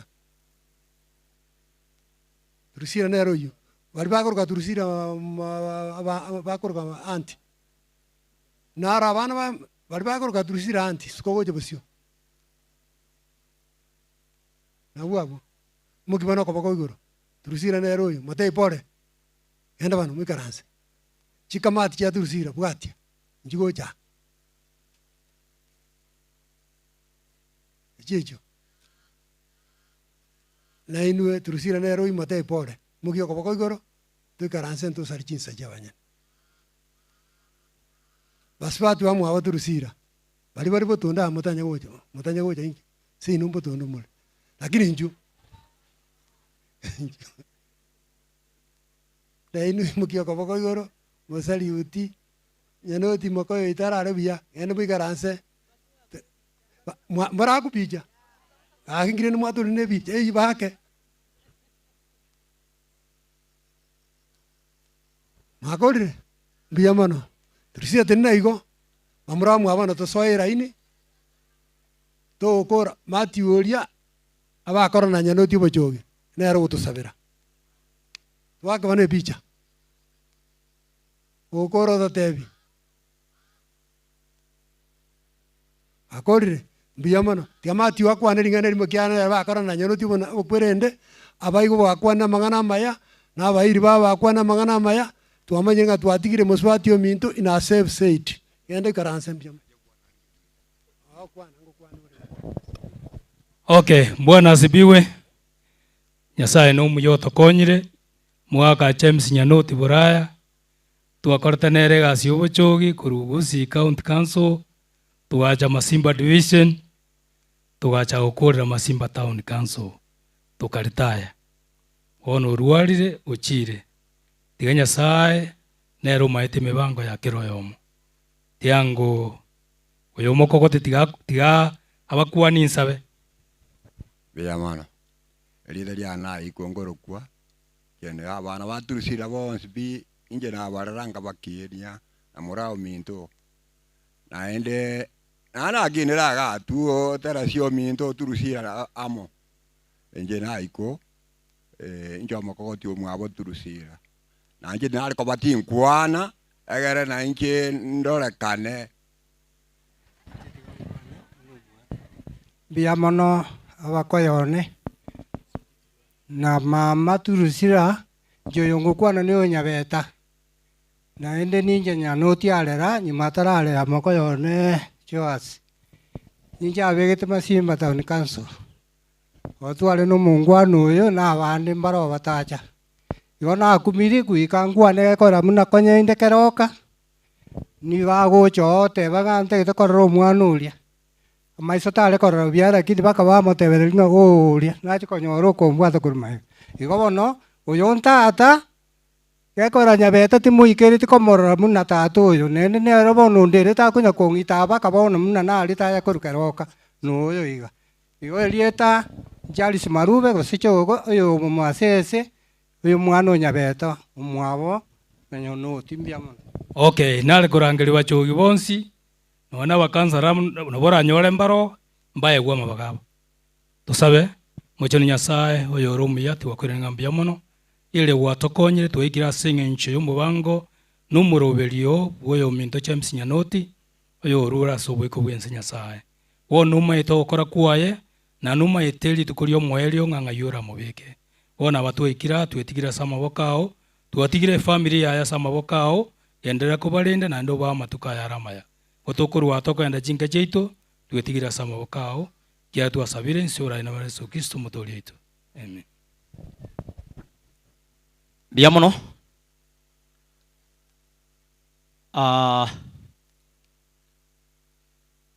Drusilla nere oyio. Baria bakoroka Drusilla aba bakoroka aunty. Naro abana ba baria bakoroka Drusilla aunty isiko gocha bosio. Nabwo abwo, omokima na okoboko igoro, Drusilla nere oyo, motebie pore, genda bono moikaranse. Chikamati chia Drusilla bwatia, inchi gocha aa. Echio echio. Nainwe Drusilla nere oyio motebie pore, mogie okoboko igoro, toikaranse ntosari chinsa chia abanyene. Basubati bamwabo Drusilla, baria bare botondo aa motanya gocha motanya gocha inki? Seino mbotondo more, lakini inchuo inchuo nainwe imokia okoboko igoro, mosaliuti, onye noti moka oyo oito arare buya, genda moikaranse mwa morakubicha, gaki nkire nimwatorire na ebicha eywo bake. Mwakorire? Mbuya mono. Drusilla tenena igo, bamura bamwabo bono tosoe eraini, togokora Mathew oria, abakora na nyanoti obochogi, nere ogotosabera. Twake bono epicha, gokora ototebi, akorire, mbuya mono. Tiga Mathew akwane ring'ana erimo ekiagera nere bakora na nyanoti obona okwerende, abaigwa bagakwana amang'ana amaya, na abairi babo bagakwana amang'ana amaya, twamanyire ng'a twatigire mosubati ominto in a safe side. Genda oikaranse mbuya mono.
Okay, Bwana asifiwe. Nyasaye nomuya otokonyire, mwaka James Nyanoti Buraya, twakorete nere egasi ya obochogi korwa Gusii County Council, togacha Masimba Division, togacha gokorera Masimba Town Council, tokaritaya. Bono orwarire ochire, tiga Nyasaye nere omaete emibango ya kera oyomo. Tiango oyo omokogote tiga tiga abakuani nsabe.
Mbuya mono. Erieta riane naikwe nkorokwa, kende abana ba Drusilla bonsi pi, inche nabarera nkabakinia na mora ominto. Naende, naende nakinire agatwo terasi ominto Drusilla amo, inche naikwo, inche omokogoti omwabo Drusilla. Nainche nare koba tinkwana, egere nainche ndorekane.
Mbuya mono abakoyone, na mama Drusilla, inche oyo ngokwana na oyo Nyabeta. Naende ninche Nyanoti arera, nyuma atararera mokoyone Joas. Ninche abegete Masimba Town Council. Otware na omongwana oyo na abande mbaro batacha. Igo nakumiri goika nkwane gekora buna konye keroka, nigo agocha oo oteba ng'a ntagete korora omwana oria. Amaiso tare korora buya lakini mpaka bamotebereria ng'a oria, nachi konyora okombwata korwa magega. Igo bono, oyo ntata, gekora Nyabeta timoikereti komorora buna tata oyo, naende nere bono onde takonya kong'ita mpaka bono buna naria taya korwa keroka, na oyo iga. Igo erieta Charles Marube gose Chogo, oyo omomasese, oyo omwana o Nyabeta, omwabo, na Nyonoti, mbuya mono.
Okay, nare korangeria bachogi bonsi, nonya na abakansara nabo oranyore mbaro, mbaegwe amabaga abo. Tosabe, Mochenu Nyasae, oyore omuya, tiwakoirana ng'a mbuya mono, ere gwatokonyire twaikire ase eng'encho y'omobango na omoroberio bw'oyominto James Nyanoti, oyorure ase oboiko bw'ense Nyasae. Bono nomaete ogokora kwaye, na nomaete rituko ri'omoerio ng'a ng'ai oramobeke. Bono aba twaikire aa, twetigire ase amaboko ao, twatigire efamiri yaye ase amaboko ao, genderera kobarenda naende obae amatuko aya are amaya. Gotokorwa aa tokogenda chinka chiaito, twetigire ase amaboko ao, ekiagera twasabire inse oraye nabare Yeso Kristo Omotoori oito. Amen.
Mbuya mono. Ah,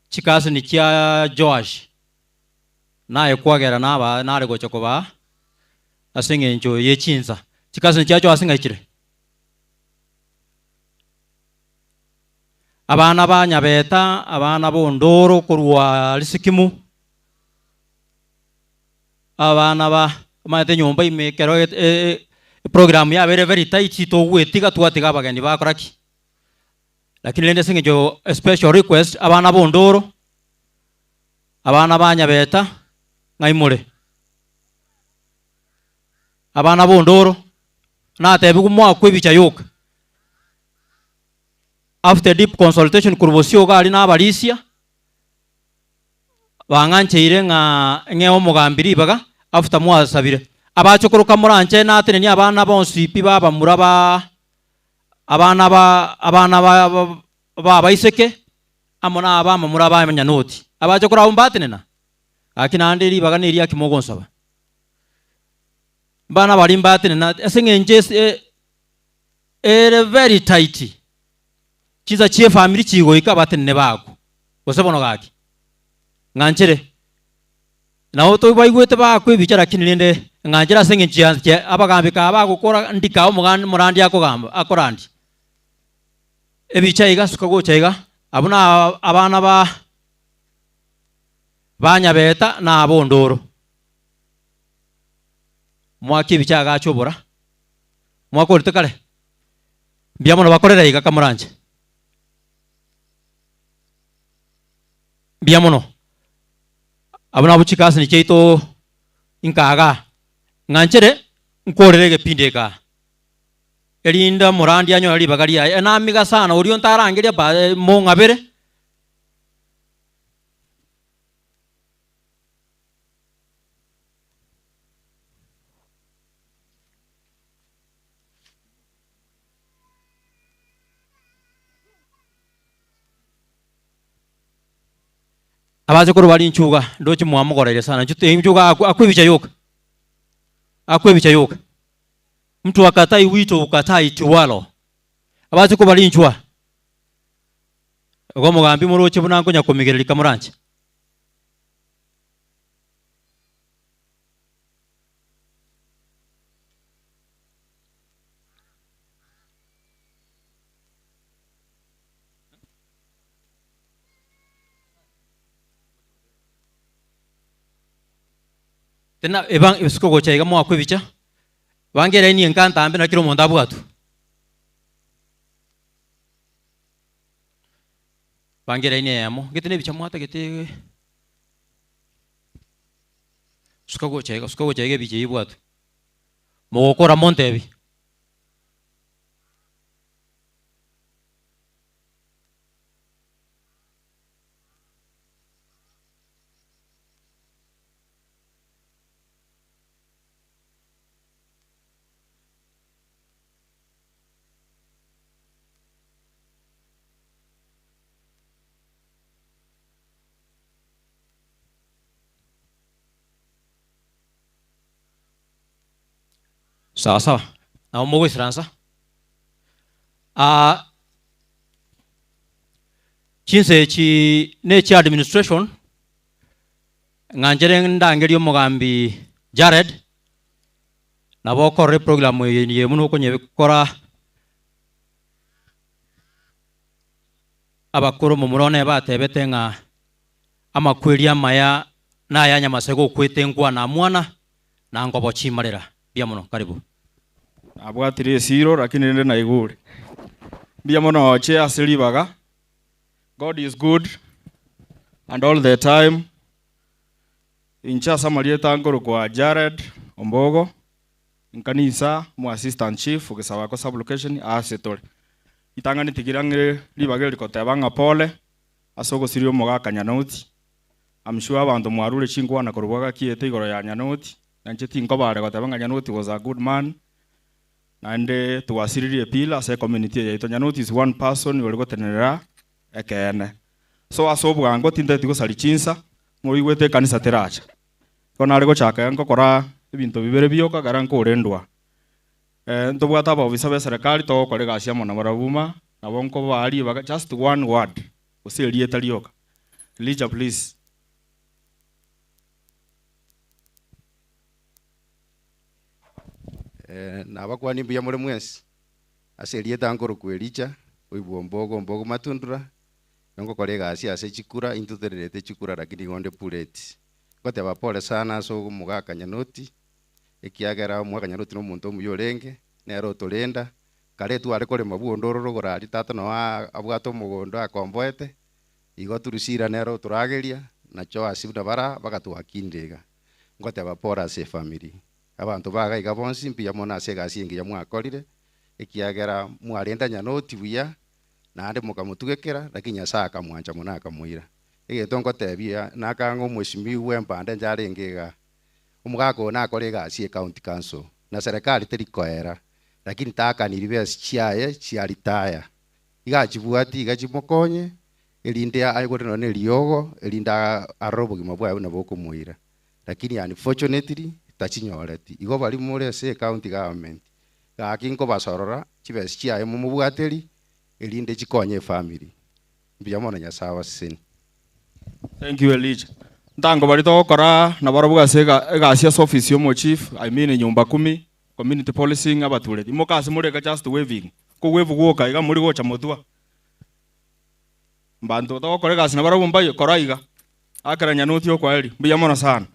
chikasini chia Joash naye kwagera naba nare gocha kobaa ase eng'encho ye chinsa. Chikasini chia Joash ng'ai chire? Abana ba Nyabeta, abana b'Ondoro korwa Risikimu, abana ba omanyete enyomba ime ekero eprogram yabeire very tight togwetiga twatiga abageni bakora ki? Lakini rende ase eng'encho special request abana ba Ondoro. Abana ba Nyabeta, ng'ai more? Abana b'Ondoro, natebigwe moakwe ebicha yoka. After deep consultation korwa bosio iga aria na abarisia, bang'ancheire ng'a ng'ee omogambi ribaga after mwasabire. Abachokoroka moranche natenenie abana bonsi pi ba abamura ba abana ba abana ba ba abaiseke amo na abamamura ba abanyanoti. Abachokoro abwo mbatenena? Gaki naende ribaga neria ki mogonsaba? Mbana baria mbatenena ase eng'encho ase ere very tight. Chinsa chi'efamiri chigoika batenene bakwo. Gose bono gaki, ng'anchere. Nabo tobaigwete bakwa ebicha lakini rende ng'anchere ase eng'encho ya ya abagambi kaa bagokora ndika omogani omorandi akogamba akorandia. Ebicha iga suka gocha iga, abwo na abana ba ba Nyabeta na ab'Ondoro. Mwake ebicha agacha obora, mwakorete kare? Mbuya mono bakorere iga kamoranche. Mbuya mono. Abwo nabwo chikasini chiaito inkagaa. Ng'anchere nkorere egepindi eke aa. Erinde omorandi anyore ribaga riaye. Enamiga sana oria ontarangeria ba mong'abere. Abachokoro baria inchuga, ndoche mwamogoreire sana, inchu inchuga akwe akwe ebicha yoka, akwe ebicha yoka. Mtu akatai wito ukatai tiwalo. Abachokoro baria inchwa, igo omogambi moroche buna nkonya komigereria kamoranche. Tena eba isiko gocha iga mwakwa ebicha, bange eraini enka ntambe naki kera omonto abwatwe. Bange eraini eyemo, gete na ebicha mwatagete suka gocha iga, suka gocha iga ebicha eywo ebwatwe. Mogokora montebi. Sawa sawa, nabo mogoisaransa. Ah, chinsa echi ne chia administration, ng'anchere ndangerie omogambi Jared, nabo okorora eprogram eye eye buna okonyekora abakoro momura one batebete ng'a amakweri amaya naya nyamasege okwete nkwana mwana na ngobo chimarera. Mbuya mono, karibu.
Nabwatire esiro lakini rende naigure. Mbuya mono oche ase ribaga. God is good and all the time. Inche ase amarieta nkorokwa Jared Ombogo, nkanisa omo assistant chief Gesabako sub location aase tore. Ritang'ani tigira ng'ire ribaga eri koteba ng'a pole ase ogosiria omogaka Nyanoti. I'm sure abanto mwarure chinkwana korwa bwagakiete igoro ya Nyanoti, na inche tinkobare goteba ng'a Nyanoti was a good man, naende twasiririe epillar ase ecommunity eye yaito. Nyanoti is one person ore gotenenera ekeene. So ase obwango tintageti gosaria chinsa, moigwete ekanisa teracha. Igo nare gochaka iga nkokora ebinto bibere bioka ekero nkorendwa. Ntobwate abaofisa be serikali togokora egasi amo nabarabwo buna, nabo nkobaa ribaga just one word, gose erieta rioka. Elijah please.
Nabakwanie mbuya more mwensi, ase erieta nkorokwa Elijah, oibwa ombogo ombogo matundura, nigo ngokora egasi ase chikura, intwe totererete chikura lakini igo onde pureti. Ngoteba pole sana ase omogaka Nyanoti, ekiagera omogaka Nyanoti na omonto omuya orenge, nere otorenda, kare tware korema bwa onde ororo igoro aria tata noo abwate omogondo akomboete, Igo Turusila nere otorageria, na Joasi buna bara bagatwakinire iga. Ngoteba pore ase efamiri. Abanto ba iga iga bonsi mbuya mono ase egasi engiya mwakorire, ekiagera mwarenta Nyanoti buya, naende mokamotugekera, lakini Nyasae akamwancha mono akamoira. Egento ngotebia nakang'a omweshimiwa bw'empande inche arenge igaa, omogaka oyo nakore egasi ye county council, na serikali teri koera, lakini taakaniri besa chiaye chia retire. Iga achibwati iga chimokonye, erinde aigure nonye na eriogo, erinde arore obogima bwaye buna bokomoira. Lakini unfortunately, tachinyoreti. Igo baria more ase ecounty government, gaki nkobasorora, chibesa chiaye momobwateri, erinde chikonye efamiri. Mbuya mono Nyasae abasesenie.
Thank you Elijah. Ntango baria togokora nabarobwo ase egasi ase office ya omochief, I mean nyumba kumi, community policing, abatureti. Imoka ase more iga just waving. Ko wave gwoka iga mori gocha motwa. Mbanto togokora egasi nabarobwo mbaye, kora iga. Akera Nyanoti okwaeri. Mbuya mono sana.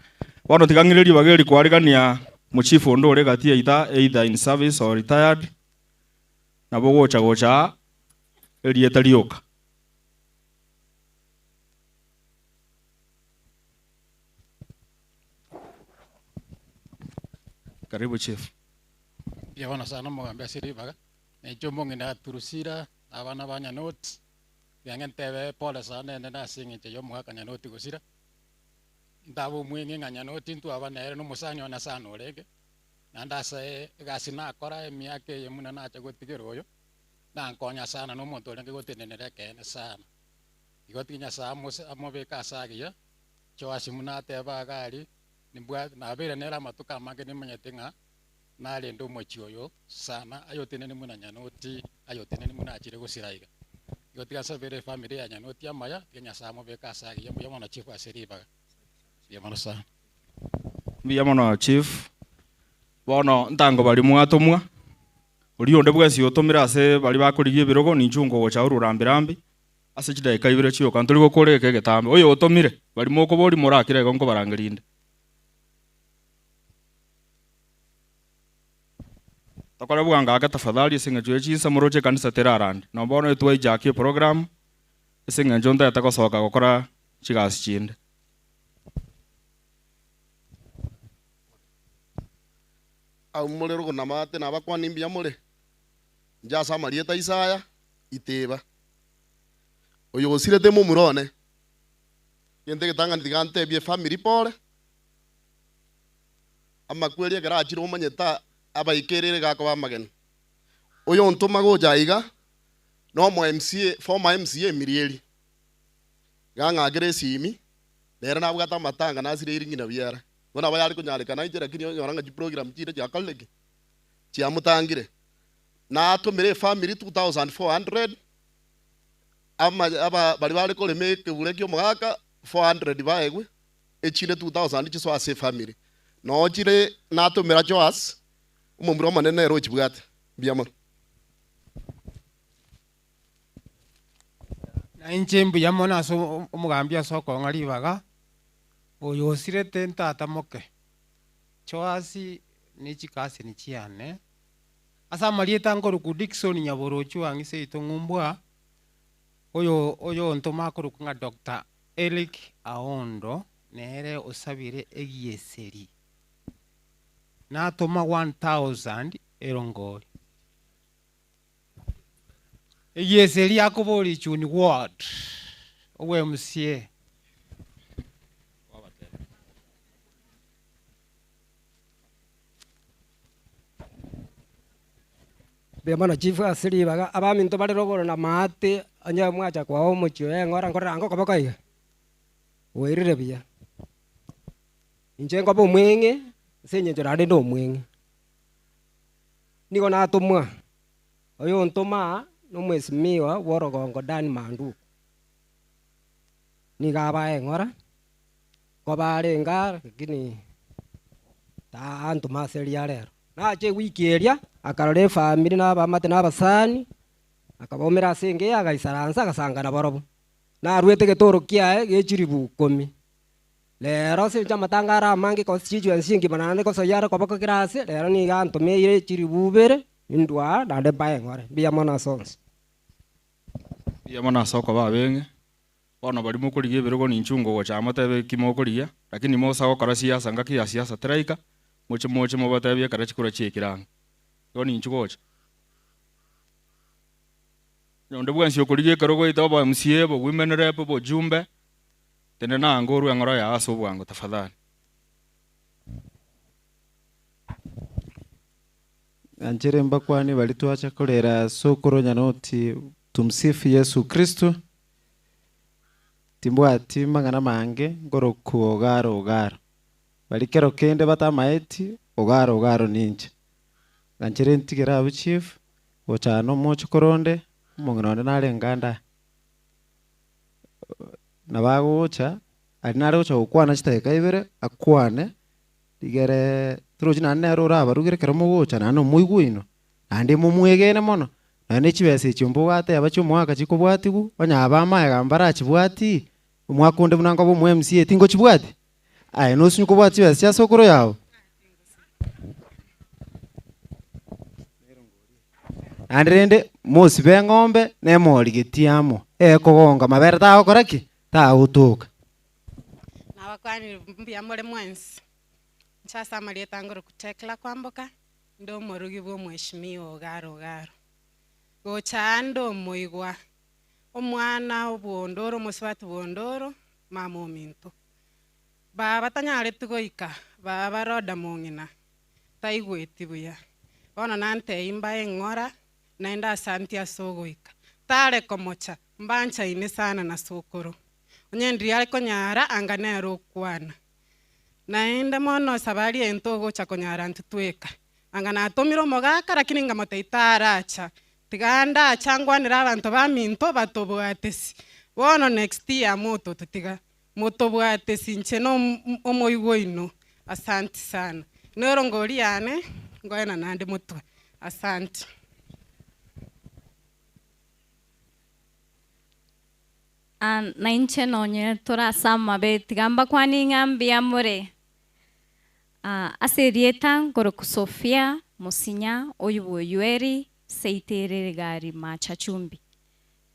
Bono tiga ng'ire ribaga eri kwarigania mochief onde ore gati yaito either in service or retired, nabo ogocha gocha aa erieta rioka. Karibu chief.
Mbuya mono sana omogambi ase ribaga, na inche omong'ina Drusilla na abana ba Nyanoti, Tiga ntebe pole sana enene ase eng'encho y'omogaka Nyanoti gosira. Ntabe omweng'e ng'a Nyanoti ntwaba nere nomosani one sana orenge, naende ase egasi nakora emiaka eye buna nacha gotigera oyo, nankonya sana na omonto orenge gotenenera ekeene sana. Igo tiga Nyasae amose amobeke ase agiya, Joash buna ateba iga aria, nimbwate nabeire nere amatuko amange nimanyete ng'a narende omochie oyo sana, ayoteneni buna Nyanoti, ayoteneni buna achire gosira iga. Igo tiga nsabere efamiri ya Nyanoti amaya, tiga Nyasae amobeke ase agiya mbuya mono chief ase ribaga. Mbuya mono sana.
Mbuya mono chief, bono ntango baria mwatomwa, oria onde bwensi otomire ase baria bakorigia ebirogo ninchu nkogocha orure rambi rambi, ase chidakika ibere chioka ntori gokora egeka egetambe. Oyo otomire, baria mokoboria morakire igo nkobarangeria inde. Tokore bwango ake tafadhali ase eng'encho ye chinsa moroche ekanisa terarande. Nabo bono etwaijakia eprogram ase eng'encho ntagete gosoka gokora chigasi chinde.
Abwo more rogonamate nabakwani mbuya more, inche ase amarieta Isaya, Iteba. Oyo osirete momura one. Egento egetang'ani tiga ntebie efamiri pore. Amakweri ekero achire omanyete abaikerere gakoba amageni. Oyontoma gocha aiga nomo MCA, former MCA Emirieri. Iga ang'akere esimi, nere nabwate amatanga nasireiri ng'ina biara. Igo nabo yare konyarekana inche lakini onyora ng'a chiprogram chinde chiakorire ki? Chiamotangire. Natomire efamiri 2400, ama aba baria bare korema ekebure kia omogaka 400 baegwe. echinde 2000 chisoe ase efamiri, noo chire natomera Joas, omomura omonene nere ochibwate. Mbuya mono.
Na inche mbuya mono ase omogambi ase okong'a ribaga, oyo osirete ntata moke, Joas ne chikaseni chiane, ase amarieta nkorokwa Dickson Nyaborochio ang'e seito ng'umbwa, oyo oyontoma akorokwa ng'a Doctor Eric Aondo nere osabire egieseri, natoma 1000 erongori. Egieseri akoboria Chuni Ward obwe MCA.
Mbuya mono chief ase ribaga, abaminto bare rogoro na maate, onye mwacha koa omochie oye eng'ora nkorora ango okoboko iga, oerire buya. Inche nkoba omweng'e, ase eng'encho naende nde omweng'e. Nigo natomwa, oyontoma aa, na omwesimigwa bwa orogongo Dan Manduku. Nigo abae eng'ora, nkoba arenge aa lakini taantoma ase riria rero. Nache ewiki eria, akarora efamiri na abaamate na abasani, akabaumera ase engeyo, agaisaransa, agasanga nabarobwo. Naruete egetoro kiaye gie chilifu ikomi. Rero ase engencho amatanga are amange constituency engima naende gosoyia are koboko kera ase, rero nigo antomeire chilifu ibere, indwe aa naende mbae eng'ore. Mbuya mono ase onsi.
Mbuya mono ase okoba abeng'e. Bono baria mokorigia ebirogo ninchu ngogocha aa motebe eki mokorigia, lakini mosa gokora siasa ngaki ya siasa teraika, moche moche mobatebie ekero chikura chiaikire ang'e. Igo ninchu gocha. Onye onde bwensi okorigia ekerogo goeta obo MCA, obo women rep, obojumbe, tenena ango orue eng'oro yao ase obwango tafadhali.
Nganchere mbakwanie baria twacha korera sokoro Nyanoti Tumsifu Yesu Kristo. Timbwati mang'ana mange nkorokwa Ogaro Ogaro. Baria kero kende batamaeti Ogaro Ogaro ninche. Nganchere ntigere abwo chief, gocha aa nomoche koronde, omong'ina onde narenge ande aa. Nabo agocha, aria nare gocha gokwana chidakika ibere, akwane, Rigere torochi naende nere orabarugere ekero mogocha, naende nomoigwe oino, naende momwegene mono, nonya ne chibesa echio mbogateba chi'omoaka chikobwatigwa, onye aba amaega mbarachibwati, omwaka onde buna nkoba omo MCA tingochibwati? Aye nosinye kobwata chibesa chia sokoro yao? Naende rende mosibe eng'ombe na emori getie amo, ekogonga mabere tagokora ki? Tagotoka.
Nabakwanire mbuya more mwensi, inche ase amarieta ngoroku Tecla Kwamboka, inde omorugi bwa omweshimiwa Ogaro Ogaro. Gocha aa nde omoigwa, omwana obwondoro omosubati bwondoro, mama ominto. Baba tanyareti goika, baba Rhoda mong'ina, taigweti buya. Bono nantebia mbae eng'ora, naende asanti ase ogoika. Tare komocha, mbanchaine sana na sokoro. Onye ndiria are konyara anga nere okwana. Naende mono safari eye ntogocha konyara intwe tweka. Anga natomire omogaka lakini nkamotebia taracha, tiga ndacha ngwanere abanto baminto batobwatesi. Bono next year motototiga, motobwatesi inche na omoigwa oino. Asanti sana. Nero ngori yane, nkoena naende motwe. Asanti.
Na inche nonye tore ase amabe, tiga mbakwanie ng'a mbuya more. Ase erieta nkorokwa Sophia Mosinya oyio bw'Oyweri seito ere egari Macha Chumbi.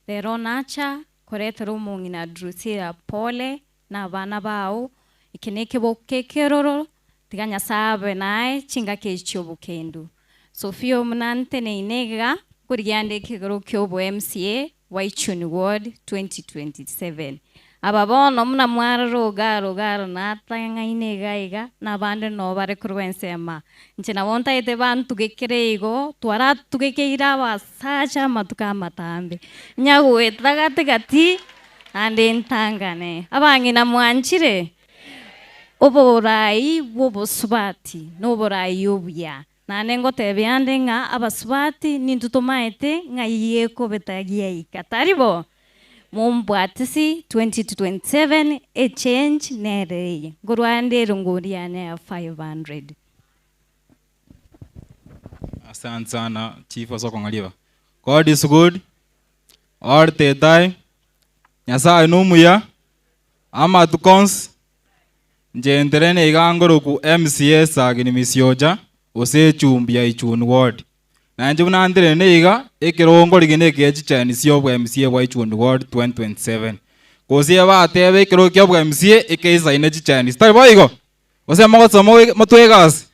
Rero nacha koretera omong'ina Drusilla pole na abana bao, eke nekeboka ekeroro, tiga Nyasae abe naye chingaki echi chi'obokendu. Sophia omuna nteneine iga, nkorigia ande ekegoro ki'obo MCA bwa Ichuni Ward 2027. Aba bono buna mwarora Ogaro Ogaro natang'aine iga iga, na abande noo bare korwa ensemo aa. Inche nabo ntagete bantugekere igo, twaratugekeire abasacha amatuko amatambe. Nyagoeta gati gati, naende ntangane. Abang'ina mwanchire? Oborai bw'obosubati noborai obuya. Naende ngotebia ande ng'a abasubati nintwe tomaete ng'ai ekobeta giaika, tari bo? Mombwatisi 2027 echange nere eye. Nkorwa ande erongori yane ya 500.
Asante sana chief ase okong'a ribaga. God is good all the time, Nyasaye nomuya amatuko onsi. Inche nterene iga ngoroku MCA Sagini Misiocha gose echumbi ya Ichuni ward. Na inche buna nterene iga ekerogo nkorigia nekeya chichaini chia obwa MCA bwa Ichuni ward 2027. Gose batebe ekerogo kia obwa MCA ekeisaine chichaini tari boigo? Gose mogosoma motwe egasi?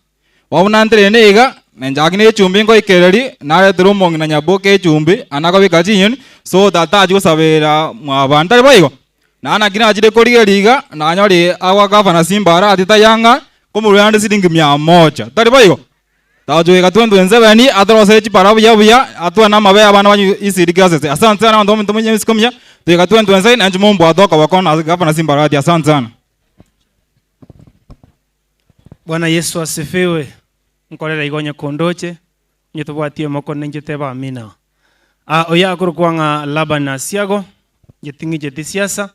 Bono buna nterene iga, nenchake ne echumbi nkoikererie, naretere omong'ina Nyaboke echumbi, ande akobeka chinyoni, so that tachia gosabera mwabanto, tari boigo? Naende naki nachire korigereria iga, nanyore agwa gavana Simba arati taiyo ang'a, nkomoruera ande siringi mia moja, tari boigo? Tagochia goika 2027 atorosere chipara buya buya, atwane amabe abana banywe ECD classes. Asante sana abanto baminto mwenye isiko muya, toika 2027 nainche mombwate okoboko na gavana Simba Arati, asante sana.
Bwana Yesu asifiwe. Nkorera igo onye kondoche, onye tobwati emoko ninche teba amina. Ah, oyo akorokwa ng'a Laban Asiago, inche ting'icheti siasa,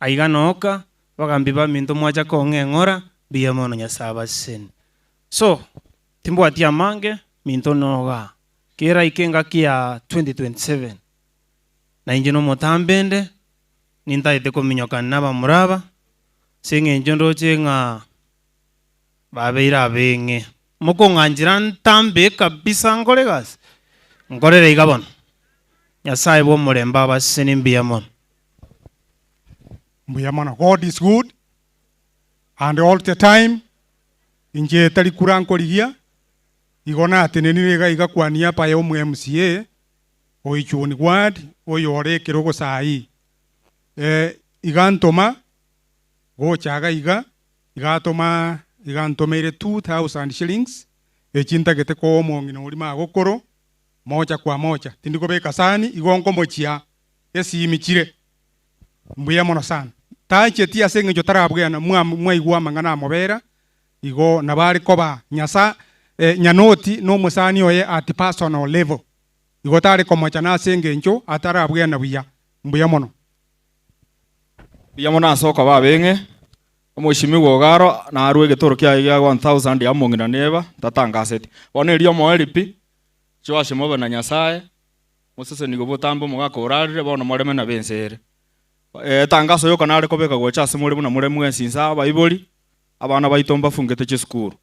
aiga nooka, abagambi baminto mwacha kong'a eng'ora, mbuya mono Nyasae abasesenie. So, timbwati amange, minto nogaa. Keraike engaki ya 2027, na inche nomotambe inde, nintagete kominyokana nabamura aba, Ase engencho ndoche ng'a babeire abeng'e. Mokong'anchera ntambe kabisa nkore egasi, nkorere iga bono. Nyasae bw'omorembe abasesenie mbuya mono.
Mbuya mono. God is good and all the time, inche tari kura nkorigia, igo natenenire iga iga kwania pa ya omo MCA o Ichuni ward oyo ore ekerogo saii. Eh, iga ntoma gocha iga iga, iga atoma iga ntomeire 2000 shillings echi ntagete koa omong'ina oria magokoro moja kwa moja. Tindi kobeka sani igo nkomochia esimi chire. Mbuya mono sana. Tancheti ase eng'encho tarabweana mwa mwaigwa amang'ana amobera igo nabo are koba Nyasa eh, Nyanoti na omosani oye at personal level. Igo tare komochana ase engencho atarabweana buya. Mbuya mono.
Mbuya mono ase okoba abeng'e. Omoishimigwa Ogaro narue egetoro kiaye gia 1000 ya omong'ina neba tatangaseti. Bono erio omoerio pi, Joash mobe na Nyasaye, mosesenigwe botambe omogaka orarire, bono moreme na b'ense ere. Etangaso yoka nare kobeka gocha ase more buna more mwensi inse abaibori, abana baito mbafungete chisukuru.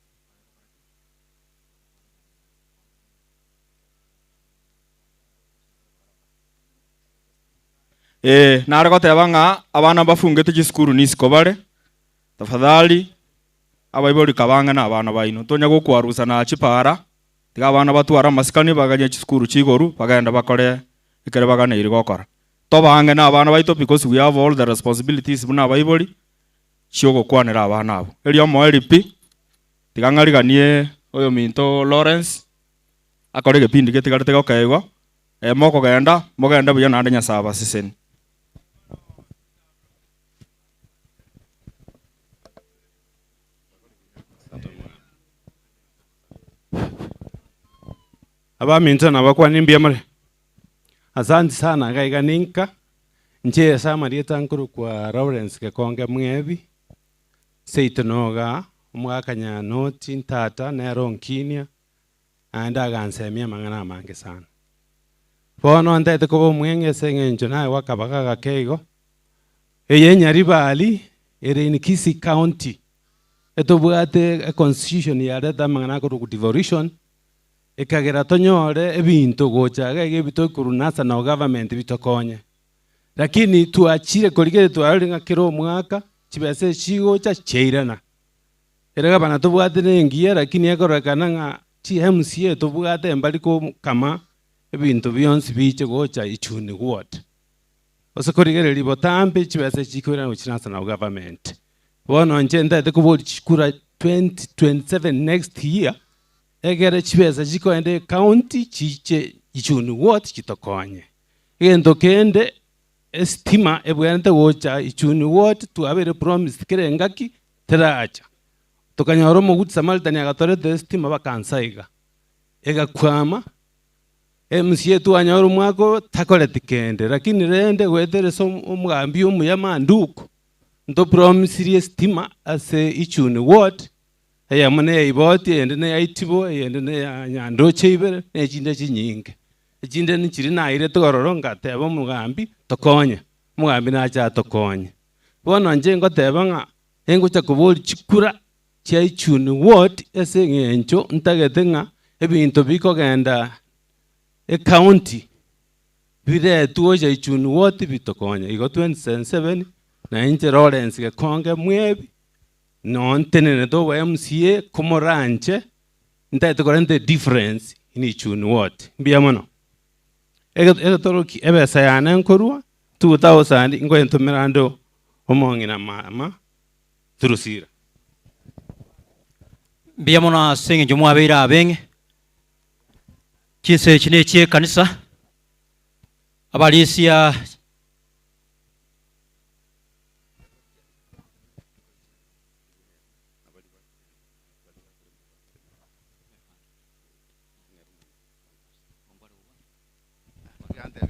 Ee, nare goteba ng'a abana mbafungete chisukuru nisiko bare, tafadhali abaibori kabang'e na abana baino, tonya gokwarusa na chipara, tiga abana batware amasikani baganye chisukuru chigoru bagende bakore ekere baganeiri gokora. Tobaang'e na abana baito because we have all the responsibilities buna abaibori chiogokwanera abana abwo. Erio omoerio pi, tiga ng'ariganie oyominto Lawrence akore egepindi getigarete gokeigwa, mokogenda, mogende buya naende Nyasae abasesenie.
Abaminto nabakwane mbuya more? Asanti sana iga iga ninka, inche ase amarieta nkorokwa Lawrence Gekonge Mwebi, seito noga omogaka Nyanoti ntata nere onkinia, naende agansemia amang'ana amange sana. Bono ntagete koba omweng'e ase eng'encho naye akabaga gake igo, eye Nyaribari ere in Kisii County, etobwate econstitution yareta amang'ana akorokwa devolution, Ekagera tonyore ebinto gocha iga iga ebi tokorwa national government bitokonye. Lakini twachire korigereria twarorire ng'a kera omwaka chibesa echi chigocha chiairana. Ere gavana tobwate ne engiya lakini ekororekana ng'a chi MCA tobwate mbari kama ebinto bionsi biche gocha Ichuni ward. Gose korigereria botambe chibesa echi chikoirana gochia national government. Bono inche ntagete koboria chikura 2027 next year Ekero chibesa chikoenda ecounty chiche Ichuni ward chitokonye. Egento kende estima ebwenerete gocha Ichuni ward twabeire promised kera engaki teracha. Tokanyora omo good Samaritan agatoreta estima baka nsa iga. Egakwama, MCA twanyora omwaka oyo takoreti kende lakini rende goetera ase omogambi omuya Manduku ntopromisirie estima ase Ichuni ward Eyemo neya Iboti, eyende neya Itibo, eyende neya Nyandoche ibere, na echinde chinyinge. Echinde nchiria nairete ororo ngateba omogambi, Tokonye. Omogambi nache atokonye. Bono inche ngoteba ng'a engocha koboria chikura chia Ichuni ward ase eng'encho ntagete ng'a ebinto bikogenda ecounty biretwe gocha Ichuni ward bitokonye. Igo 2027 nainche Lawrence Gekonge Mwebi. Nontenenete obo MCA komoranche ntagete korenta edifference in Ichuni ward. Mbuya mono. Egetoroki ebesa yane nkorwa 2000 nkoyentomera ande omong'ina mama Drusilla.
Mbuya mono ase eng'encho mwabeire abeng'e. Chinsa echi nechie ekanisa, abarisia.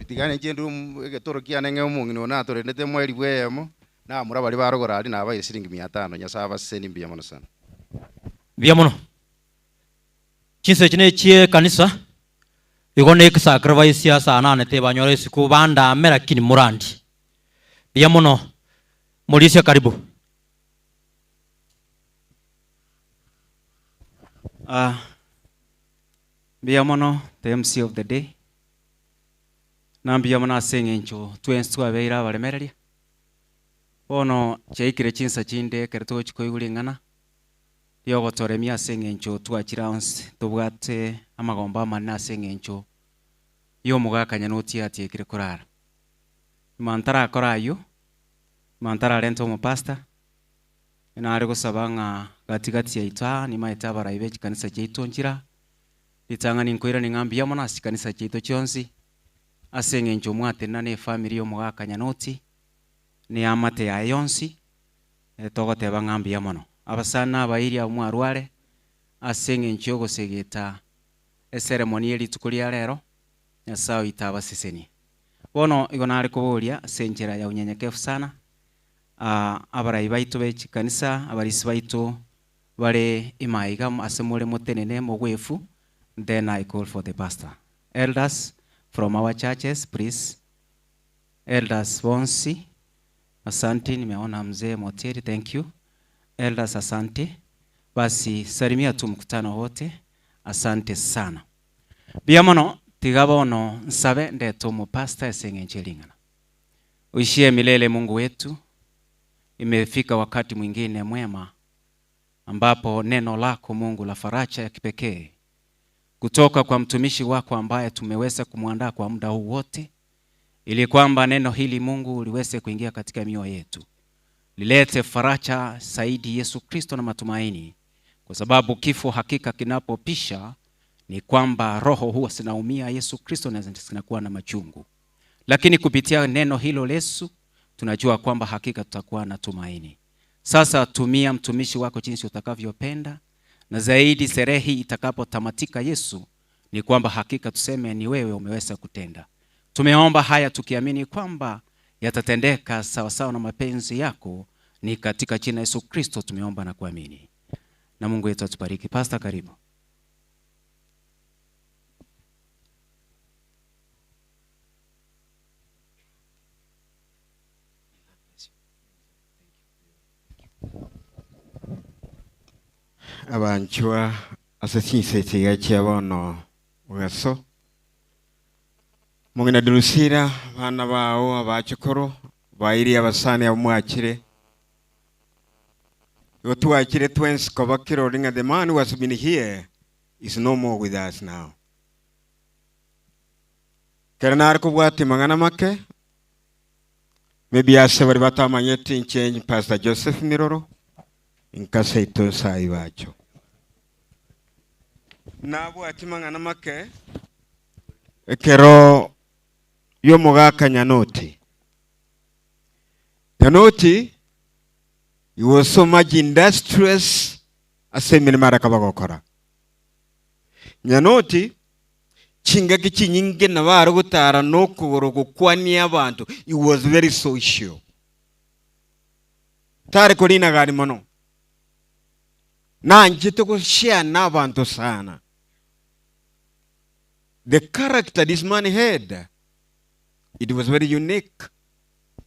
Tiga ninche ndue egetoro kiane ng'e omong'ina one natorendete mweri bw'eyemo, namura baria barogora aria nabaire siringi mia tano. Nyasae abasesenie mbuya mono sana.
Mbuya mono. Chinsa echi nechie ekanisa, igo ne esacrifice ase anane tebanyora isiko bandame lakini morandie. Mbuya mono Morisia karibu.
Ah, mbuya mono the MC of the day, na mbuya mono ase eng'encho twensi twabeire abaremereria. Bono chiaikire chinsa chinde ekero togochia koigwa ring'ana riogotoremia ase eng'encho twachire onsi tobwate amagombo amanene ase eng'encho y'omogaka Nyanoti atiekire korara. Nyuma ntarakora ayio, nyuma ntararenta omopastor, nare gosaba ng'a gati gati yaito aa nimaete abarai be chikanisa chiaito nchire aa, ritang'ani nkoirania ng'a mbuya mono ase chikanisa chiaito chionsi, ase eng'encho mwatenena na efamiri y'omogaka Nyanoti, na eamate yaye yonsi, togoteba ng'a mbuya mono. Abasani na abairi abwo mwarware ase eng'encho y'ogosegeta eseremoni ye rituko ria rero, Nyasae oito abasesenie. Bono igo nare koboria ase enchera ya unyenyekevu sana, abarai baito be chikanisa, abarisi baito bare ime aiga ase more motenene mogwefu, then I call for the pastor. Elders from our churches please, elders bonsi, asante nimeona mzee Motieri thank you, elders asante, basi salimia tu mkutano wote, asante sana. Mbuya mono, tiga bono nsabe ndete omopastor ase eng'encho ye ring'ana. Oishie milele Mungu wetu, imefika wakati mwingine mwema ambapo neno lako Mungu la faraja ya kipekee kutoka kwa mtumishi wako ambaye tumeweza kumwandaa kwa muda huu wote, ili kwamba neno hili Mungu liweze kuingia katika mioyo yetu, lilete faraja zaidi Yesu Kristo na matumaini, kwa sababu kifo hakika kinapopisha ni kwamba roho huwa zinaumia Yesu Kristo na zinakuwa na machungu, lakini kupitia neno hilo Yesu tunajua kwamba hakika tutakuwa na tumaini. Sasa tumia mtumishi wako jinsi utakavyopenda, na zaidi sherehe hii itakapotamatika Yesu, ni kwamba hakika tuseme ni wewe umeweza kutenda. Tumeomba haya tukiamini kwamba yatatendeka sawasawa na mapenzi yako, ni katika jina Yesu Kristo tumeomba na kuamini, na Mungu wetu atubariki. Pastor, karibu.
Abanchwa ase chinsa echi iga chia bono mogaso, mong'ina Drusila, abana bao abachokoro, bairi abasani abwo mwachire, igo twachire twensi koba kirori ng'a the man who has been here is no more with us now. Ekero nare kobwatia amang'ana make, maybe ase baria batamanyeti inche Pastor Joseph Miroro, inka seito nsayi bacho. Nabwatie mang'ana make ekero y'omogaka Nyanoti. Nyanoti, he was so much industrious ase emeremo are koba gokora. Nyanoti, chingaki chinyinge nabo are gotara nokogoro gokwania abanto, he was very social. Tare korina gari mono. Nanchete goshare nabanto sana. The character this man had, it was very unique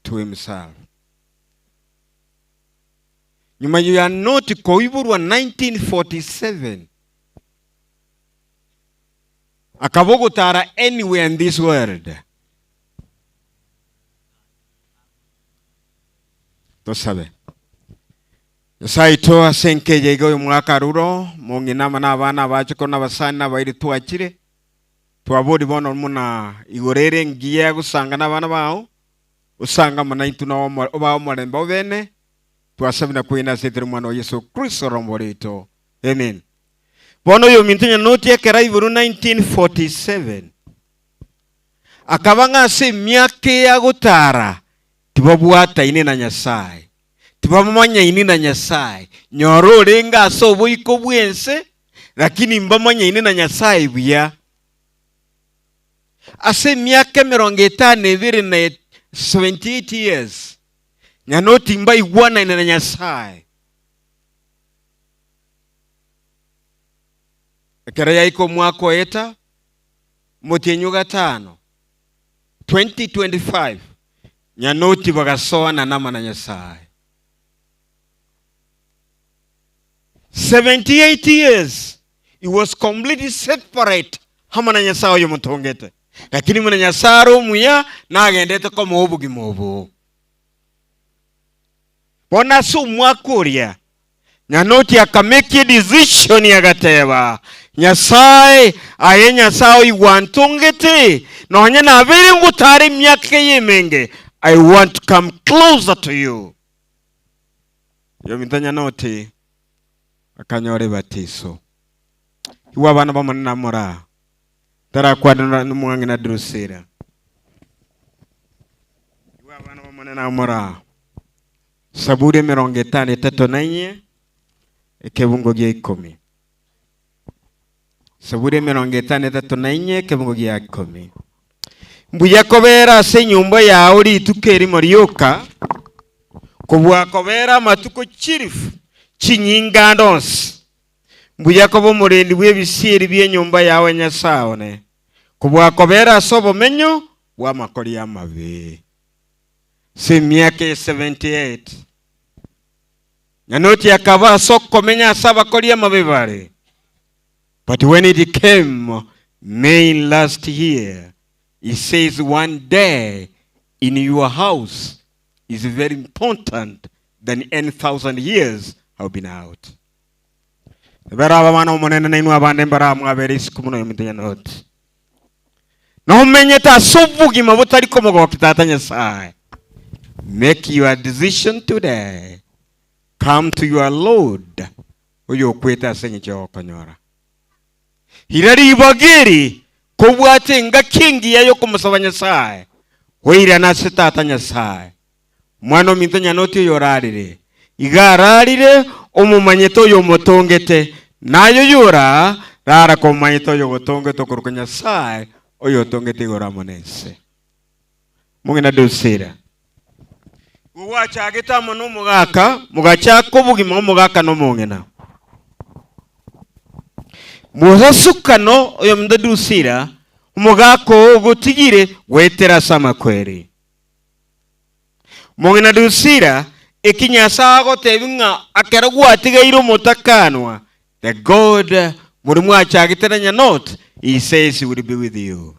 to himself. Nyuma ya Noti koiborwa 1947, akaba ogotara anywhere in this world. Tosabe. Nyasae oito, ase enka eye iga oyomwaka arure, mong'ina amo nabana abachokoro na abasani na abairi twachire, twaboria bono buna igoro ere engiya gosanga nabana bao, osange amo naintwe na obae omorembe obene, twasabire na kwegena ase erieta ri'Omwana oo Yeso Kristo orombo rwaito. Amen. Bono oyominto Nyanoti ekero aiborwe 1947, akaba ng'a ase emiaka eye agotara tibabwataine na Nyasae, tibamanyaini na Nyasae, nyora orenge ase oboiko bw'ense, lakini mbamanyaine na Nyasae buya. Ase emiaka emerongo etano ebere na 78 years, Nyanoti mbaigwanaine na Nyasae. Ekero yaika omwaka oeta, omotienyi o gatano, 2025, Nyanoti bagasoana amo na Nyasae. 78 years he was completely separate amo na Nyasae oyomotongete. Lakini buna Nyasae are omuya, nagendete komoa obogima obo. Bono ase omwaka oria, Nyanoti akamake edecision agateba, Nyasae, aye Nyasae oigwa ntongete, nonye nabeire ngotara emiaka eye emenge, I want to come closer to you. Oyominto Nyanoti akanyora ebatiso. Igwa abana b'Omonene amo raa, ntarakwana nomong'ina Drusilla. Igwa abana b'Omonene amo raa. Saburi emerongo etano etato na inye, ekebungo gia ikomi. Saburi emerongo etano etato na inye, ekebungo gia ikomi. Mbuya kobera ase enyomba yao rituko erimo rioka, kobua kobera amatuko chilifu chinyinga ande onsi. Mbuya koba omorendi bw'ebisieri bi'enyomba yao Nyasae one, kobua kobera ase obomenyo bw'amakori amabe. Ase emiaka eye 78, Nyanoti akaba ase okomenya ase abakori amabe bare. But when it came May last year, he says one day in your house is very important than any thousand years I've been out. Ebere abana Omonene nainwe abande mbaramwabere isiko buna oyominto Nyanoti. Nomenyete ase obogima botari komogokia Tata Nyasae. Make your decision today. Come to your Lord oyokwete ase eng'encho yogokonyora. Ira ribaga eri kobwate engaki engiya yokomosaba Nyasae, oirane ase Tata Nyasae. Mwana ominto nyanoti oyo orarire, iga ararire omomanyete oyo omotongete, naye oyo ora rara komomanyete oyo ogotongete okorokwa Nyasae oyo otongete igoro amo nense. Mong'ina Drusilla, igo gwachagete amo nomogaka, mogachaka obogima omogaka na omong'ina. Mosasukano oyominto Drusilla, omogaka oo ogotigire goetera ase amakweri. Mong'ina Drusilla, eki Nyasae agotebi ng'a akero gwatigaire omotakanwa, the God moria mwachagete na Nyanot, he says he will be with you.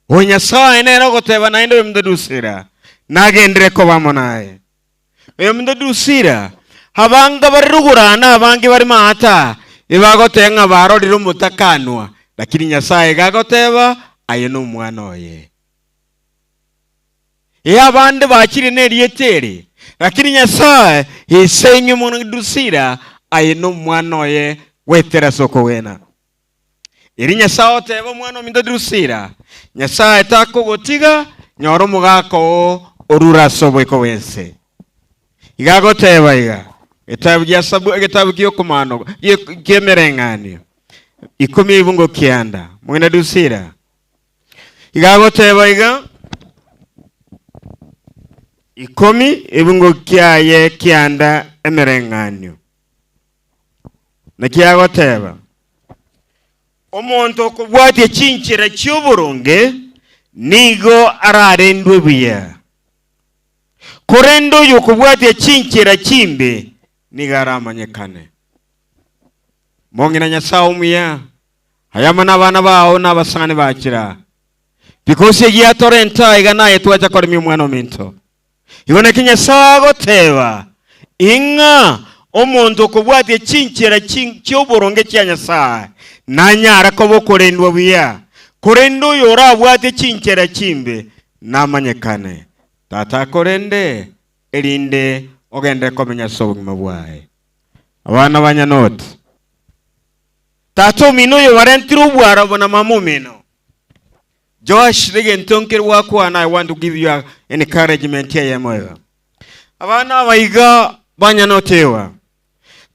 Oyo Nyasae nere ogoteba naende oyominto Drusilla, nagendire koba amo naye. Oyominto Drusilla, abange bare rogoro na abange bare maata, ebagoteba ng'a barorire omotakanwa, lakini Nyasae iga agoteba aye nomwana oye. Ee, abande bachire nerieta eri, lakini Nyasae is saying mono Drusilla, aye nomwana oye goetera ase okogwena. Eri Nyasae oteba omwana ominto Drusilla, Nyasae takogotiga, nyora omogaka oo orure ase oboiko bw'ense. Iga agoteba iga, Egetabu gia Sabu, egetabu gi'okomano ki'emereng'anio ikomi ebungo kianda, mong'ina Drusilla, Iga agoteba iga, Ikomi ebungo kiaye kianda emereng'anio. Naki agoteba, Omonto okobwatia chinchera chi'oboronge nigo ararendwe buya, korende oyokobwatia chinchera chimbe nigo aramanyekane. Mong'ina Nyasae omuya, Ayamo nabana bao na abasani bachira. Because egiatorenta iga naye twacha koremia omwana ominto. Igo naki Nyasae agoteba, ing'a omonto okobwatia chinchera chi'oboronge chia Nyasae nanyare koba okorendwa buya, korende oyo orabwatie chinchera chimbe namanyekane. Tata akorende, erinde ogenderere komenya ase obogima bwaye. Abana ba Nyanoti. Tata omino oyo barentire obwarabo na mama omino. Joash negento nkere gwakwana I want to give you a encouragement eyemo iga. Abana aba iga banyanotewa.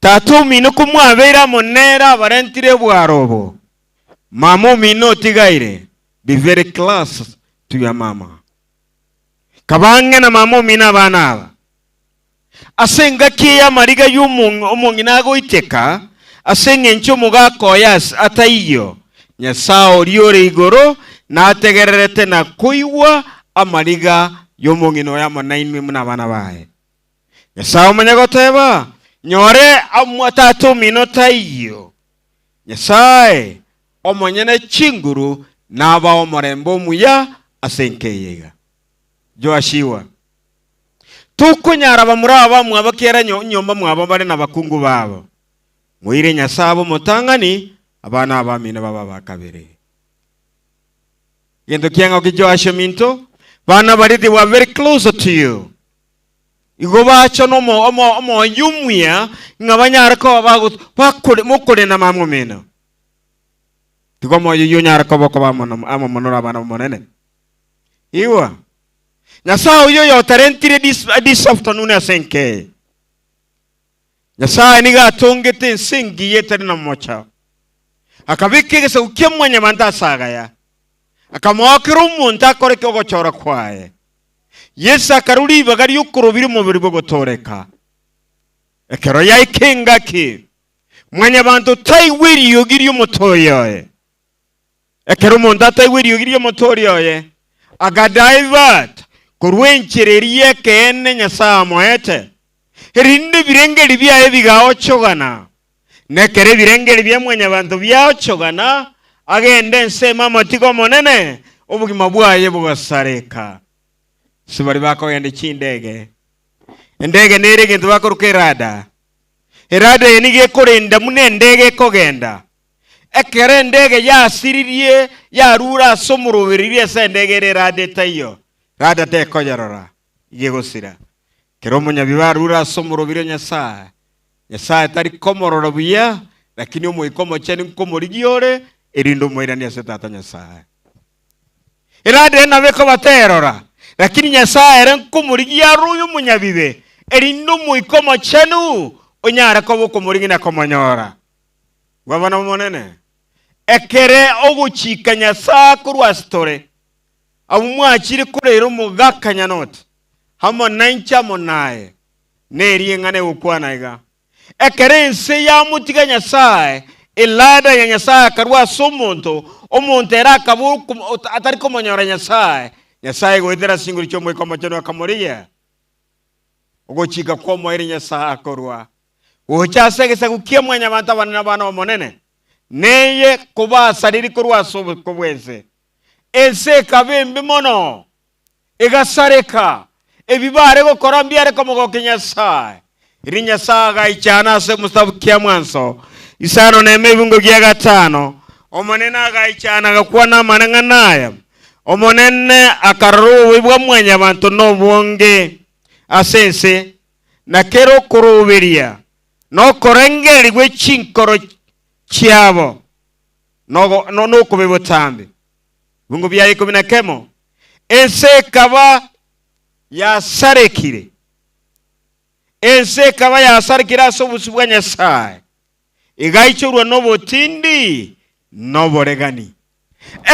Tata omino komwabeire amo nere abarentire obwarobo. Mama omino otigaire be very close to your mama. Kaba ang'e na mama omino abana aba. Ase engaki eye amariga y'omong'ina agoiteka, ase engencho omogaka oye ataiyo, Nyasae oria ore igoro nategererete na koigwa amariga y'omong'ina oyo amo nainwe buna abana baye. Nyasae omanye goteba, Nyore tata omino taiyo. Nyasae omonyene chinguru nabae omorembe omuya ase enka eye iga. Joashua. Tokonyara bamura aba bamwabo kera nyomba mwabo bare nabakungu babo. Moire Nyasae abe omotang'ani, abana abamino babe aba kabere. Gento kiang'ao ki Joash ominto, bana baria they were very closer to you. Igo bacha nomo omo omoyo omuya ng'a banyare koba bago bakore mokorenda mama omino. Tiga omoyo oyio onyare koba okoba amo amo mono nabana b'Omonene. Igwa, Nyasae oyio oyotarentire this, this afternoon ase enka eye. Nyasae nigo atongete ense engiya etari na momocha, akabeka egesaku kia mwanyabanto ase agaya, akamoa kera omonto akore ogochora kwaye. Yeso akarua ribaga ri'okorobia omobere bw'ogotooreka. Ekero yaika engaki, mwanyabanto taigwa eriogi ri'omotoori oye. Ekero omonto ataigwa eriogi ri'omotoori oye, agadivert korwa enchera eria y'ekeene Nyasae amoete, erinde ebirengeri biaye bigaochogana. Na ekero ebirengeri bia mwanyabanto biaochogana, agende ensemo amatiga Omonene, obogima bwaye bogasareka. Ase baria bakogenda chindege, endege nere egento bakoroka erada. Erada eye nigo ekorenda buna endege ekogenda. Ekero endege yasiririe yarure ase omorobereria ase endege ere erada etaiyo, rada tekoyerora, iga egosira. Ekero omonyabibe arure ase omoroberio o Nyasae, Nyasae tari komorora buya, lakini Omoika Omochenu nkomorigia ore, erinde omoiranie ase Tata Nyasae. Erada eye nabo ekoba terora, lakini Nyasae ere nkomorigia are oyo omonyabibe, erinde Omoika Omochenu onyare koba okomorigia na komonyora. Bw'abana b'Omonene, ekere ogochika Nyasae korwa ase tore, abwo mwachire korera omogaka nyanoti, amo nainche amo naye, neri eng'ana egokwana iga, Ekero ense yamotiga Nyasae, elada ya Nyasae akarua ase omonto, omonto ere akaba atari komonyora Nyasae, Nyasae goetera ase chinguru chi'Omoika Omochenu akamorigia. Ogochika kw'omoerio Nyasae akorua gocha ase egesaku kia mwanyabanto abanene abana b'Omonene, neye kobasariri korwa ase obosiko bw'ense. Ense ekaba embe mono, egasareka, ebi bare gokora mbiare komogokia Nyasae. Erio Nyasae agaichana ase omosabu kia mwanso isano nemo ebungo gia gatano, Omonene agaichana agakwana amareng'ana aya, Omonene akarora obobe bwa mwanyabanto nobonge ase ense, na kera okoroberia na okorengereria gwe chinkoro chiabo nokobe botambe. Ebungo bia ikomi na kemo, ense ekaba yasarekire, ense ekaba yasarekire ase obosio bwa Nyasae, egaichorwa nobotindi na oboregani.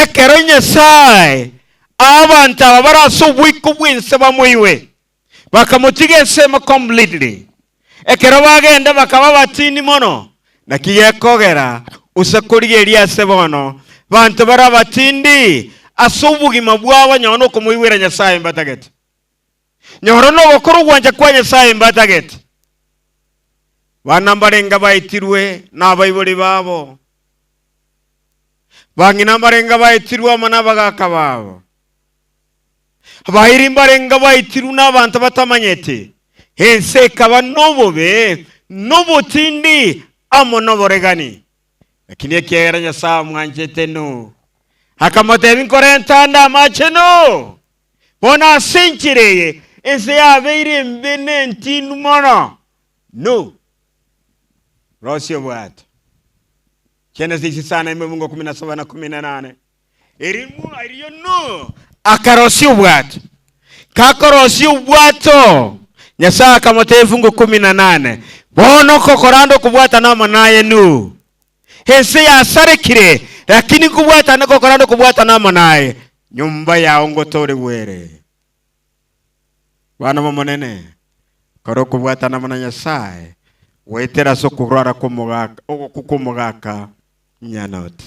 Ekero Nyasae abanto aba bare ase oboiko bw'ense bamoigwe, Bakamotiga ensemo completely. Ekero bagenda bakaba abatindi mono. Naki gekogera use korigereria ase bono banto bare abatindi ase obogima bwabo nyora nokomoigwera Nyasaye mbatagete. Nyora nogokora ogwancha kwa Nyasaye mbatagete. Bana mbarenge baetirwe nabaibori babo. Bang'ina mbarenge baetirwe amo nabagaka babo. Abairi mbarenge baitirwe nabanto batamanyeti, ense ekaba nobobe, nobotindi, amo noboregani. Lakini ekiagera Nyasae amwanchete Nuhu, akamotebia, Nkorenta ande amache Nuhu. Bono ase enchera eye ense yabeire embe na entindu mono. Nuhu, rosia obwato. Genesis isano emebungo kumi na saba na kumi na nane. Erio Nuhu akarosia obwato. Gakorosia obwato, Nyasae akamotebia efungu kumi na nane, Bono kokoranda okobwatana amo naye Nuhu, ense yasarekire, lakini nkobwatane kokoranda okobwatana amo naye, nyomba yao ngotoorigwe ere. Bana b'Omonene, kora okobwatana amo na Nyasae goetera ase okorwara kw'omogaka, ogokwa kw'omogaka nyanoti.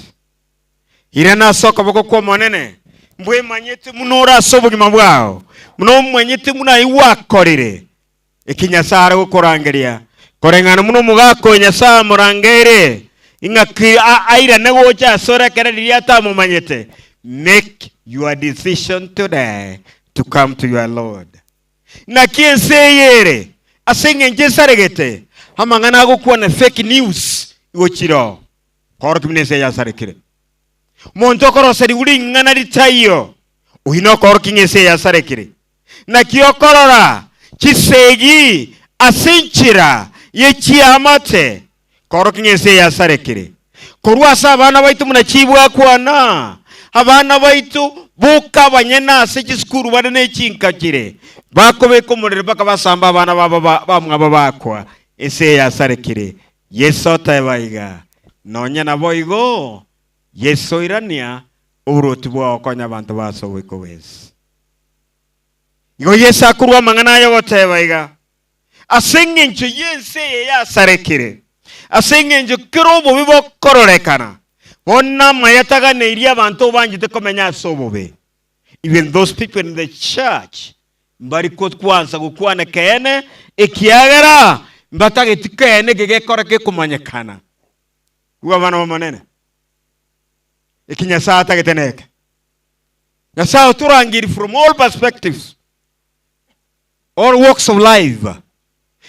Irana ase okoboko kw'Omonene, mbwemanyete buna ore ase obogima bwao, buna omanyete buna ayio gwakorire, eki Nyasae are gokorangeria, koreng'ana buna omogaka oyo Nyasae amorangeire, ing'aki airane gocha asore ekero riria atamomanyete. Make your decision today to come to your Lord. Naki ense eye ere, ase engencho esaregete, amang'ana agokwana fake news igo chire oo. Koorokia buna ense eye yasarekire. Omonto okoroserigwa ring'ana ritaiyo, oyio nokorokia ng'a ense eye yasarekire. Naki okorora chisegi ase enchera ye chiamate, koorokia ng'a ense eye yasarekire. Korwa ase abana baito buna chibwakwana, abana baito boka abanyene ase chisukuru bare ne chinka chire, bakobeka omorero mpaka basamba abana babo bamwabo bakwa. Ense eye yasarekire. Yeso oteba iga, Nonya naboigo, Yeso oirania oborwoti bwao konya abanto ba ase oboiko bw'ense. Igo Yeso akorua amang'ana aya ogoteba iga, Ase engencho y'ense eye yasarekire, ase engencho kera obobe bokororekana, bono namaya taganeirie abanto obanchete komenya ase obobe. Even those people in the church mbari kwansa gokwana ekeene, ekiagera mbatageti keene eke gekora gekomanyekana. Igwa abana b'Omonene, eki Nyasae atagete neke. Nyasae otorangeiri from all perspectives, all walks of life.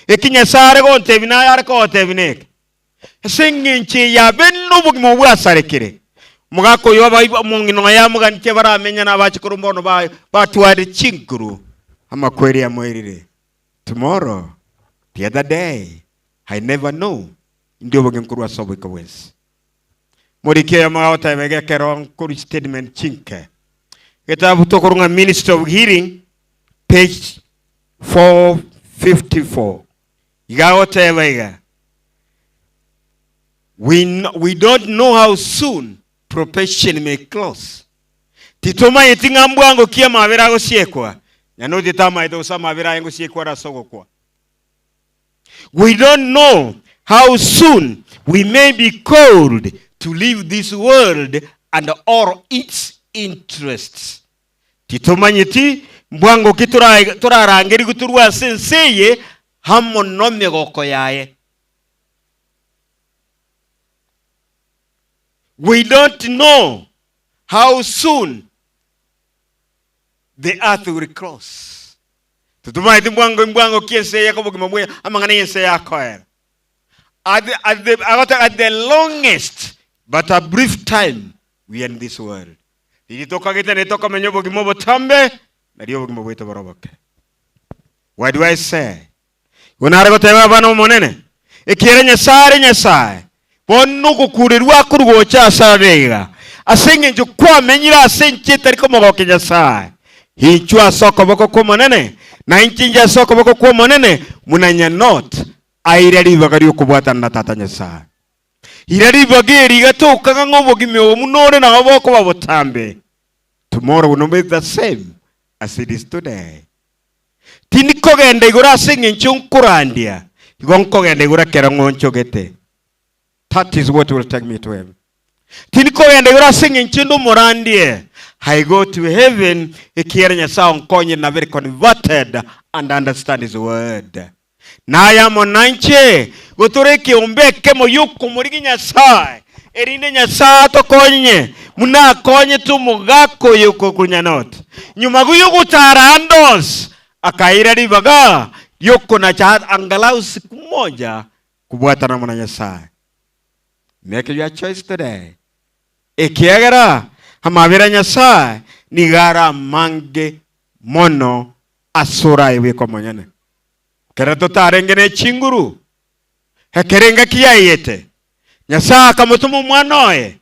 Eki Nyasae are gontebia naye are kogotebia neke. Ase engencho eye abe nobogima obwo bwasarekire. Omogaka oyo abaibwa omong'ina oye amoganitie baramenye nabachukuru bono ba batware chinguru. Amakweri amoirire. Tomorrow, the other day, I never know, indi obogima korwa ase oboiko bwensi. Moriki oyomo agoteba iga ekero nkorwa statement chinke. Getabu tokorwa ng'a Ministry of Healing, page 454. Iga agoteba iga, We, we don't know how soon probation may close. Titomanyeti ng'a mbwango ki amabera agosiekwa, Nyanoti tamaete gose amabera aye ngosiekwa are ase ogokwa. We don't know how soon we may be called to leave this world and all its interests. Titomanyeti mbwango ki torarangerigwe torue ase ense eye amo nomegoko yaye. We don't know how soon the earth will close. Titomanyeti mbwango mbwango ki ense eye kobogima bwe amang'ana y'ense yakoera. At the, at the, at the longest but a brief time we are in this world. Riria tokagete naye tokomenya obogima obotambe, nario obogima bwaito bore oboke. Why do I say? Igo nare goteba abana b'Omonene, ekiagera Nyasae are Nyasae, bono ogokurerwa akorwa gocha asare iga, ase engencho kwamenyire ase enchera etari komogokia Nyasae. Inchwe ase okoboko kw'Omonene, na inche inche ase okoboko kw'Omonene, buna Nyanot aire ribaga ri'okobwatana na Tata Nyasae. Ira ribaga eri iga tokaga ng'a obogima obo buna ore nabo bokoba botambe. Tomorrow will not be the same as it is today. Tindi kogenda igoro ase eng'encho nkorandia, igo nkogenda igoro ekero ng'onchogete. That is what will take me to heaven. Tindi kogenda igoro ase eng'encho inde omorandie. I go to heaven ekiagera Nyasae onkonyire nabere converted and understand his word. Naye amo nainche gotore ekeombe ekemo gi'okomorigia Nyasae, erinde Nyasae atokonye buna akonyete omogaka oyo okorokwa Nyanoti. Nyuma y'ogotaara ande onsi, akaira ribaga ri'okonacha angalau siku moja kobwatana amo na Nyasae. Make your choice today, ekiagera amabera a Nyasae nigo are amange mono ase oraye bweka omonyene. Ekero totarenge ne chinguru, ekero engaki yaiyete, Nyasae akamotoma Omwana oye,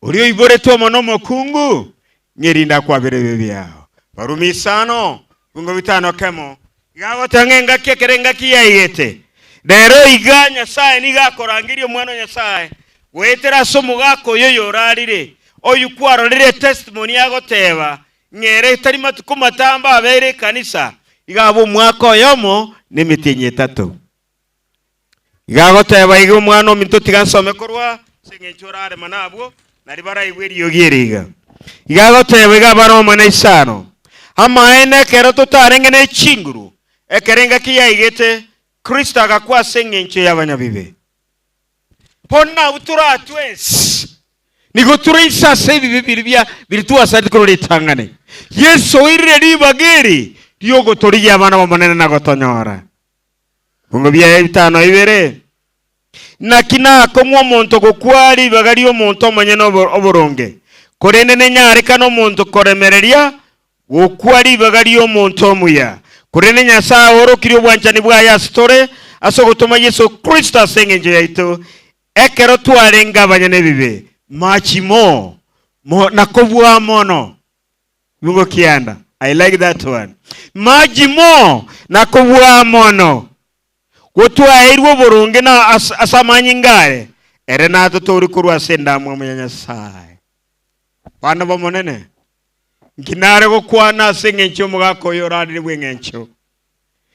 oria oiboretwe amo nomokungu, ng'erinde akwabere ebibe biao. Barumi isano, ebingo bitano kemo, iga agoteba ng'a engaki ekero engaki yaiyete, rero iga Nyasae nigo akorangeria Omwana o Nyasae goetera ase omogaka oyo oyorarire, oyio kwarorire etestimony agoteba Ng'ere tari matuko matambe abeire ekanisa, iga abe omwaka oyomo na emetienyi etato. Iga agoteba iga, Omwana ominto tiga nsome korwa ase engencho orarema nabwo, nario baraigwe eriogi eri iga. Iga agoteba iga Abaroma na isano, Amaene ekero totarenge ne chinguru, ekero engaki yaigete, Kristo agakwa ase engencho y'abanyabibe. Bono nabwo toratwe ense, nigo tore inse ase ebibe biria bia biria twasarete korwa ritang'ani. Yeso oirire ribaga eri riogotorigia abana b'Omonene na gotonyora. Ebingo biaye ebitano ibere. Naki nakong'wa omonto gokwa ribaga ri'omonto omonyene oboronge, korende nenyarekane omonto koremereria gokwa ribaga ri'omonto omuya. Korende Nyasae oorokirie obwanchani bwaye ase tore ase ogotoma Yeso Kristo ase engencho yaito, ekero twarenge abanyene ebibe. Much more, mo, na kobua mono. Nigo kianda. I like that one. Much more, na kobua mono. Gotwaeirwe oboronge na ase amanyinga aye, ere natotoorie korwa ase endamwamu ya Nyasae. Bana b'Omonene, nki nare gokwana ase engencho y'omogaka oyo orarire bw'engencho?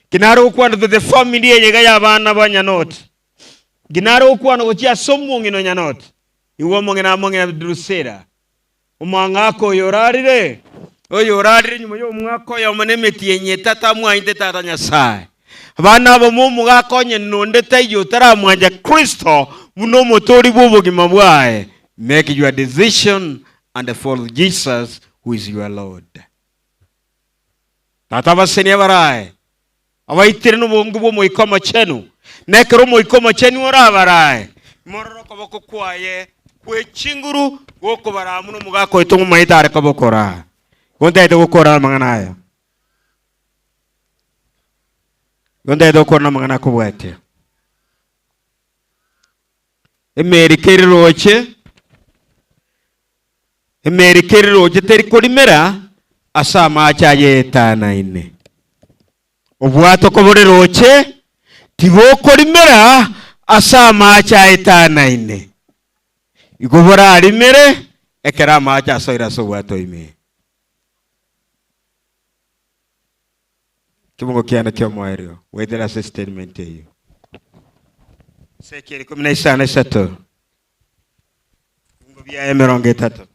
Nki nare gokwana to the family eye iga y'abana ba Nyanoti? Nki nare gokwana gochia ase omong'ina o Nyanoti? Igwa omong'ina among'ina Drusilla, Omwang'aka oyo orarire, oyo orarire nyuma y'omwaka oyomo na emetienyi etato amwanchete Tata Nyasae. Abana aba momogaka onye nonde taiyo otaramwancha Kristo buna omotoori bw'obogima bwaye, make your decision and follow Jesus who is your Lord. Tata abaseni abarae, abaitire nobonge bw'Omoika Omochenu, na ekero Omoika Omochenu orabarae, morore okoboko kwaye kwe chinguru gokobaraa buna omogaka oito momaete are kobokora. Igo ntagete gokora amang'ana aya. Igo ntagete gokora namang'ana akobwatia. Emeri keri roche, emeri keri roche teri korimera ase amache ayetanaine. Obwato kobore roche tibokorimera ase amache aetanaine. Igo borarimere ekero amache asoire ase obwato ime. Kebungo kiane ki'omoerio goetera ase statement eyio. Ezekiel 15 3, ebungo biaye 30.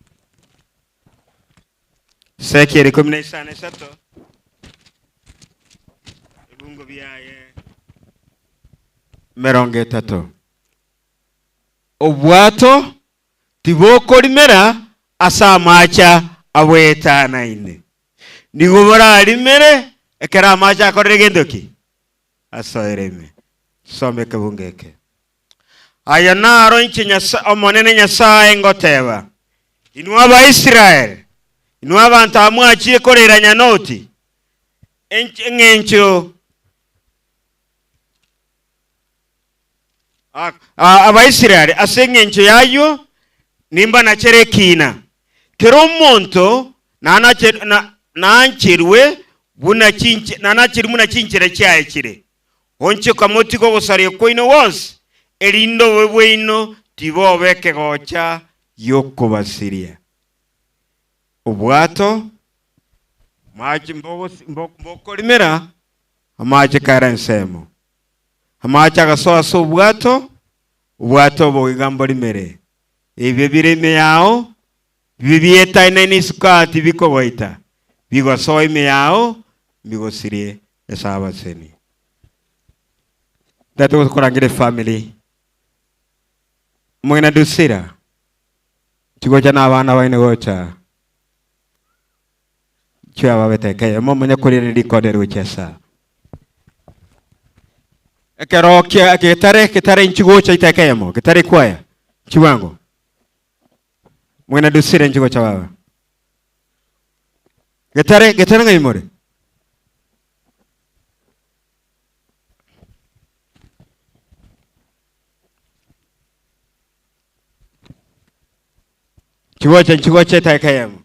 Ezekiel 15 3, ebungo biaye 30. Obwato tibokorimera ase amache abwetanaine. Nigo borarimere ekero amache akorire gento ki? Asoire ime. Soma ekebungo eke. Aya naro inche Nyasa- Omonene Nyasae ngoteba, Inwe Abaisraeli, inwe abanto aba mwachire korera nyanoti, ench- eng'encho Abaisraeli ase engencho y'ayio nimbanachere ekiina. Kera omonto nancherwe buna chinchera chiaye chire. Onchoka motige ogosaria kwaino gwonsi, erinde obobe bwaino tiboba ekegocha gi'okobasiria. Obwato mbokorimera amache kare ensemo. Amache agasoa ase obwato, obwato obo iga mborimere. Ebibe bire ime yao, bibe bietainaine isiko aa tibikogoita, bigosoa ime yao, mbigosirie ase abaseni. Tata gokorangera efamily. Omong'ina Drusilla, chigocha na abana baino gocha. Chiababete ekeyemo omonye korire rikondo eri gochia ase Ekero kia getare getare inchi gocha ita ekeyemo getare kwaya chibwango mwena dusire inchi gocha baba getare getare ng'ai more chigocha nchigocha ita ekeyemo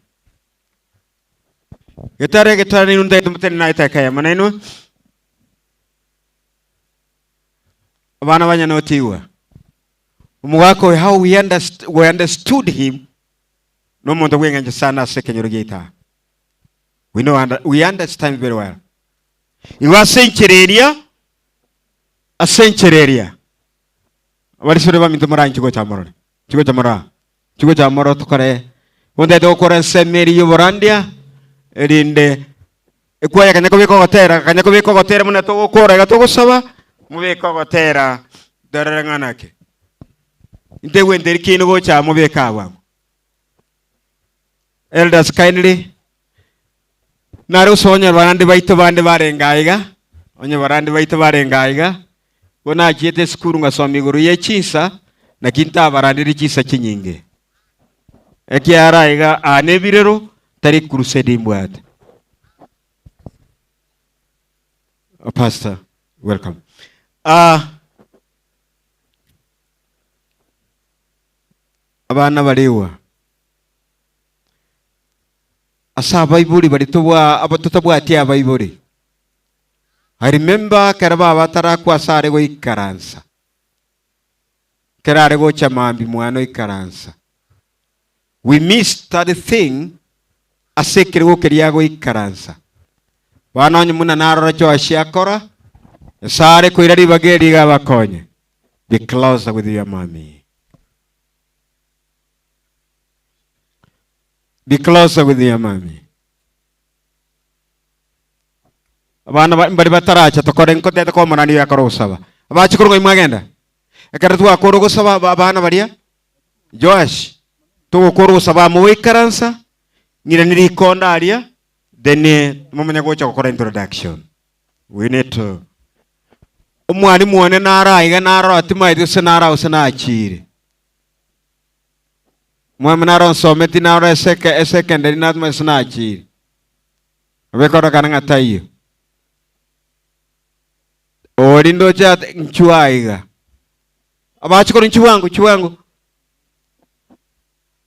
Getare getare nainwe ntaete motari naye etaeka eyemo nainwe. Abana ba Nyanotigwa. Omogaka oyo how we, underst we understood him nomonto bw'eng'encho sana ase ekenyoro giaito aa. We know under, we understand very well. Igo ase enchera eria ase enchera eria abarisore baminto moranche gocha morore chigocha morore aa. Chigocha mororo tokore Bono gokora ensemo eria y'oborandia, erinde ekwaya kanya kobeka ogotera, kanya kobeka ogotera buna togokora iga togosaba, mobeke ogotera torore ng'a naki. Integwente eri kende gocha aa mobeke abwo abwo. Elders kindly. Nare gose onye barande baito bande barenge aiga, onye barande baito barenge aiga, bo nachiete esukuru ngasoma igoro ye chinsa, naki ntabaranderie chinsa chinyinge. Ekiagera aiga aa nebirero, tari crusade mbwate. Pastor, welcome. Ah, abana barewa ase abaibori baria tobwa aba totabwati abaibori. I remember ekero baba atarakwa ase are goikaransa, ekero are gocha mambia mwana oikaransa. We missed that thing ase ekerogo keria agoikaransa. Bono onye buna narora Joash akora, Nyasae are koira ribaga eri iga abakonye. Be closer with your mommy. Be closer with your mommy. Abana ba- mbari bataracha tokore nkotete komorani oyo akore gosaba. Abache korwa ng'ai mwagenda? Ekero twakora ogosaba aba- abana baria, Joash, togokora ogosaba amo goikaransa, ng'iranie rikonda aria, then momanye gocha gokora introduction. We need to Omwalimu one naro aiga narora timaeti gose naro gose nachire. Mwalimu naro nsometi naro eseke esecondary natimanyeti gose nachire. Nabo ng'a taiyo. Ori ndoche ate nchwo aiga. Abachikoro nchwo bwango nchwo bwango.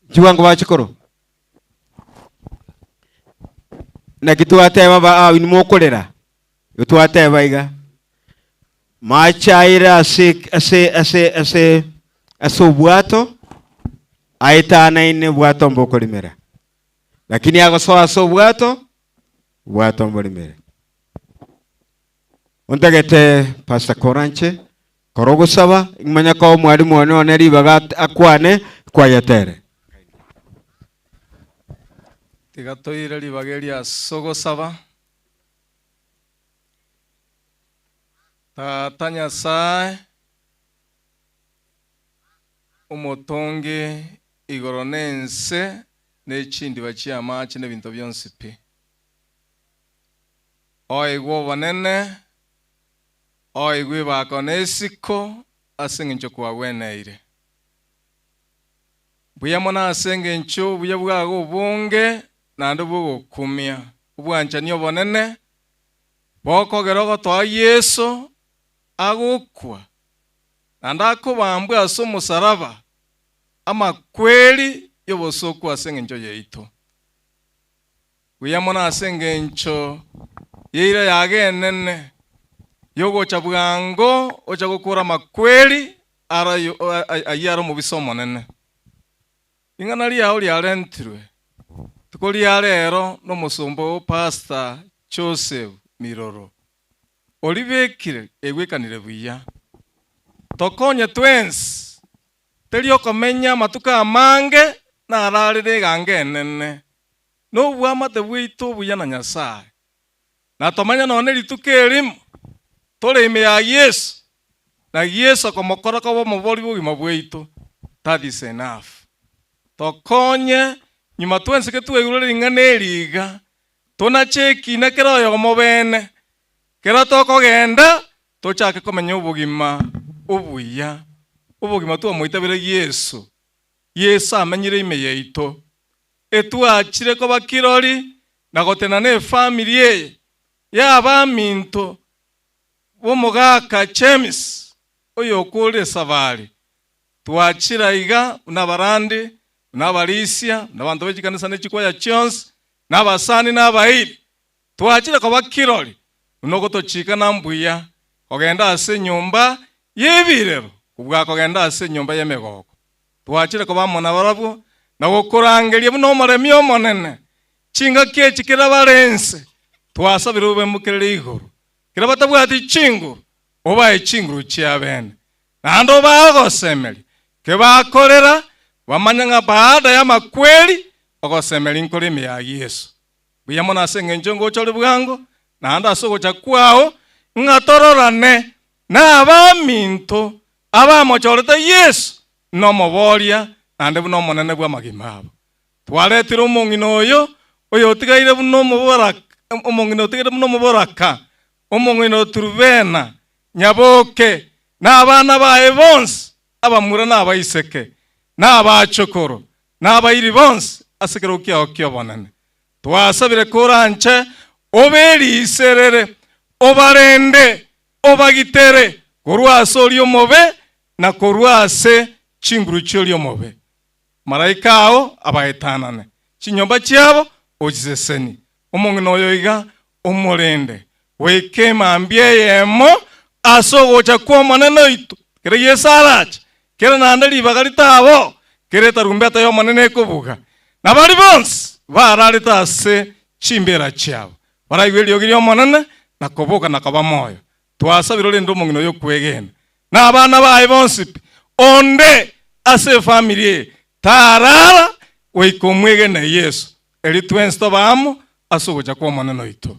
Nchwo bwango bachikoro. Naki twateba ba ah, inwe mokorera. Igo twateba iga. Machaire ase ase ase ase ase obwato aetanaine obwato mbokorimera. Lakini agosoa ase obwato, obwato mborimere. Ontagete Pastor Koranche kora ogosaba imanya koa omwalimu one one ribaga akwane kwayetere.
Tiga toire ribaga eri ase ogosaba. Tata Nyasae, omotongi igoro na ense, ne chindiba chi'amache na ebinto bionsi pi. Oigwe obonene, oigwe ebako na esiko ase engencho kwagweneire. Mbuya mono ase engencho obuya bwago obonge naende bw'ogokumia, obwanchani obonene bokogera ogotoa Yeso agokwa naende akobambwa ase omosaraba amakweri y'obosooku ase engencho yaito. Buya mono ase engencho y'eira yago enene y'ogocha bwango ocha gokora amakweri ayio are omobisa omonene. Ring'ana riao riarentirwe rituko ria rero nomosomba oo Pastor Joseph Miroro, oribekire egwekanire buya. Tokonye twensi, teri okomenya amatuko amange nararere eganga enene, nobwamate bwaito obuya na Nyasae. Na tomanye nonya rituko erimo tore ime ya Yeso, na Yeso akomokora koba omobori bw'obogima bwaito, that is enough. Tokonye nyuma twensi getwaigure ring'ana eri iga, tonache ekina kera oyomo bene, kera tokogenda tochake komenya obogima obuya, obogima twamoitabire Yeso. Yeso amenyire ime yaito. Etwachire koba kirori na gotenena nefamiri eye y'abaminto b'omogaka James oyokorire esabari. Twachire aiga buna abarandi, buna abarisia, buna abanto be chikanisa ne chikwaya chionsi, na abasani na abairi. Twachire koba kirori buna ogotochika na mbuya kogenda ase enyomba y'ebirero kobua kogenda ase enyomba y'emegoko. Twachire koba amo nabarabwo na gokorangeria buna Omoremi Omonene. Chingaki echi kera bare ense, twasabire obemokerere igoro. Kera batabwati chinguru, obae chinguru chiabene. Naende obae ogosemeria kebakorera, bamanye ng'a baada y'amakweri ogosemeria nkore ime ya Yeso. Mbuya mono ase engencho ngocha ore bwango, naende ase ogocha kwao, ng'a tororane nabaminto abamochorete Yeso nomoboria naende buna Omonene bw'amagima abo. Twaretire omong'ina oyo, oyotigaire buna omoboraka. Omong'ina otigete buna omoboraka, omong'ina o Turubena, Nyaboke, na abana baye bonsi, abamura na abaiseke, na abachokoro, na abairi bonsi ase ekerogo kiao ki'obonene. Twasabire koranche oberiserere, obarende, obagitere korwa ase oria omobe na korwa ase chinguru chi'oria omobe. Malaika ao abaetanane, chinyomba chiabo ochisesenie. Omong'ina oyo iga omorende goika emambia eyemo ase ogocha kw'Omonene oito, kere Yeso arache, kere naende ribaga ritabo, kere etarumbeta y'Omonene ekobuga, na baria bonsi bararete ase chimbeera chiabo baraigwe eriogi ri'Omonene na koboka na koba moyo. Twasabire orende omong'ina oyo okwegena, na abana baye bonsi pi, onde ase efamiri eye tarara goika omwegene Yeso, erio twensi tobe amo ase ogocha kw'Omonene oito.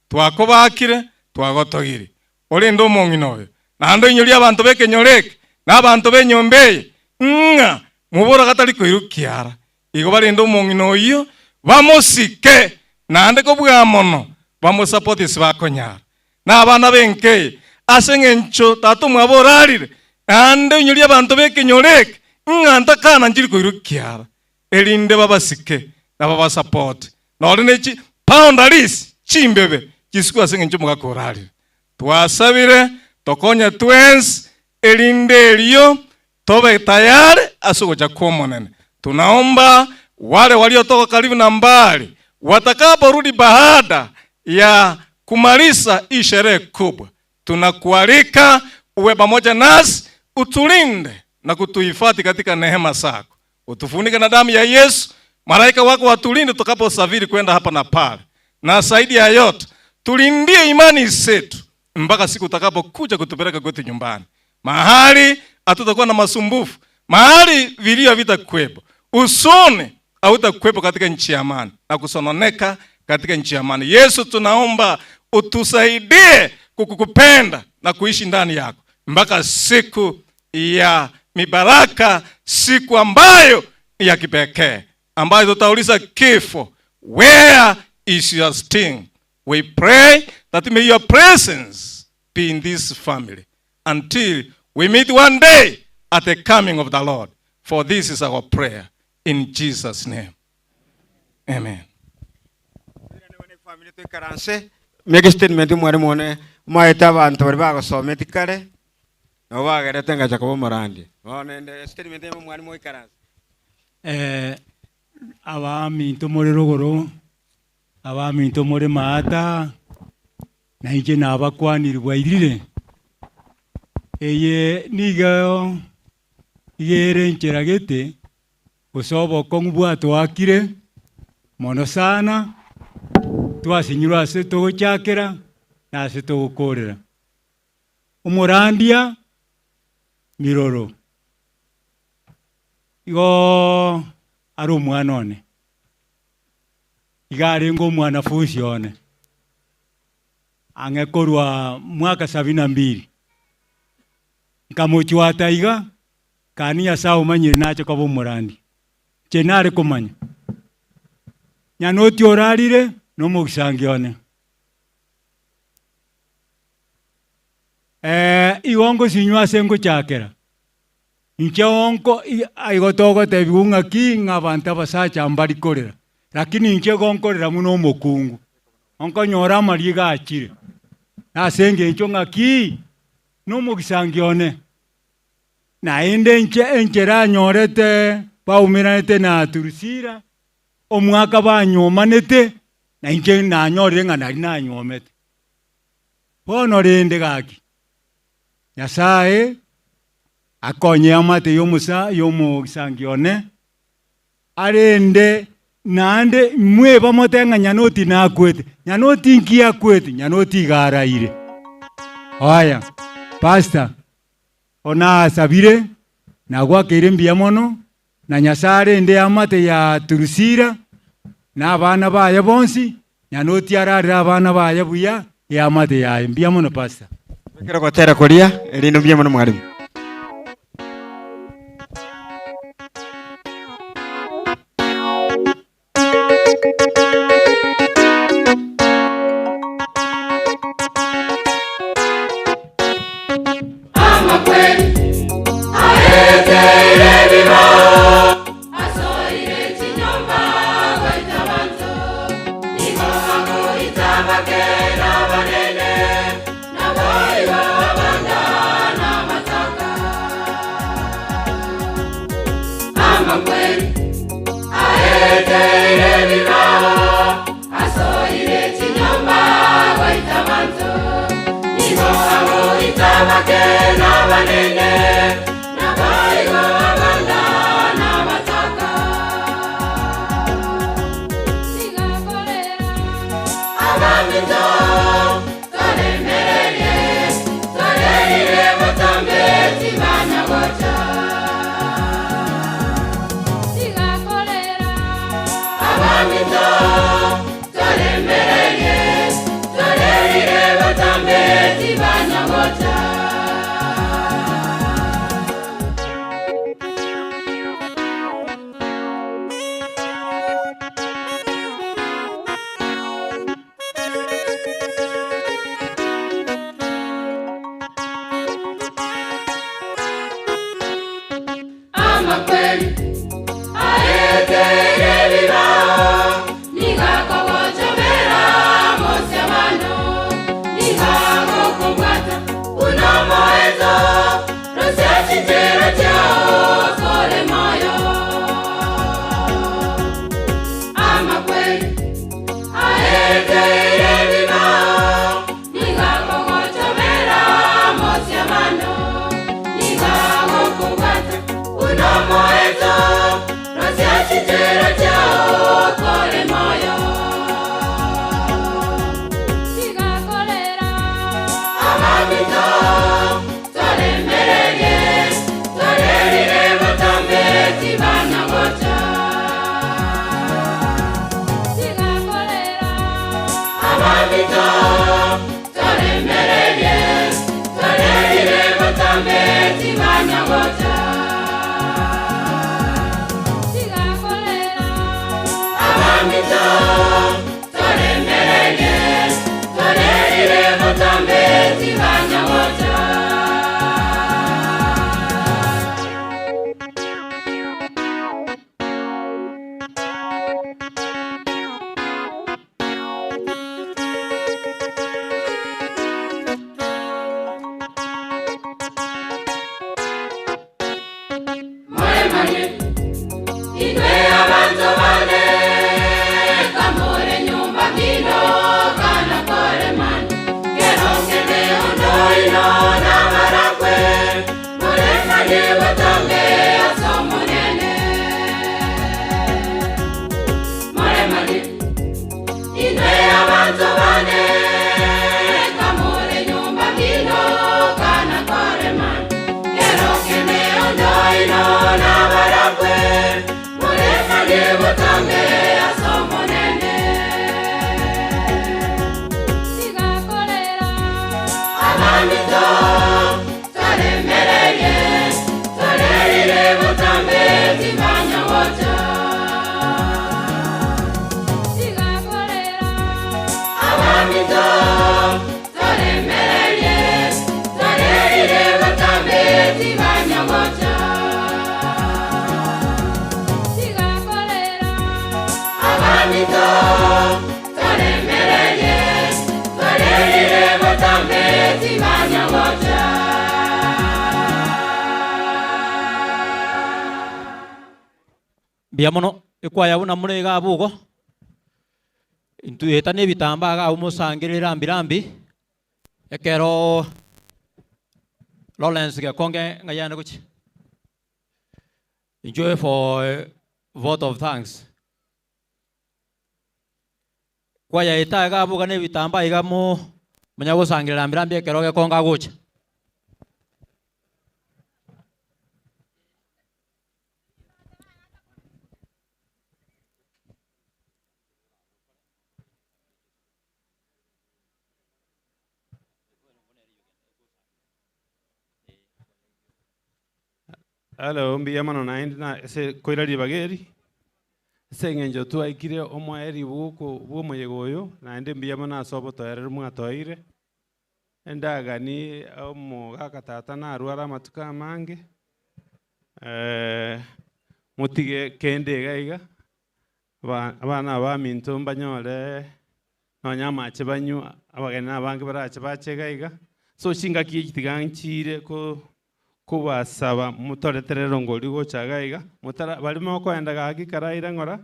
Twakobakire, twagotogirie. Orende omong'ina oyo, naende oinyorie abanto b'ekenyoro eke, na abanto b'enyomba eye, ng'a moboraga tari koirwa kiara. Igo barende omong'ina oyio, bamosike, naende kobua mono, bamosapoti ase bakonyara. Na abana b'enka eye, ase engencho tata omwabo orarire, naende oinyorie abanto b'ekenyoro eke, ng'a ntakana nchiri koirwa kiara, erinde babasike na babasapote, nore ne chi boundaries chimbebe chisikwe ase engencho omogaka orarire. Twasabire tokonye twensi, erinde erio tobe tayari ase ogocha kw'Omonene. Tunaomba wale waliotoka karibu na mbali watakaporudi baada ya kumaliza hii sherehe kubwa, tunakualika uwe pamoja nasi, utulinde na kutuhifadhi katika neema zako, utufunike na damu ya Yesu, malaika wako watulinde tutakaposafiri kwenda hapa na pale, na zaidi ya yote tulindie imani zetu mpaka siku utakapokuja kutupeleka kwetu nyumbani, mahali hatutakuwa na masumbufu, mahali vilio havitakuwepo, usuni hautakuwepo katika nchi ya amani na kusononeka katika nchi ya amani. Yesu, tunaomba utusaidie kukupenda na kuishi ndani yako mpaka siku ya mibaraka, siku ambayo ni ya kipekee, ambayo tutauliza kifo, where is your sting? We pray that may your presence be in this family until we meet one day at the coming of the Lord. For this is our prayer in Jesus' name. Amen.
Make statement mwarimu one maete abanto bari bagosometi kare nabo bagerete ngacha koba omorandi bono ende statement emo mwarimu oikaranse.
Eh, abaminto more rogoro, abaminto more maata, na inche nabakwaniri bwairire. Eye nigo iga ere enchera gete, gose obokong'u bwatoakire mono sana, twasinyirwe ase togochakera na ase togokorera. Omorandia Miroro igo are omwana one, iga arenge omwanafunsi one, ang'e korwa mwaka sabini na mbili. Nkamochwata iga, kani Nyasaye omanyire nache koba omorandi. Inche nare komanya, Nyanoti orarire nomogisangi one. Eh, igo ngosinywa ase ngochakera, inche onko igo togotebiwa ng'aki ng'a abanto abasacha mbari korera, lakini inche igo nkorera buna omokungu, onkonyora amariga achire, ase eng'encho ng'aki, na omogisangi one, naende inche enchera anyorete baumeranete na Drusilla, omwaka banyomanete, na inche nanyorire ng'a nari nanyomete. Bono rende gaki, Nyasae akonye eamate y'omosa y'omogisangi one, arende naende mweba mote ng'a Nyanoti nakwete. Nyanoti nki akwete? Nyanoti iga araire. Oaya, pastor, onasabire, nagwakeire mbuya mono, na Nyasae arende eamate ya Drusilla, na abana baye bonsi, Nyanoti ararere abana baye buya, eamate yaye. Mbuya mono pastor.
Ekero gotera koria erinde mbuya mono mwalimu.
Aeteire bibao, asoire chinyomba goita banto. Nigo agoita bake n'abanene, n'abaigo abanda n'abataka. Abaminto, toremererie, torerire botambe tibanyagocha. Abaminto, toremererie, torerire botambe tibanyagocha. Amakweli, aeteire bibao, nigakogochomera mosiabano, nigagokobwata uno moeto, rosia chichero chiao kore moyo. Amakweli, aeteire bibao, nigakogochomera mosiabano, nigagokobwata uno moeto, rosia chichero chiao kore moyo. Abaminto, toremererie, torerire botambe tibanyagocha. Abaminto, toremererie, torerire botambe tibanyagocha. Abaminto, toremererie, torerire botambe tibanyagocha. Moremanye, inwe abantu bane, kamore nyumba kino, kana koremane, kero kene ondo ino n'abarakwe, moremanye botambe asomonene. Moremanye, inwe abantu bane, kamore nyumba kino, kana koremane, kero kene ondo ino n'abarakwe, moremanye botambe asomonene. Abaminto, toremererie, torerire botambe tibanyagocha. Abaminto, toremererie, torerire botambe tibanyagocha. Abaminto, toremererie, torerire botambe tibanyagocha.
Mbuya mono ekwaya buna more iga abwo igo, intwe eta na ebitambaa iga abwo mosangerere rambi rambi, ekeroo Lawrence Gekonge ng'ai aende gochia. Enjoy for vote of thanks. Kwaya eta iga abwo iga na ebitambaa iga mo monya gosangerera rambi rambi ekero Gekonge agocha.
Hello, mbuya mono naende na ase koira ribaga eri, ase eng'encho twaikire omoeri bwoko bwa omoyega oyo, naende mbuya mono ase obotoereru mwatoire, endagani omogaka tata narware amatuko amange, motige kende iga iga, aba abana abaminto mbanyore nonya amache banywa, abageni na abange barache bache iga iga, so chingaki echi tiga nchire ko kobasaba motoretere erongori gocha iga iga, motara bari mokoenda gaki karaire ng'ora.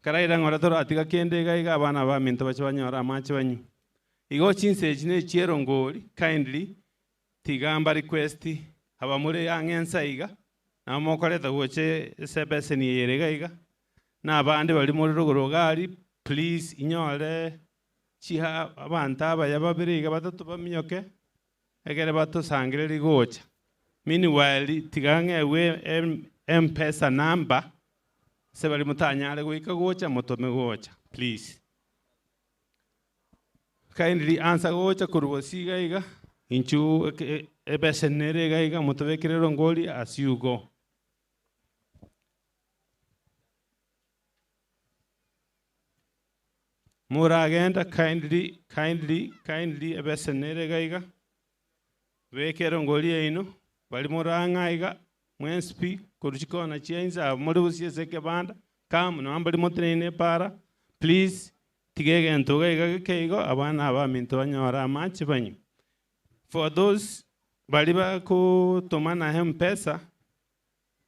Karaira ng'ora toratiga kende iga iga abana baminto bache banyore amache banywe. Igo chinsa echi na echierongori, kindly tiga mba request abamore ang'e ensa iga, nabo mokoreta gocha ase ebeseni eye ere iga iga, na abande baria more rogoro iga aria, please inyore chiha abanto abaya babere iga batato baminyoke, ekere batosangererie gocha. Meanwhile tiga ng'egwe M-pesa number, ase baria motanyare goika gocha motome gocha please. Kindly ansa gocha korwa gose iga iga, inchuo ebeseni nere iga iga motobekere erongori as you go. Moragenda kindly kindly kindly ebeseni nere iga iga, beka erongori yaino, baria morang'a iga mwensi pi korwa chikona chia inse aba more gose ase ekebanda, come nonye mbari moteneine epara, please tiga egento iga iga geke igo abana aba baminto banyore amache banywe. For those baria bakotoma na M-pesa,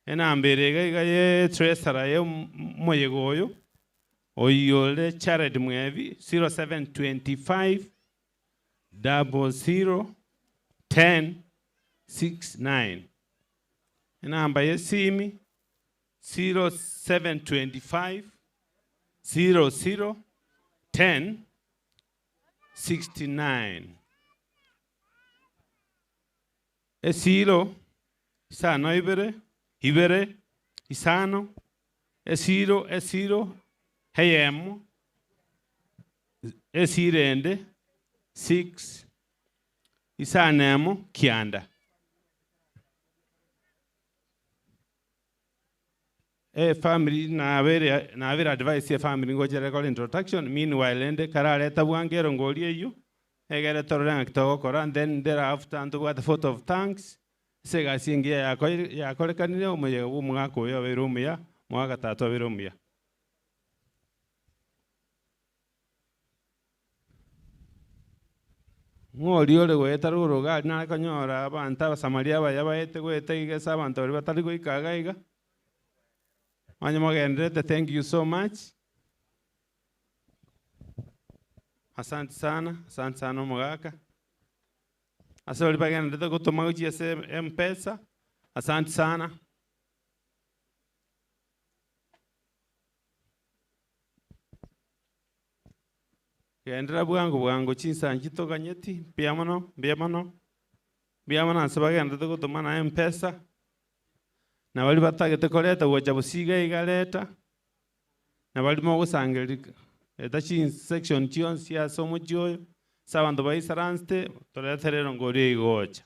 enamba ere iga iga ye treasurer ya omoyega oyo, oyio ore Jared Mwebi, 0725 00 10 69. Enamba ya esimi 0725 00 10 69. Esiro isano ibere, ibere, isano, esiro, esiro, eyemo, esiro ende, six, isano emo, kianda. Efamiri nabere nabere advice efamiri ngocha ekore introduction, meanwhile ende karareta bwango erongori eywo, egere torore ng'aki togokora, then thereafter ntobwate vote of thanks, ase egasi engiya yakoire yakorekanire omoyega bwa omogaka oyo obeire omuya, omogaka tata obeire omuya. Ng'a oria ore goeta rogoro iga aria nare konyora abanto abasamaria abaya baete goeta iga ase abanto baria batari goika iga iga, onye mogendererete thank you so much. Asante sana, asante sana omogaka. Ase baria bagendererete gotoma gochia ase M-pesa, asante sana. Genderera bwango bwango chinsa nchitoganyeti, mbuya mono, mbuya mono, mbuya mono ase bagendererete gotoma na M-pesa, na baria batagete koreta gocha bosie iga iga reta, na baria mogosangereria reta chinsection chionsi ase omochie oyo, ase abanto baisaransete, toretere erongo eria egocha.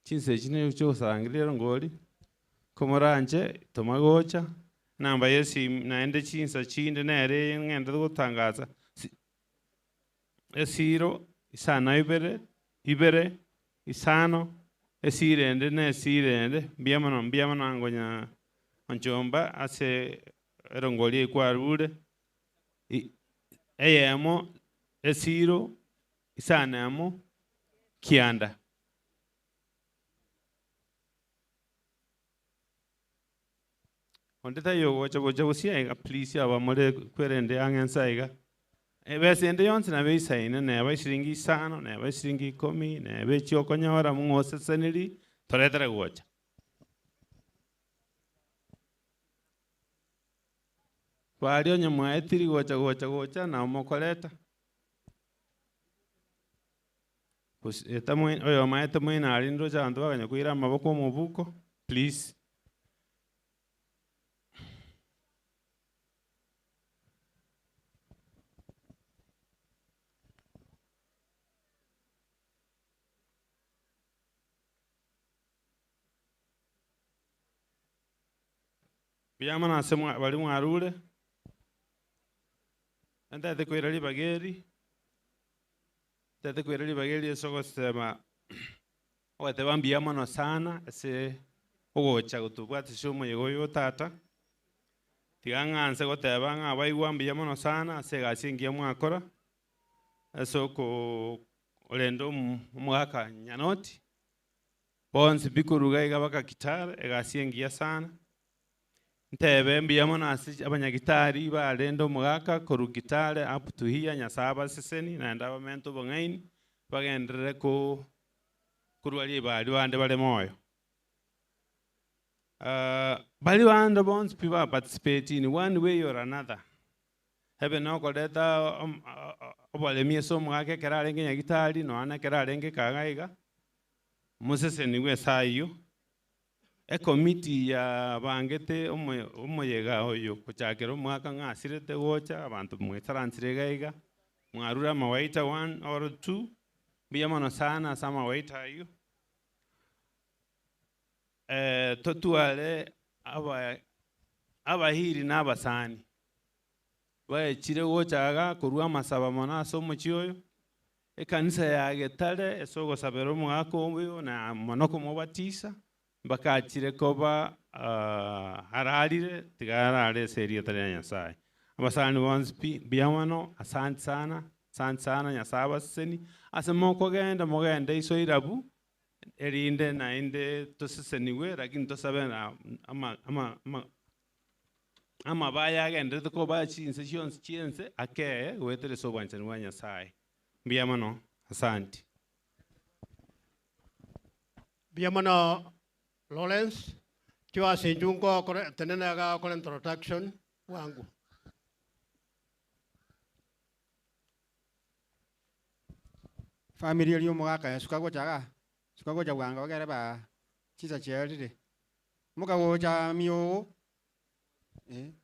Chinsa echi nigo chiogosangereria erongori, komoranche toma gocha, enamba ya esimu naende chinsa chinde nere eye ng'endete gotangasa, si esiro isano ibere, ibere, isano, esiro ende na esiro ende, mbuya mono mbuya mono angonya onchomba ase erongori eye kwarure, eyemo esiro isano emo kianda. Onde taiyo ogocha gocha gosia iga please aba more kwerende ang'e nsa iga. Ebesa ende yonsi nabo eisaine neba eshiringi isano, neba eshiringi ikomi, neba echi okonyora mung'oseseniri, toretere gocha. Baria onye mwaetiri gocha gocha gocha nabo mokoreta. Gose eta moe oyomaete moino aria ndoche abanto baganya koira amaboko omobuko, please. Mbuya mono ase mwa baria mwarure, ntagete koira ribaga eri. Ntagete koira ribaga eri ase ogosema ogoteba mbuya mono sana ase ogocha gotobwatisia omoyega oyo o tata, tiga ng'anse goteba ng'a abaigwa mbuya mono sana ase egasi engiya mwakora, ase okoorenda omogaka Nyanoti. Bonsi pi koruga iga baka Kitale, egasi engiya sana. Ntebe mbuya mono ase abanyagitari barende omogaka korwa Kitale up to here, Nyasaye abaseseni naende abamente obong'aini, bagenderere ko korwa ribari bande bare moyo. Baria bande bonsi pi ba participate in one way or another, ebe na okoreta oboremi ase omogaka ekero arenge nyagitari, nonya na ekero arenge ekaga iga, moseseniwe ase ayio. Ekomiti yabangete omoyega oyo gochakera omwaka ng'a asirete gocha, abanto mwaisaransire iga iga, mwarure amawaita one or two, mbuya mono sana ase amawaita ayio. Totware abahiri na abasani, baechire gocha iga korwa amasabo mono ase omochie oyo, ekanisa ya Getare ase ogosabera omogaka oyo na mono komobatisa, mpaka achire koba ararire, tiga arare ase erieta ria Nyasaye. Abasani bonsi pi, mbuya mono, asante sana, asante sana, Nyasaye abaseseni, ase mokogenda mogende iso irabu, erinde naende toseseniwe, lakini tosabe na ama ama ama amabaya agenderete koba chinse chionsi chiense, akeye goetera ase obwanchani bwa Nyasaye. Mbuya mono, asante.
Mbuya mono Lawrence, chio ase intwe nkokora tenena iga gokora introduction bwango.
Family eria omogaka yasuka gocha igaa, suka gocha bwango egere ba chinsa chiarire. Mokagocha miogo,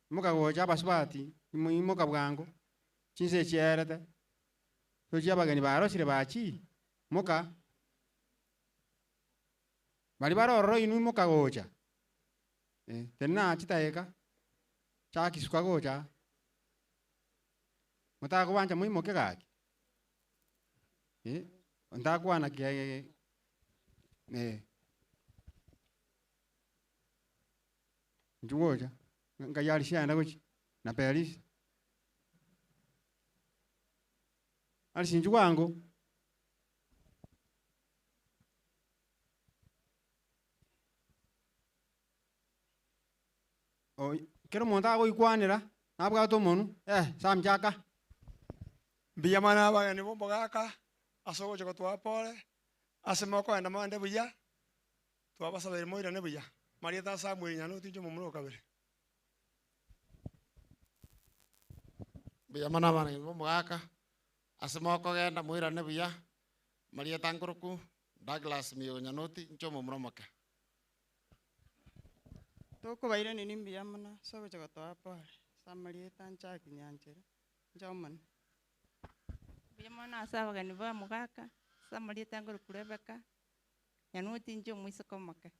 mokagocha abasubati, imoka bwango, chinsa echierete, tochia abageni barosire bachire, moka. Baria bare ororo inwe mokagocha, tenena chidakika, chaki suka gocha, motakobancha moimoke gaki, ntakwana ki. Inchu gocha, nkai aria chiaenda gochia, na Perisi. Arisi inchu bwango. Kera omonto agoikwanera, nabwate omonu, Sam chaka.
Mbuya mono abageni ba omogaka, ase ogocha gotwaa pole, ase mokoenda moende buya, twabasabeire moirane buya. Marieta Samuel Nyanoti inche omomura o kabere.
Mbuya mono abageni ba omogaka, ase mokogenda moirane buya, Marieta Nkoroku, Douglas Miyo Nyanoti, inche omomura omoke.
Tokobairani mbuya mono ase ogocha gotoa pole, ase amarieta nchaki nyanchera, inche omone.
Mbuya mono ase abageni ba omogaka, ase amarieta nkoroku Rebecca, Nyanoti inche omoiseke omoke.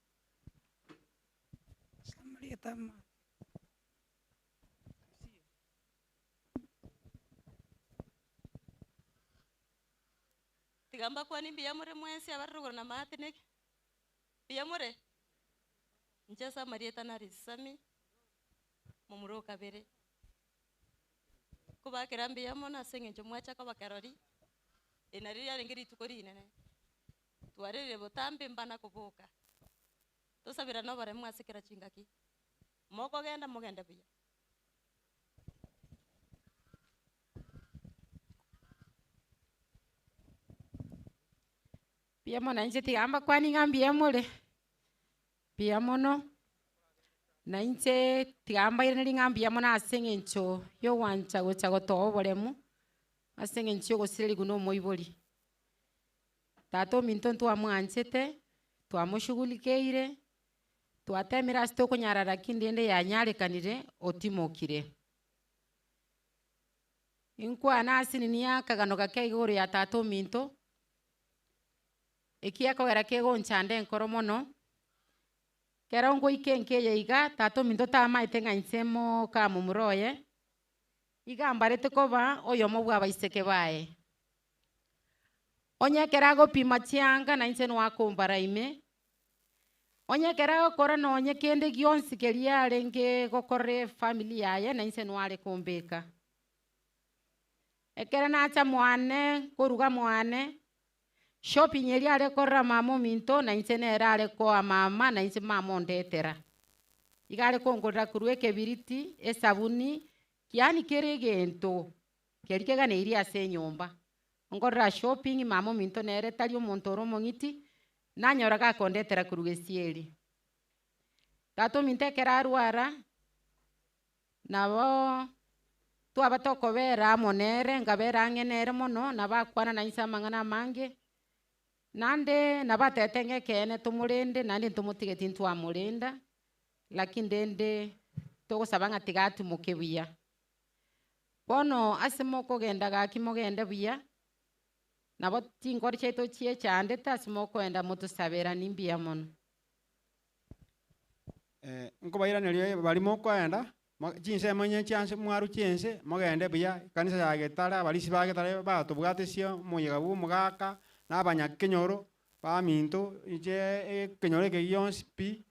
Ase amarieta ma
Tiga mbakwani mbuya more mwensi abare rogoro na maate neke, mbuya more? Inche ase amarieta nare Sami, momura o kabere. Kobakera mbuya mono ase eng'encho mwacha koba kerori, eri nario riarenge rituko rinene. Twarerire botambe mbana koboka, tosaberane oboremu ase kera chingaki, mokogenda mogende buya.
Mbuya mono inche tiga mbakwani ng'a mbuya more, mbuya mono, na inche tiga mbairaneri ng'a mbuya mono ase eng'encho ya ogwancha gocha gotoa oboremu, ase eng'encho ya ogosirerigwa na omoibori. Tata ominto ntwamwanchete, twamoshughulikiire, twatemire ase tokonyara lakini rende yanyarekanire otimokire. Inkwana ase nini ya akagano gake igoro ya tata ominto, ekiakogera kegonchanda enkoro mono, kero ngoika enka eye iga, tata ominto tamaete ng'a inche moka momura oye, iga mbarete koba oyomo bwa abaiseke baye. Onye ekero agopima chianga na inche nwakombara ime, onye ekero agokora nonye kende gionsi keria arenge gokora efamily yaye na inche nware kombeka. Ekero nacha mwane, koruga mwane, Shopping eria are korora mama ominto na inche nere are koa mama na inche mama ondetera. Iga are kongorera korwa ekebiriti, esabuni, yaani kera egento keri keganeirie ase enyomba. Nkorora shopping mama ominto nere tari omonto ore omong'iti, nanyora gakondetera korwa gesieri. Tata ominto ekero arwara, nabo twaba tokobera amo nere, nkabera ang'e nere mono, nabo akwana na inse amang'ana amange, naende nabo atebete ng'a ekeene tomorende, naende ntomotigeti ntwamorenda, lakini rende togosaba ng'a tiga atimoke buya. Bono ase mokogenda gaki mogende buya, nabo chinkoro chiaito chiechandete ase mokoenda motosaberani mbuya mono.
Nkobairaneria baria mokoenda, chinsemo inye chianse mwarwa chiense, mogende buya, ekanisa ya Getare, abarisia ba Getare batobwatesie omoyega bwa omogaka, na abanyakenyoro, baminto, inche ekenyoro eke gionsi pi,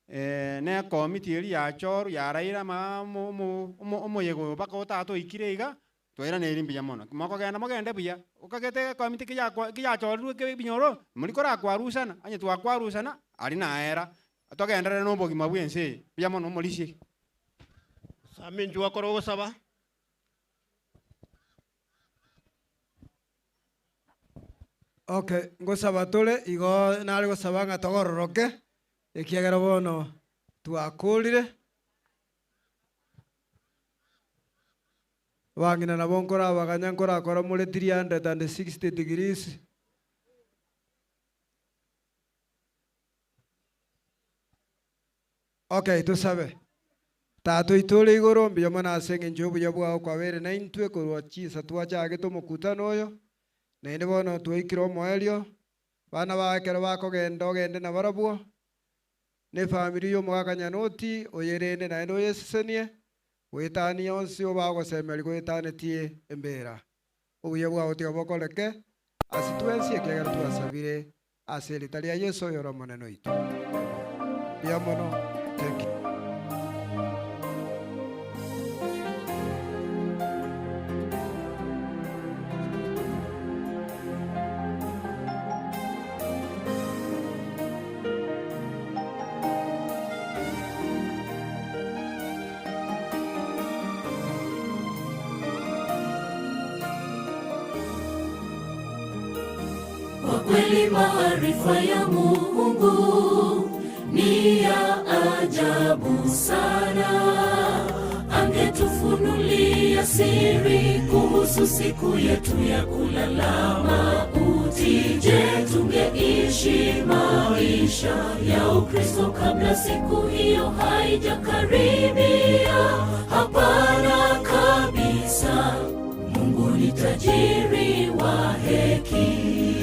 na ekomiti eria yachorwa yaraire ama omo omo omo omoyega oyo mpaka otata oikire iga, Twairaneiri mbuya mono. Mokogenda mogende buya, okagete egekomiti kiyakwa kiyachorirwe ke ebinyoro, mori korakwarusana, onye twakwarusana, aria naera, togenderere na obogima bwa ense eye. Mbuya mono omorisia.
Sami inchuo okore ogosaba.
Okay, ngosaba tore, igo nare gosaba ng'a togororoke, ekiagera bono twakorire. Abang'ina nabo nkorabaganya nkorakora more 360 degrees. Okay, tosabe. Tata oito ore igoro, mbuya mono ase eng'encho y'obuya bwao kwabeire naintwe korwa chinsa twachagete omokutano oyo, naende bono twaikire omoerio. Abana bao ekero bakogenda ogende nabarabwo, na efamiri y'omogaka Nyanoti, oyerende naende oyesesenie, goetania onsi obagosemeria goetanetie embera. Obuya bwao tiga bokoreke ase twensi ekiagera twasabire ase erieta ria Yeso oyore Omonene oito. Mbuya mono. Thank you.
Kwa kweli maarifa ya Mungu ni ya ajabu sana. Angetufunulia siri kuhusu siku yetu ya kulala mauti. Je, tungeishi maisha ya Ukristo kabla siku hiyo haijakaribia? Hapana kabisa. Mungu ni tajiri wa hekima.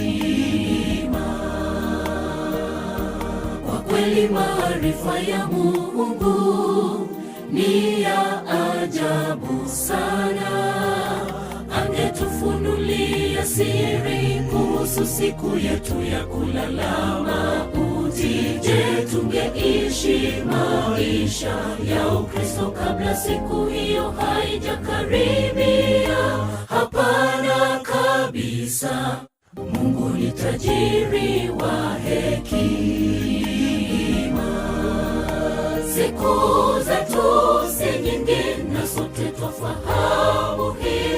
Kwa kweli maarifa ya Mungu ni ya ajabu sana. Angetufunulia siri kuhusu siku yetu ya kulala mauti. Je, tungeishi maisha ya Ukristo kabla siku hiyo haijakaribia? Hapana kabisa. Mungu ni tajiri wa hekima. Siku zetu si nyingi na sote twafahamu hili.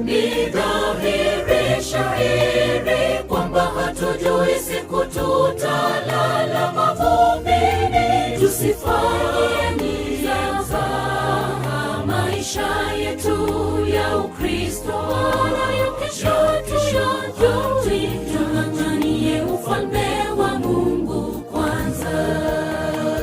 Ni dhahiri shahiri kwamba hatujui siku tutalala mavumbini. Tusifanye mzaha maisha yetu ya Ukristo, wala ya kesho tuyajui. Tung'ang'anie ufalme wa Mungu kwanza.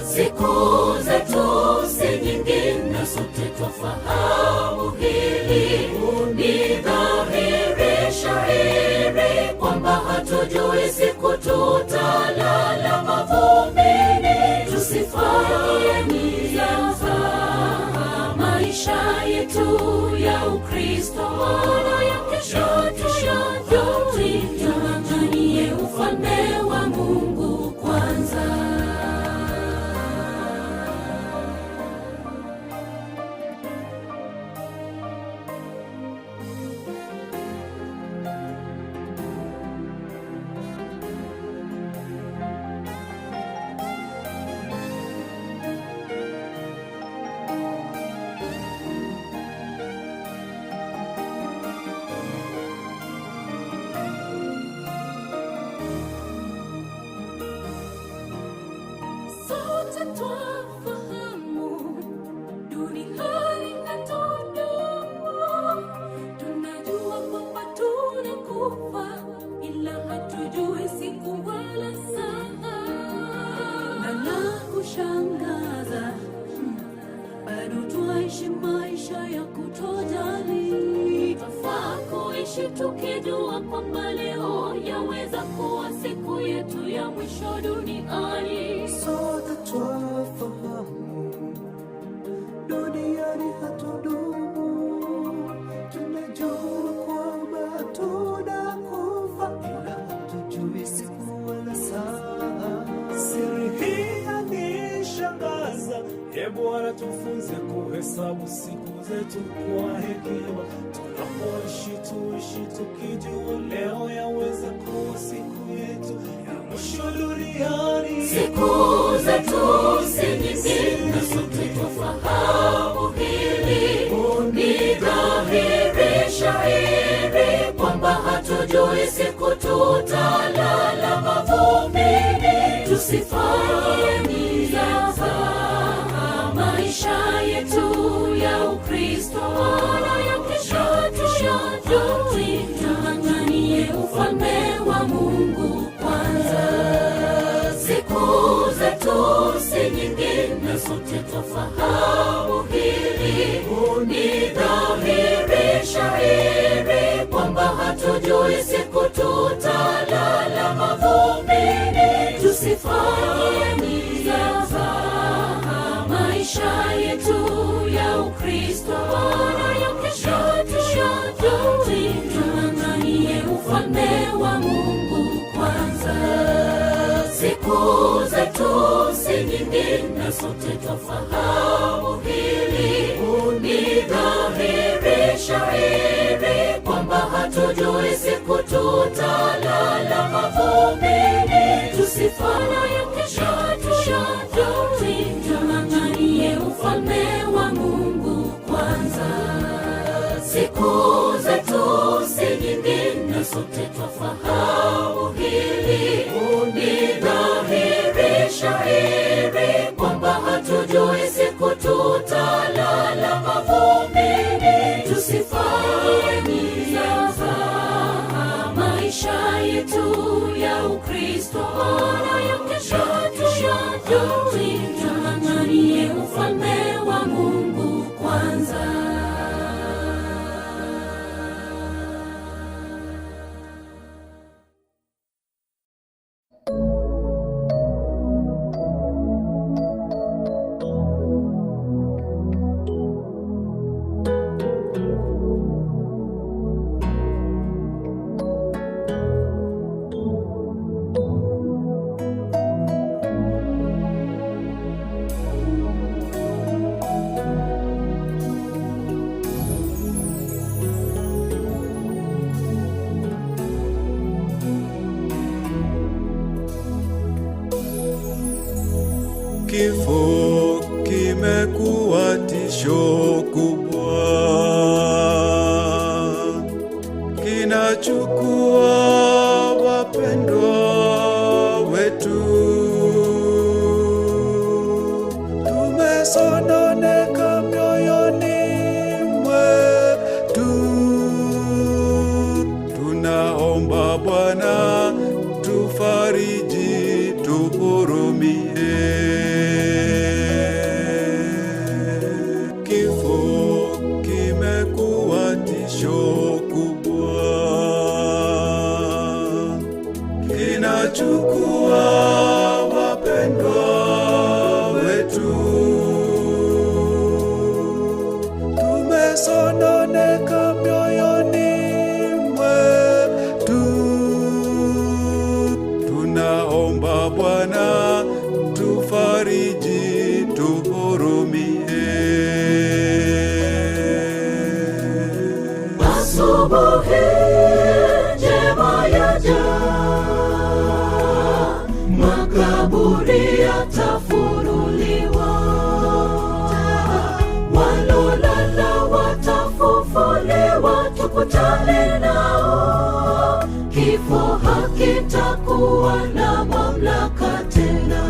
Siku zetu si nyingi na sote twafahamu hili. Ni dhahiri shahiri kwamba hatujui siku tutalala mavumbini. Tusifanye mzaha maisha yetu ya Ukristo, wala ya kesho tuyajui. Tung'ang'anie ufalme wa Mungu kwanza. Sote twafahamu duniani hatudumu, tunajua kwamba tunakufa, ila hatujui siku wala saa. Na la kushangaza, bado twaishi maisha ya kutojali. Twafaa kuishi tukijua kwamba leo yaweza kuwa siku yetu ya mwisho duniani.
Sote twafahamu duniani hatudumu, tunajua kwamba tunakufa, ila hatujui siku wala saa.
Siri hii yanishangaza, e Bwana, tufunze kuhesabu siku zetu kwa hekima. Tunapoishi tuishi tukijua leo yaweza kuwa siku yetu ya mwisho duniani.
Siku zetu si nyingi na sote twafahamu hili. Ni dhahiri shahiri kwamba hatujui siku tutalala mavumbini. Tusifanye mzaha maisha yetu ya Ukristo wala ya kesho tuyajui. Tung'ang'anie ufalme wa Mungu kwanza. Siku zetu si nyingi na sote twafahamu hili. Ni dhahiri shahiri kwamba hatujui siku tutalala mavumbini. Tusifanye mzaha maisha yetu ya Ukristo wala ya kesho tuyajui. Tung'ang'anie ufalme wa Mungu kwanza. Siku zetu si nyingi na sote twafahamu hili. Ni dhahiri shahiri kwamba hatujui siku tutalala mavumbini. Tusifanye ya kesho tuyajui. Tung'ang'anie ufalme wa Mungu kwanza. Siku zetu si nyingi na sote twafahamu hili. Ni dhahiri shahiri kwamba hatujui siku tutalala mavumbini. Tusifanye mzaha maisha yetu ya Ukristo wala ya kesho tuyajui. Tung'ang'anie ufalme wa Mungu kwanza.
Kifo kimekuwa tisho kubwa, kinachukua wapendwa wetu. Tumesononeka mioyoni mwetu, tunaomba Bwana tufariji, tuhurumie. Kifo kimekuwa tisho kubwa, kinachukua wapendwa wetu. Tumesononeka mioyoni mwetu, tunaomba Bwana tufariji, tuhurumie.
Asubuhi njema yaja, makaburi yatafunuliwa, walolala watafufuliwa, tukutane nao. Kifo hakitakuwa na mamlaka tena.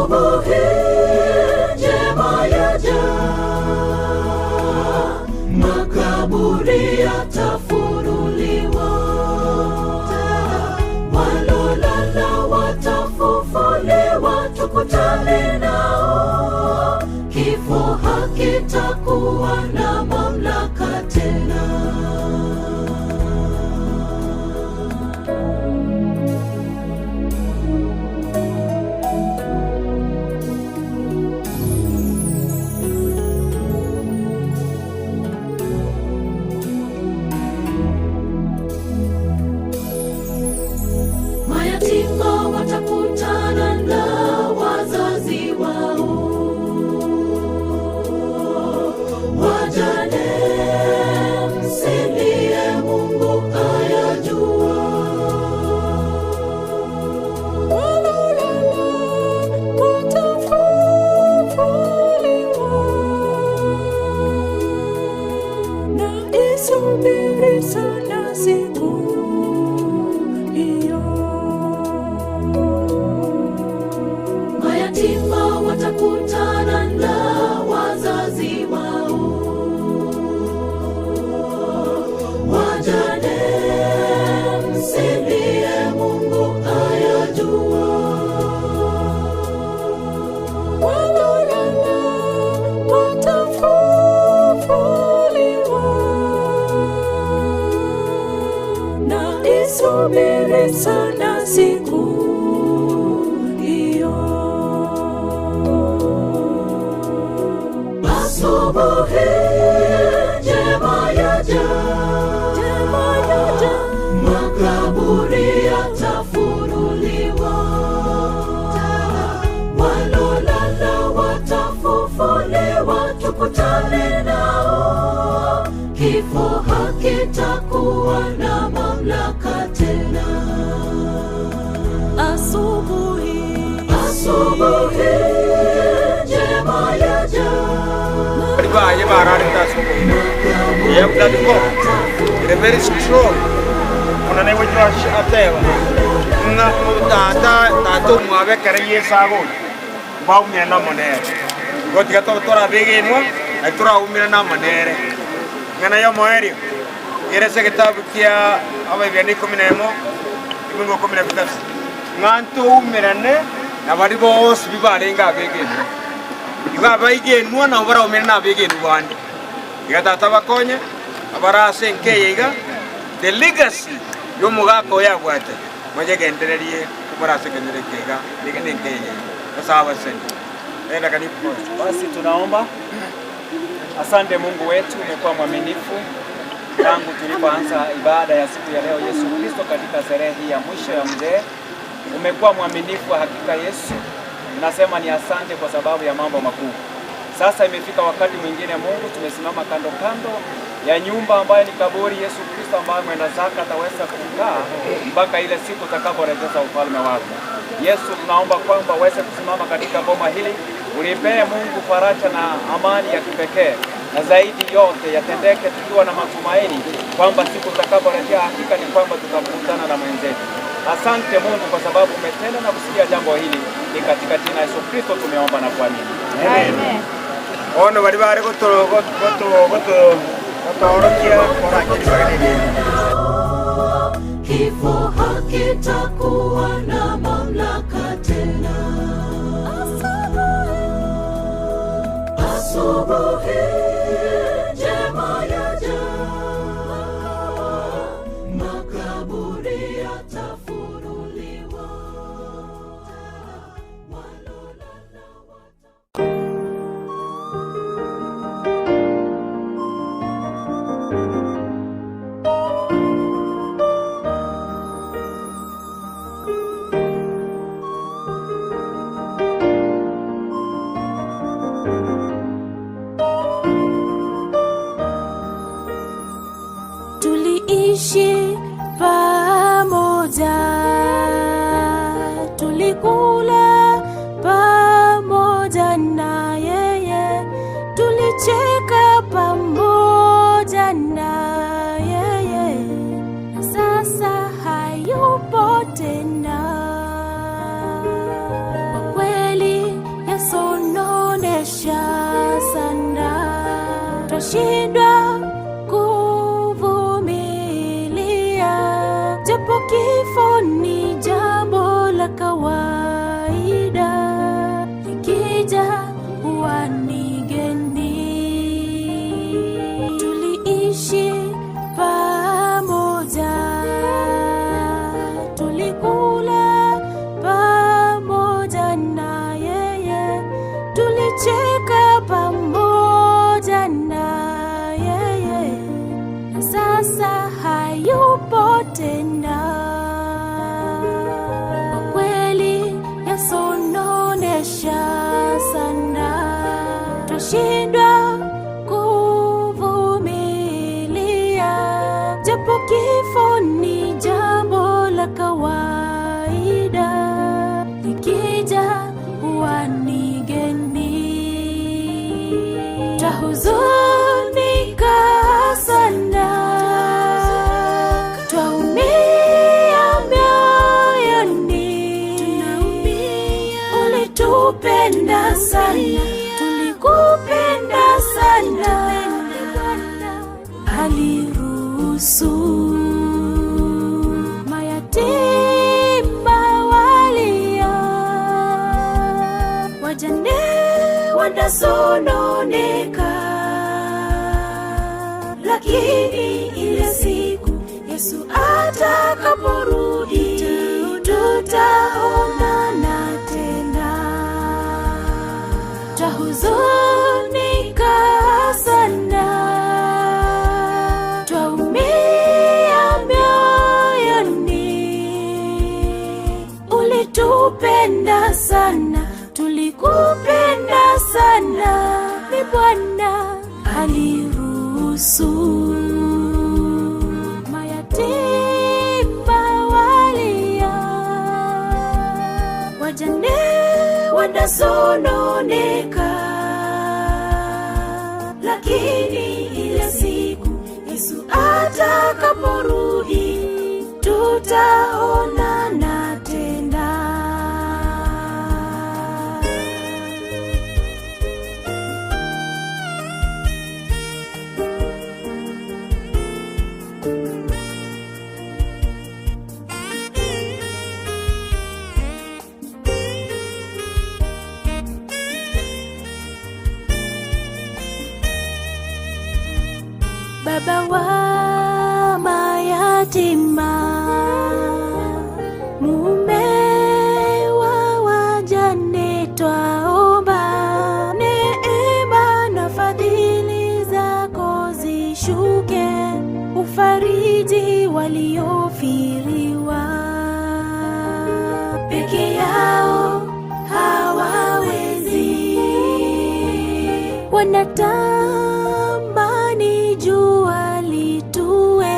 Asubuhi njema yaja, makaburi yatafunuliwa, walolala watafufuliwa, tukutane nao. Kifo hakitakuwa na mamlaka tena. Mayatima watakutana na wazazi wao, wajane msilie, Mungu ayajua. Walolala watafufuliwa,
na isubiri sana siku hiyo.
Mayatima watakutana na wazazi wao, wajane msilie, Mungu ayajua.
Walolala watafufuliwa, na isubiri sana siku hiyo.
Asubuhi njema yaja, njema yaja, makaburi yatafunuliwa, walolala watafufuliwa, tukutane nao. Kifo hakitakuwa na mamlaka tena.
Asubuhi,
asubuhi njema yaja
baye barareta Yep, that go. They're very strong. Kuna newe Josh ateba. Na tata tata mwabe kare yesago. Ba umya na monere. Gotiga to tora begenwa, na tora umira na monere. Ngana yo moerio. Gerese kitabu kia abaibani 11 ibingo 13. Nganto umirane na bari bose bibarenga begenwa. Iga baigenwa na baraumira na begenwa bande. Iga tata bakonye abarase nkeye iga the legacy yomugaka oyo abwate mojegendererie oborase kenyere keiga niga nenkeye osaba sente enda kanipo.
Basi tunaomba. Asante Mungu wetu, umekuwa mwaminifu tangu tulipoanza ibada ya siku ya leo, Yesu Kristo, katika sherehe hii ya mwisho ya mzee. Umekuwa mwaminifu hakika Yesu, nasema ni asante kwa sababu ya mambo makuu. Sasa imefika wakati mwingine Mungu, tumesimama kando kando ya nyumba ambayo ni kaburi Yesu Kristo, ambayo mwenda zake ataweza kukaa mpaka ile siku utakaporejesha ufalme wako. Yesu, tunaomba kwamba uweze kusimama katika boma hili, ulipee Mungu faraja na amani ya kipekee, na zaidi yote yatendeke tukiwa na matumaini kwamba siku utakaporejea, hakika ni kwamba tutakutana na mwenzetu. Asante Mungu kwa sababu umetenda na kusikia jambo hili, ni katika jina la Yesu Kristo tumeomba na kuamini.
Amen. Ono bari bare goto goto goto gotorokia korakiri bagenene.
Kifo hakitakuwa na mamlaka tena. Asubuhi njema yaja, makaburi yatafunuliwa.
Tuliishi pamoja, tulikula pamoja na yeye, tulicheka pamoja na yeye, na sasa hayupo tena. Kwa kweli aliruhusu. Mayatima walia, wajane wanasononeka, lakini ile siku Yesu atakaporudi tutaonana tena. Twahuzunika sana, twaumia mioyoni. Ulitupenda sana, tulikupenda sana, ni Bwana aliruhusu. Mayatima walia, wajane wanasononeka, lakini ile siku Yesu atakaporudi tutaonana tena. Baba wa mayatima, mume wa wajane, twaomba neema na fadhili zako zishuke, ufariji waliofiriwa peke yao hawawezi, wanatamani jua litue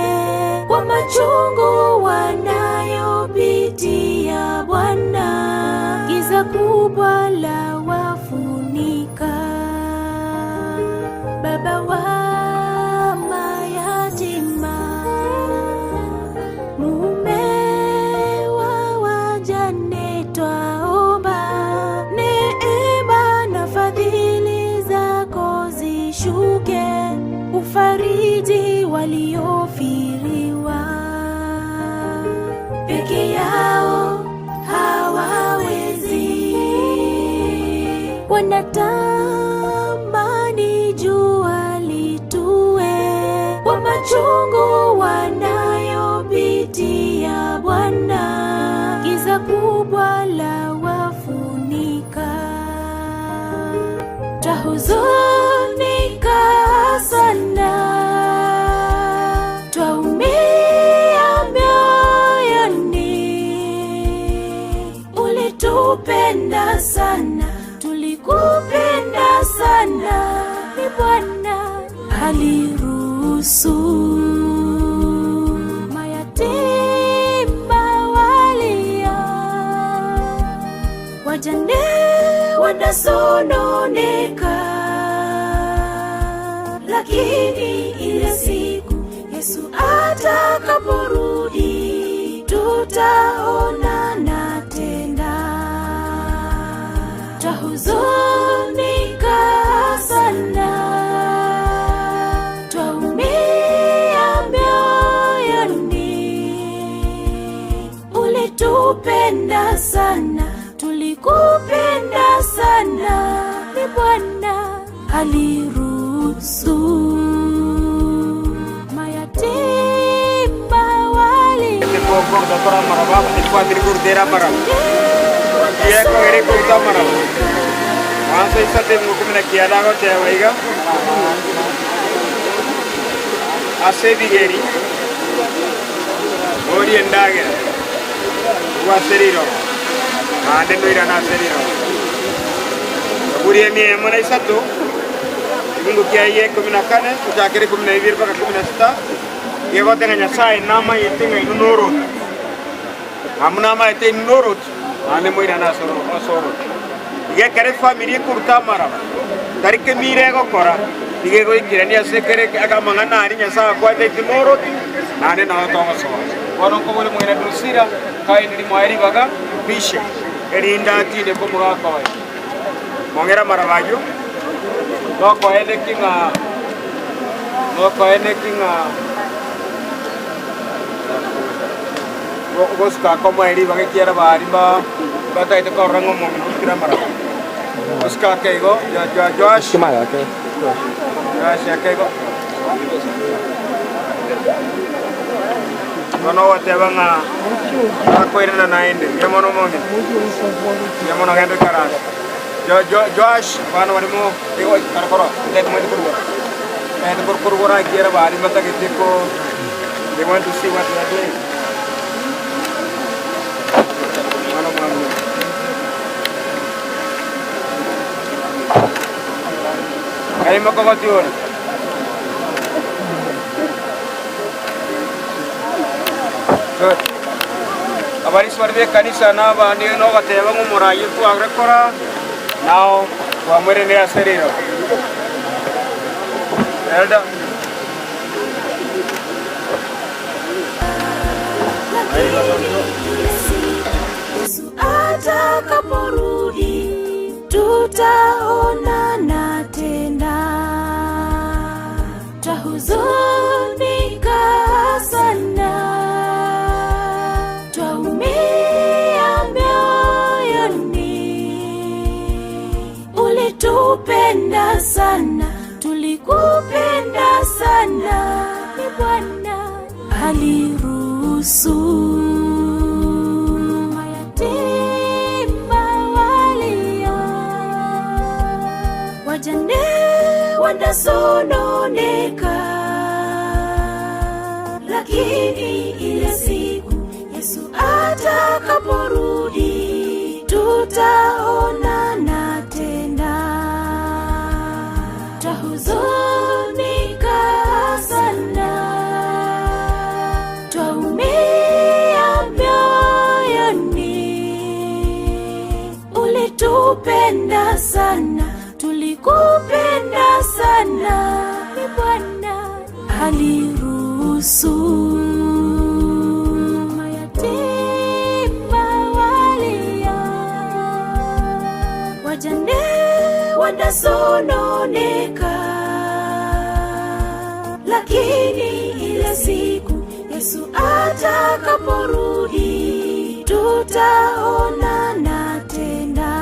kwa machungu wanayopitia Bwana, giza kubwa la wafunika. Baba wa mayatima, mume wa wajane, twaomba neema na fadhili zako zishuke, ufariji waliofiriwa peke yao hawawezi, wanatamani jua litue kwa machungu wanayopitia Bwana, giza kubwa la wafunika. Twahuzunika sana, twaumia mioyoni. Ulitupenda sana, tulikupenda sana, ni Bwana aliruhusu. Mayatima walia, wajane wanasononeka, lakini ile siku Yesu atakaporudi tutaonana tena. Twahuzunika sana, twaumia mioyoni. Ulitupenda sana, tulikupenda sana, ni Bwana aliruhusu. Mayatima wali
Ase ebigeri orie endagera korwa ase riroba, naende noirane ase riroba. Zaburi emia emo na isato, ekegungo kiaye ikomi na kane, gochakera ikomi na ibere mpaka ikomi na sita, gegoteba ng'a Nyasaye namaete ng'a inwe norooche, amo namaete inwe norooche, naende moirane ase oro ase orooche. Iga ekero efamiri ekoruta amaraba, tari kemira egokora, nigo egoikerania ase ekere amang'ana aria Nyasaye akwete timoroti, naende nao togosoa. Bono nkobore mwene Drusilla, kindly moe ribaga, bishe, erinde atinde komogaka oye. Mong'ere amaraba ayio, nokoeneki ng'a Mokoeneki ng'a gosuka komoe ribaga ekiagera baria ba batagete korora ng'a omong'ina orikire amaraba. Gosuka ake igo, Joash, Joash ake igo. Bono ogoteba ng'a akoirana naende, mbuya mono omong'ina, mbuya mono genda oikaranse. Jo jo Joash, abana baria mo igo kare korwa, ntagete moete korwa, ntagete kor korwa ekiagera baria mbatagete ko they want to see what we are doing. Mwana omwami. Ng'ai mokogoti ore? Good. Abarisia baria b'ekanisa na abande nogoteba ng'a omoraia tware kora, nao twamwerenire ase riroba. Elder.
Yesu atakaporudi tutaonana tena, twahuzunika sana, twaumia mioyoni. Ulitupenda sana, tulikupenda sana, ni Bwana aliruhusu mayatima walia, wajane wanasononeka, lakini ile siku Yesu atakaporudi tutaonana tena, twahuzunika sana, twaumia mioyoni. Ulitupenda sana, tulikupenda sana, ni Bwana aliruhusu mayatima walia, wajane wanasononeka, lakini ile siku Yesu atakaporudi tutaonana tena.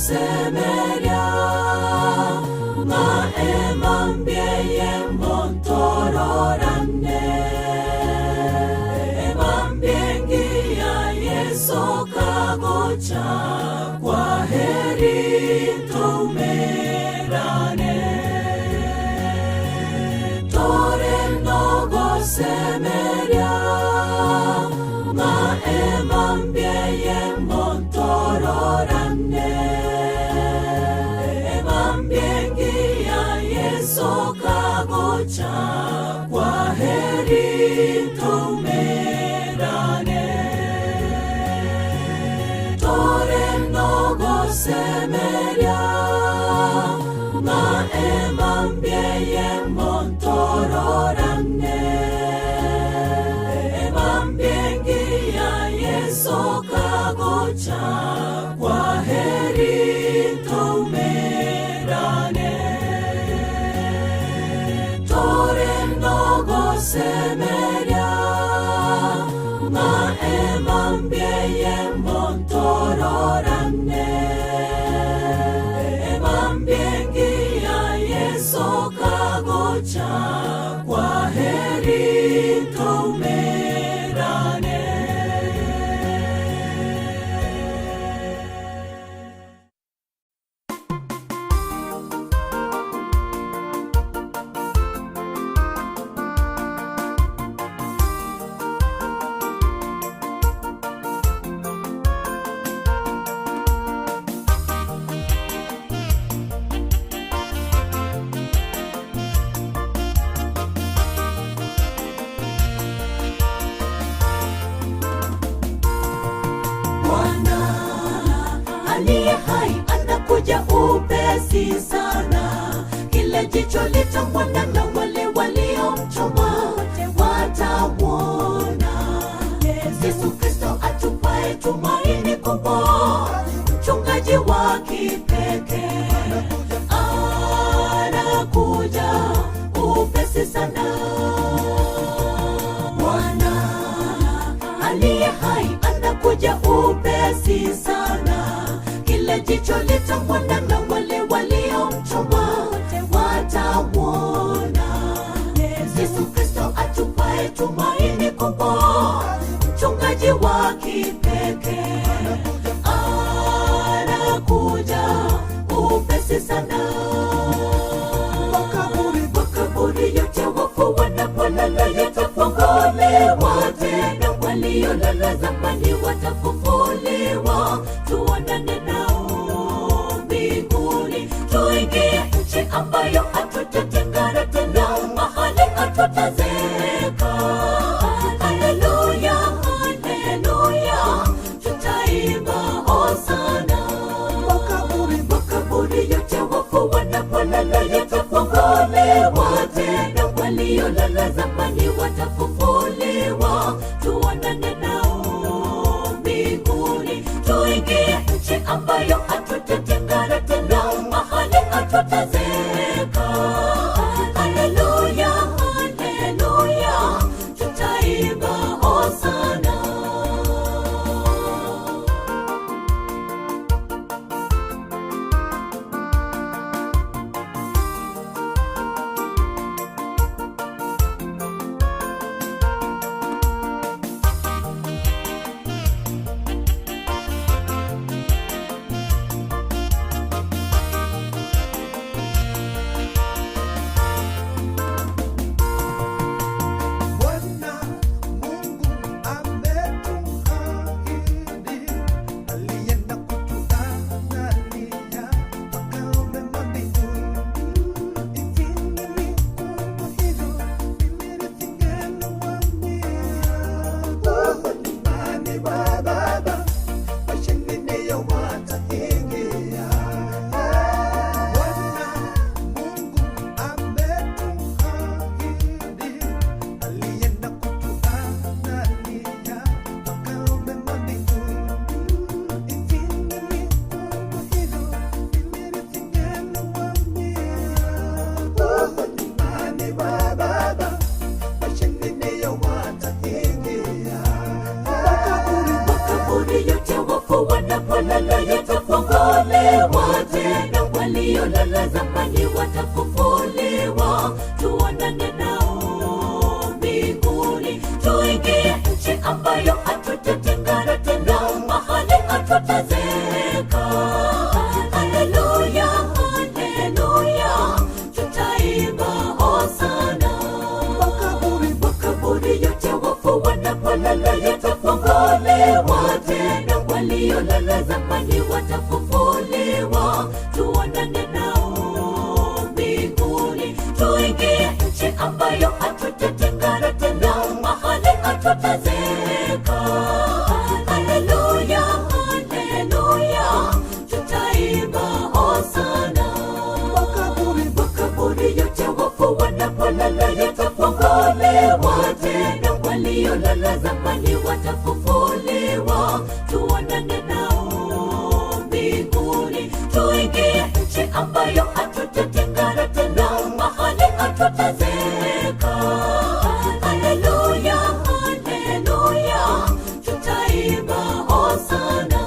nogosemeria ng'a emambia montororane emambia engiya Yesu kagocha kwa heri tumerane tore nogosemeria ng'a emambia montororane emambia engiya Yesu kagocha kwa heri tumerane tore nogosemeria ng'a emambia montororane emambia engiya Yesu kagocha kwa heri tumerane tore nogosemeria ng'a emambia montororane emambia engiya Yesu kagocha kwa heri tumerane. Bwana aliye hai anakuja upesi sana, kila jicho litamwona na wale waliomchoma watamwona. Yesu Kristo atupae tumaini kubwa, mchungaji wa kipekee anakuja upesi sana. Bwana aliye hai anakuja upesi sana, kila jicho litamwona na wale waliomchoma watamwona. Yesu Kristo atupae tumaini kubwa, mchungaji wa kipekee anakuja upesi sana. Makaburi, makaburi yote wafu wanapolala yatafunguliwa tena, waliolala zamani watafufuliwa. Tuonane nao mbinguni, tuingie nchi ambayo hatutatengana tena, mahali hatutazeeka. Haleluya, haleluya, tutaimba hosana. Makaburi, makaburi yote wafu wanapolala yatafunguliwa tena, waliolala zamani watafufuliwa. Tuonane nao mbinguni, tuingie nchi ambayo hatutatengana tena, mahali hatutazeeka. Haleluya, haleluya, tutaimba hosana. Watakombolewa tena, waliolala zamani watafufuliwa, tuonane nao mbinguni, tuingie nchi ambayo hatutatengana tena, mahali hatutazeeka. Haleluya, haleluya, tutaimba hosana. Makaburi, makaburi yote wafu wanapolala yatafunguliwa tena, waliolala zamani watafufuliwa, tuonane nao mbinguni, tuingie nchi ambayo hatutatengana tena, mahali hatutazeeka. Haleluya, haleluya, tutaimba hosana. Makaburi, makaburi yote wafu wanapolala yatafunguliwa tena, waliolala zamani watafufuliwa, tuonane nao mbinguni, tuingie nchi ambayo hatutatengana tena, mahali hatutazeeka. Haleluya, haleluya, tutaimba hosana.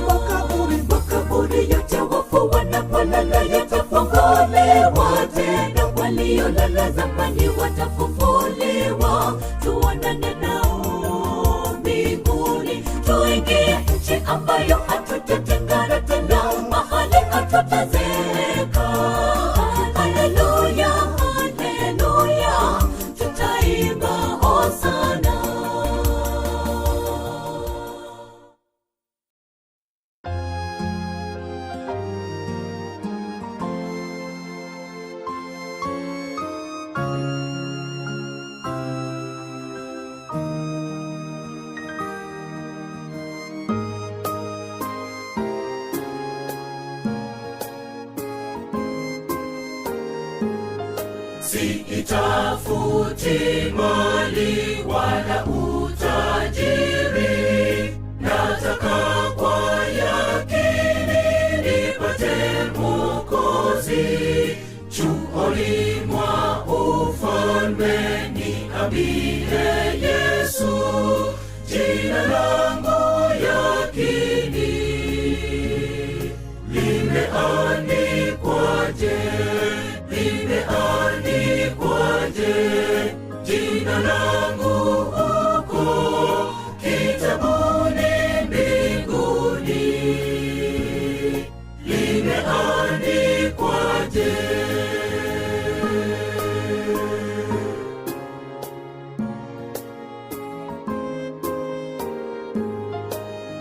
Makaburi, makaburi yote wafu wanapolala yatafunguliwa tena, waliolala zamani watafufuliwa, tuonane nao mbinguni, tuingie nchi ambayo hatutatengana tena, mahali hatutazeeka. Haleluya, haleluya, tutaimba hosana.
Siitafuti mali wala utajiri, nataka kwa yakini nipate Mwokozi. Chuoni mwa ufalme niambie Yesu, jina langu yakini limeandikwaje? Limeandikwaje jina langu huko kitabuni mbinguni? Limeandikwaje?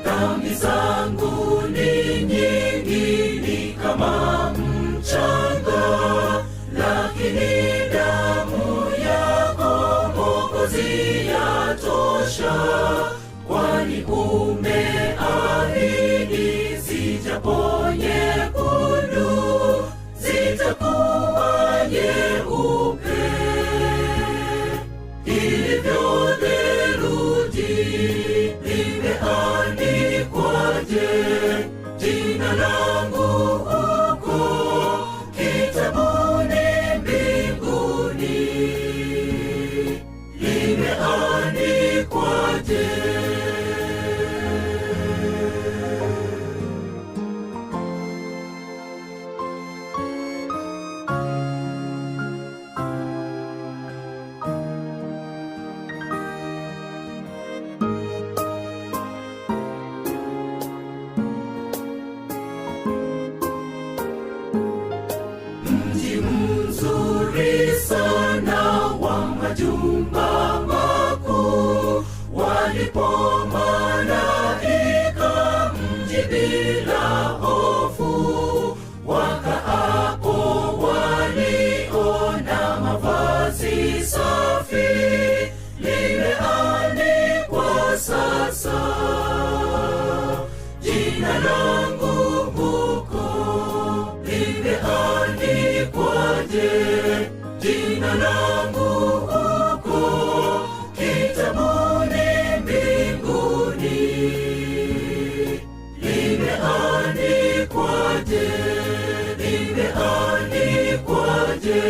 Dhambi zangu ni nyingi, ni kama mchanga, lakini damu yako Mwokozi yatosha, kwani umeahidi zijapo nyekundu zitakuwa nyeupe ilivyo theluji. Limeandikwaje jina langu huko kitabuni mbinguni? Limeandikwaje? Mji mzuri sana wa majumba makuu, walipo malaika mji bila hofu, wakaapo waliona mavazi safi, limeandikwa sasa jina langu huko limeandikwaje? Jina langu huko kitabuni mbinguni limeandikwaje? Limeandikwaje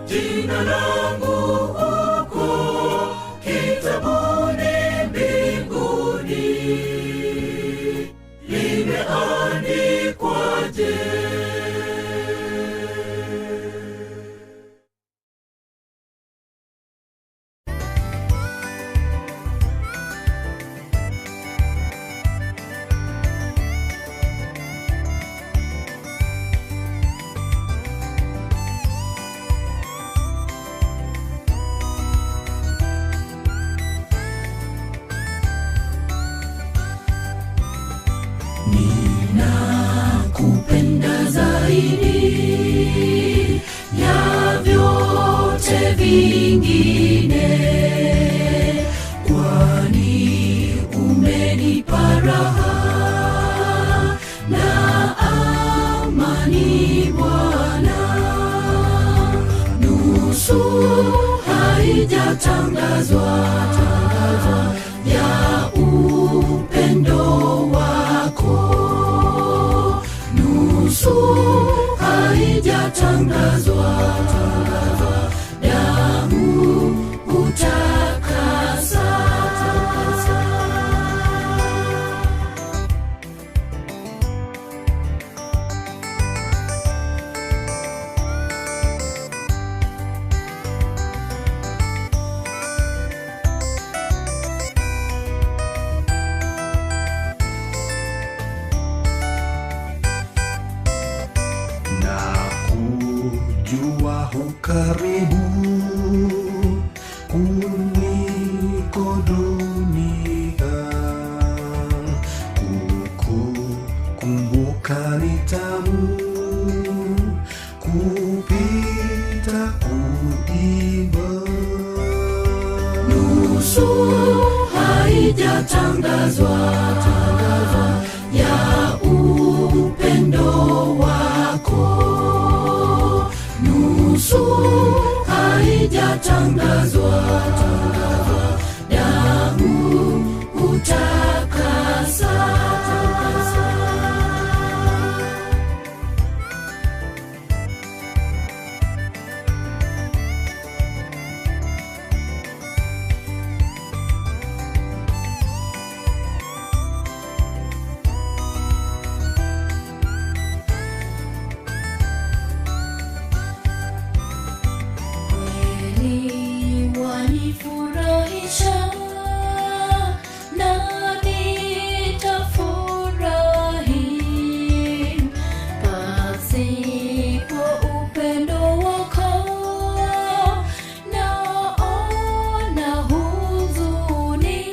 jina langu huko kitabuni mbinguni? Limeandikwaje? kwaje. Ninakupenda zaidi ya vyote vingine, kwani umenipa raha na amani Bwana. Nusu haijatangazwa ya upendo wako, nusu haijatangazwa, damu hutakasa.
Na kujua hukaribu kuliko dunia, kukukumbuka ni tamu kupita kuimba.
Nusu haijatangazwa ya upendo wako, nusu haijatangazwa, damu hutakasa.
Kweli wanifurahisha na nitafurahi pasipo upendo wako naona huzuni.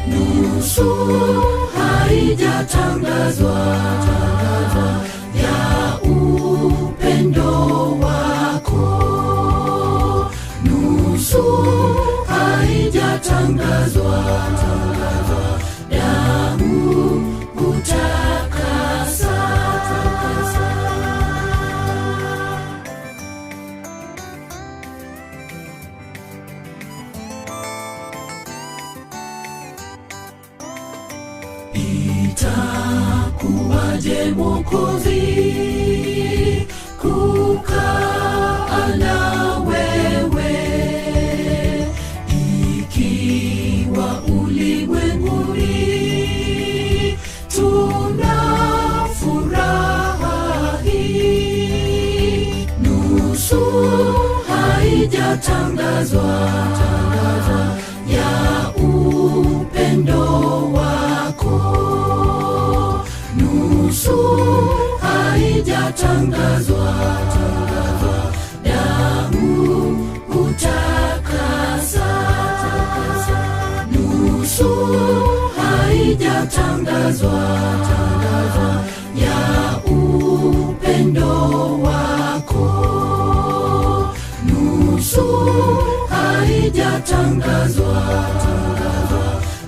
Nusu haijatangazwa ya upendo wako, nusu haijatangazwa, damu hutakasa. Itakuwaje Mwokozi kukaa na wewe ikiwa ulimwenguni tuna furaha hii? Nusu haijatangazwa ya upendo wako, nusu haijatangazwa, damu hutakasa. Nusu haijatangazwa ya upendo wako, nusu haijatangazwa,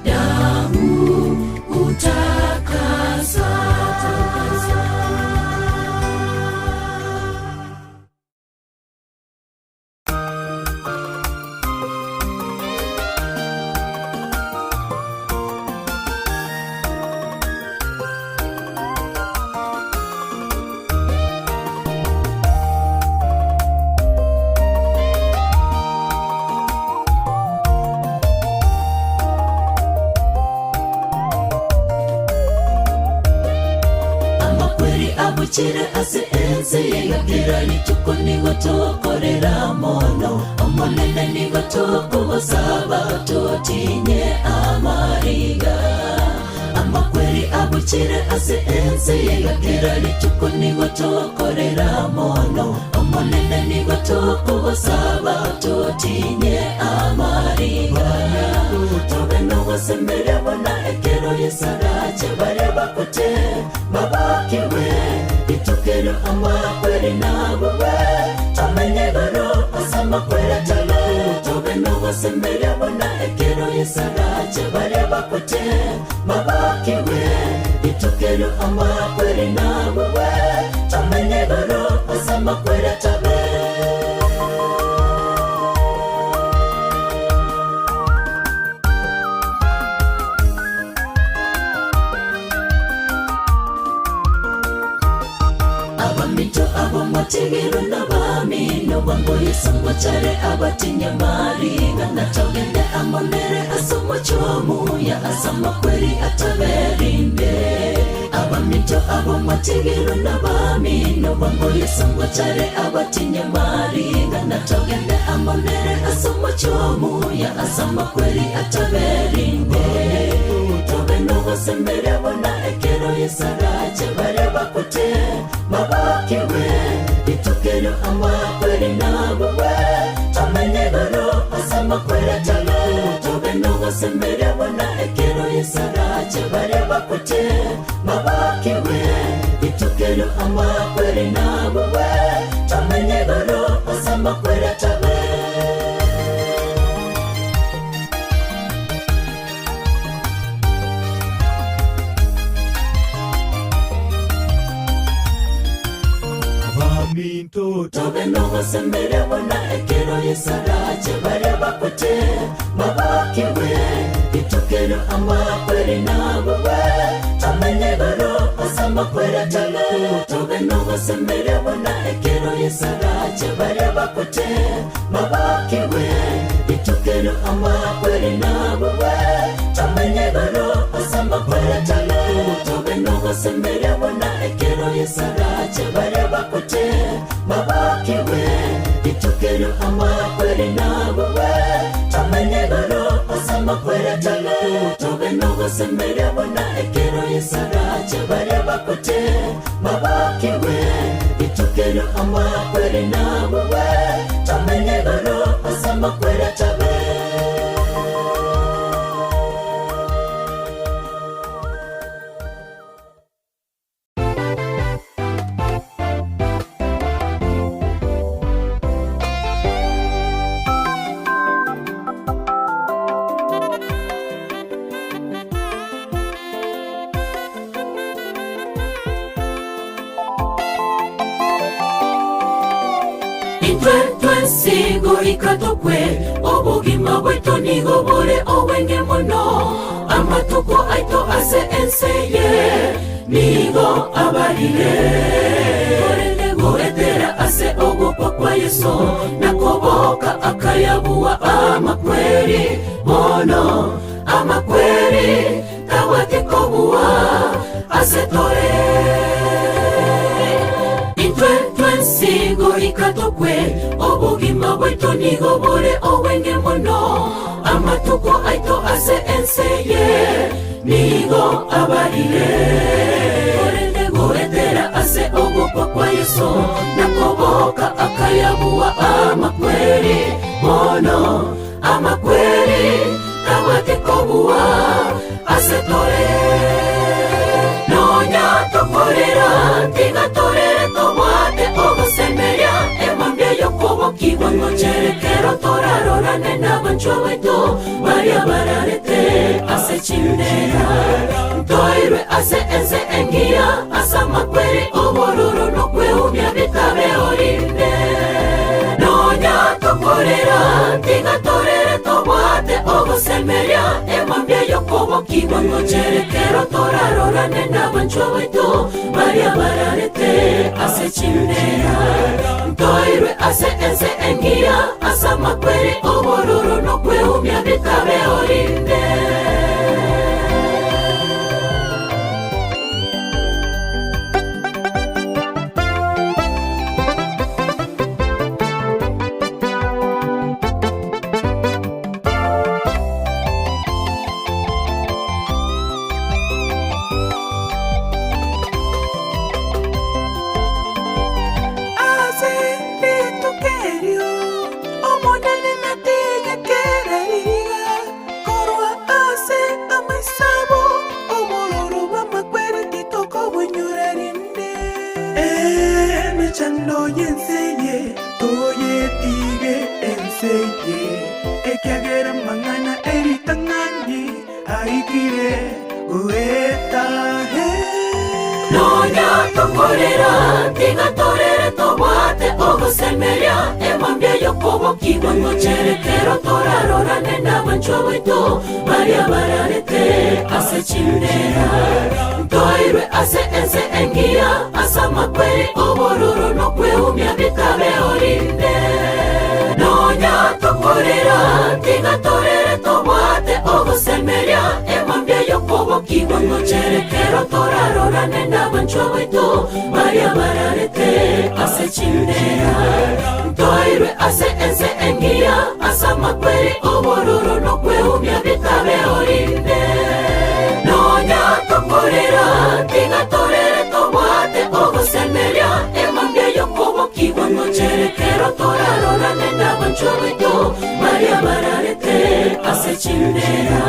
damu hutakasa.
Thank
Amakweri abuchire ase ense yegakera rituko nigo tokorera mono omonene nigo tokogosaba totinye amariga amakweri abuchire ase ense yegakera rituko nigo tokorera mono omonene nigo tokogosaba totinye amariga tobe nogosemberia bona ekero yesarache bare bakute babakiwe itukero amakweri nabuwe tomenye goro ase amakweri atabe tobe nogosemberia bona ekero yesarache bare bakute babakiwe itukero amakweri nabuwe tomenye goro ase amakweri atabe abamito abamategero n'abamino bamboyesangwacare abatinyamariga natogende amonere asomochomuya asamakweri ataberinde abamito abamategero n'abamino bamboyesangwacare abatinyamariga natogende amonere asomochomuya asamakweri ataberinde tobe nogosembere bona ekero yesarache bare bakute babakiwe itukero amakweri nabuwe tomenye goro ase amakweri atabe tobe nogosembere bona ekero yesarache bare bakute babakiwe itukero amakweri nabuwe tomenye goro ase amakweri atabe
Abaminto
tobe nogosembere bona ekero yesarache bare bakute babakiwe itukero amakweri nabuwe tomenye goro ase amakweri atabe tobe nogosembere bona ekero yesarache bare bakute babakiwe itukero amakweri nabuwe tomenye goro ase amakweri atabe tobe nogosembere bona ekero yesarache bare bakute babakiwe itukero amakweri nabuwe tomenye goro ase amakweri atabe tobe nogosembere bona ekero yesarache bare bakute babakiwe itukero amakweri nabuwe tomenye goro ase amakweri atabe
Intwe ikatokwe obugima bwetu nigo bure obwenge mono amatuko aito ase enseye nigo abarire korende goetera ase ogukwa kwa yesu nakoboka akayabuwa amakweri mono amakweri tabwatikobuwa ase tore intwe twensigo ikatokwe obugima bwetu nigo bure obwenge mono amatuko aito ase enseye nigo abarire korende goetera ase ogukwa kwa yesu nakoboka akayabuwa amakweri mono amakweri tabwatikobuwa ase tore nonya tokorera tigatorere tobwate ogosemeria emambia yokobokigwa ngocherekero torarorane n'abanchwa baitu baria bararete ase chindera ntoirwe ase ense engiya ase amakweri obororo nokweumia bitabe orinde nonya tokorera tigatorere tobwate ogosemeria emambia yokobokigwa ngocherekero torarorane n'abanchwa baitu baria bararete ase chindera ntoirwe ase ense engiya ase amakweri obororo nokweumia bitabe orinde
Emechando y'enseye toyetige enseye ekiagera mang'ana eritang'ani aikire goeta he.
Nonya tokorera tigatorere tobwate ogosemeria emambia yokobokigwa ngocherekero torarorane n'abanchwa baitu baria bararete ase chindera ntoirwe ase ense engiya ase amakweri obororo nokweumia bitabe orinde nonya tokorera tigatorere tobwate ogosemeria emambia yokobokigwa ngocherekero torarorane n'abanchwa baitu baria bararete ase chindera ntoirwe ase ense engiya ase amakweri obororo nokweumia bitabe orinde nonya tokorera tigatorere tobwate ogosemeria emambia yokobokigwa ngocherekero torarorane n'abanchwa baitu baria bararete ase chindera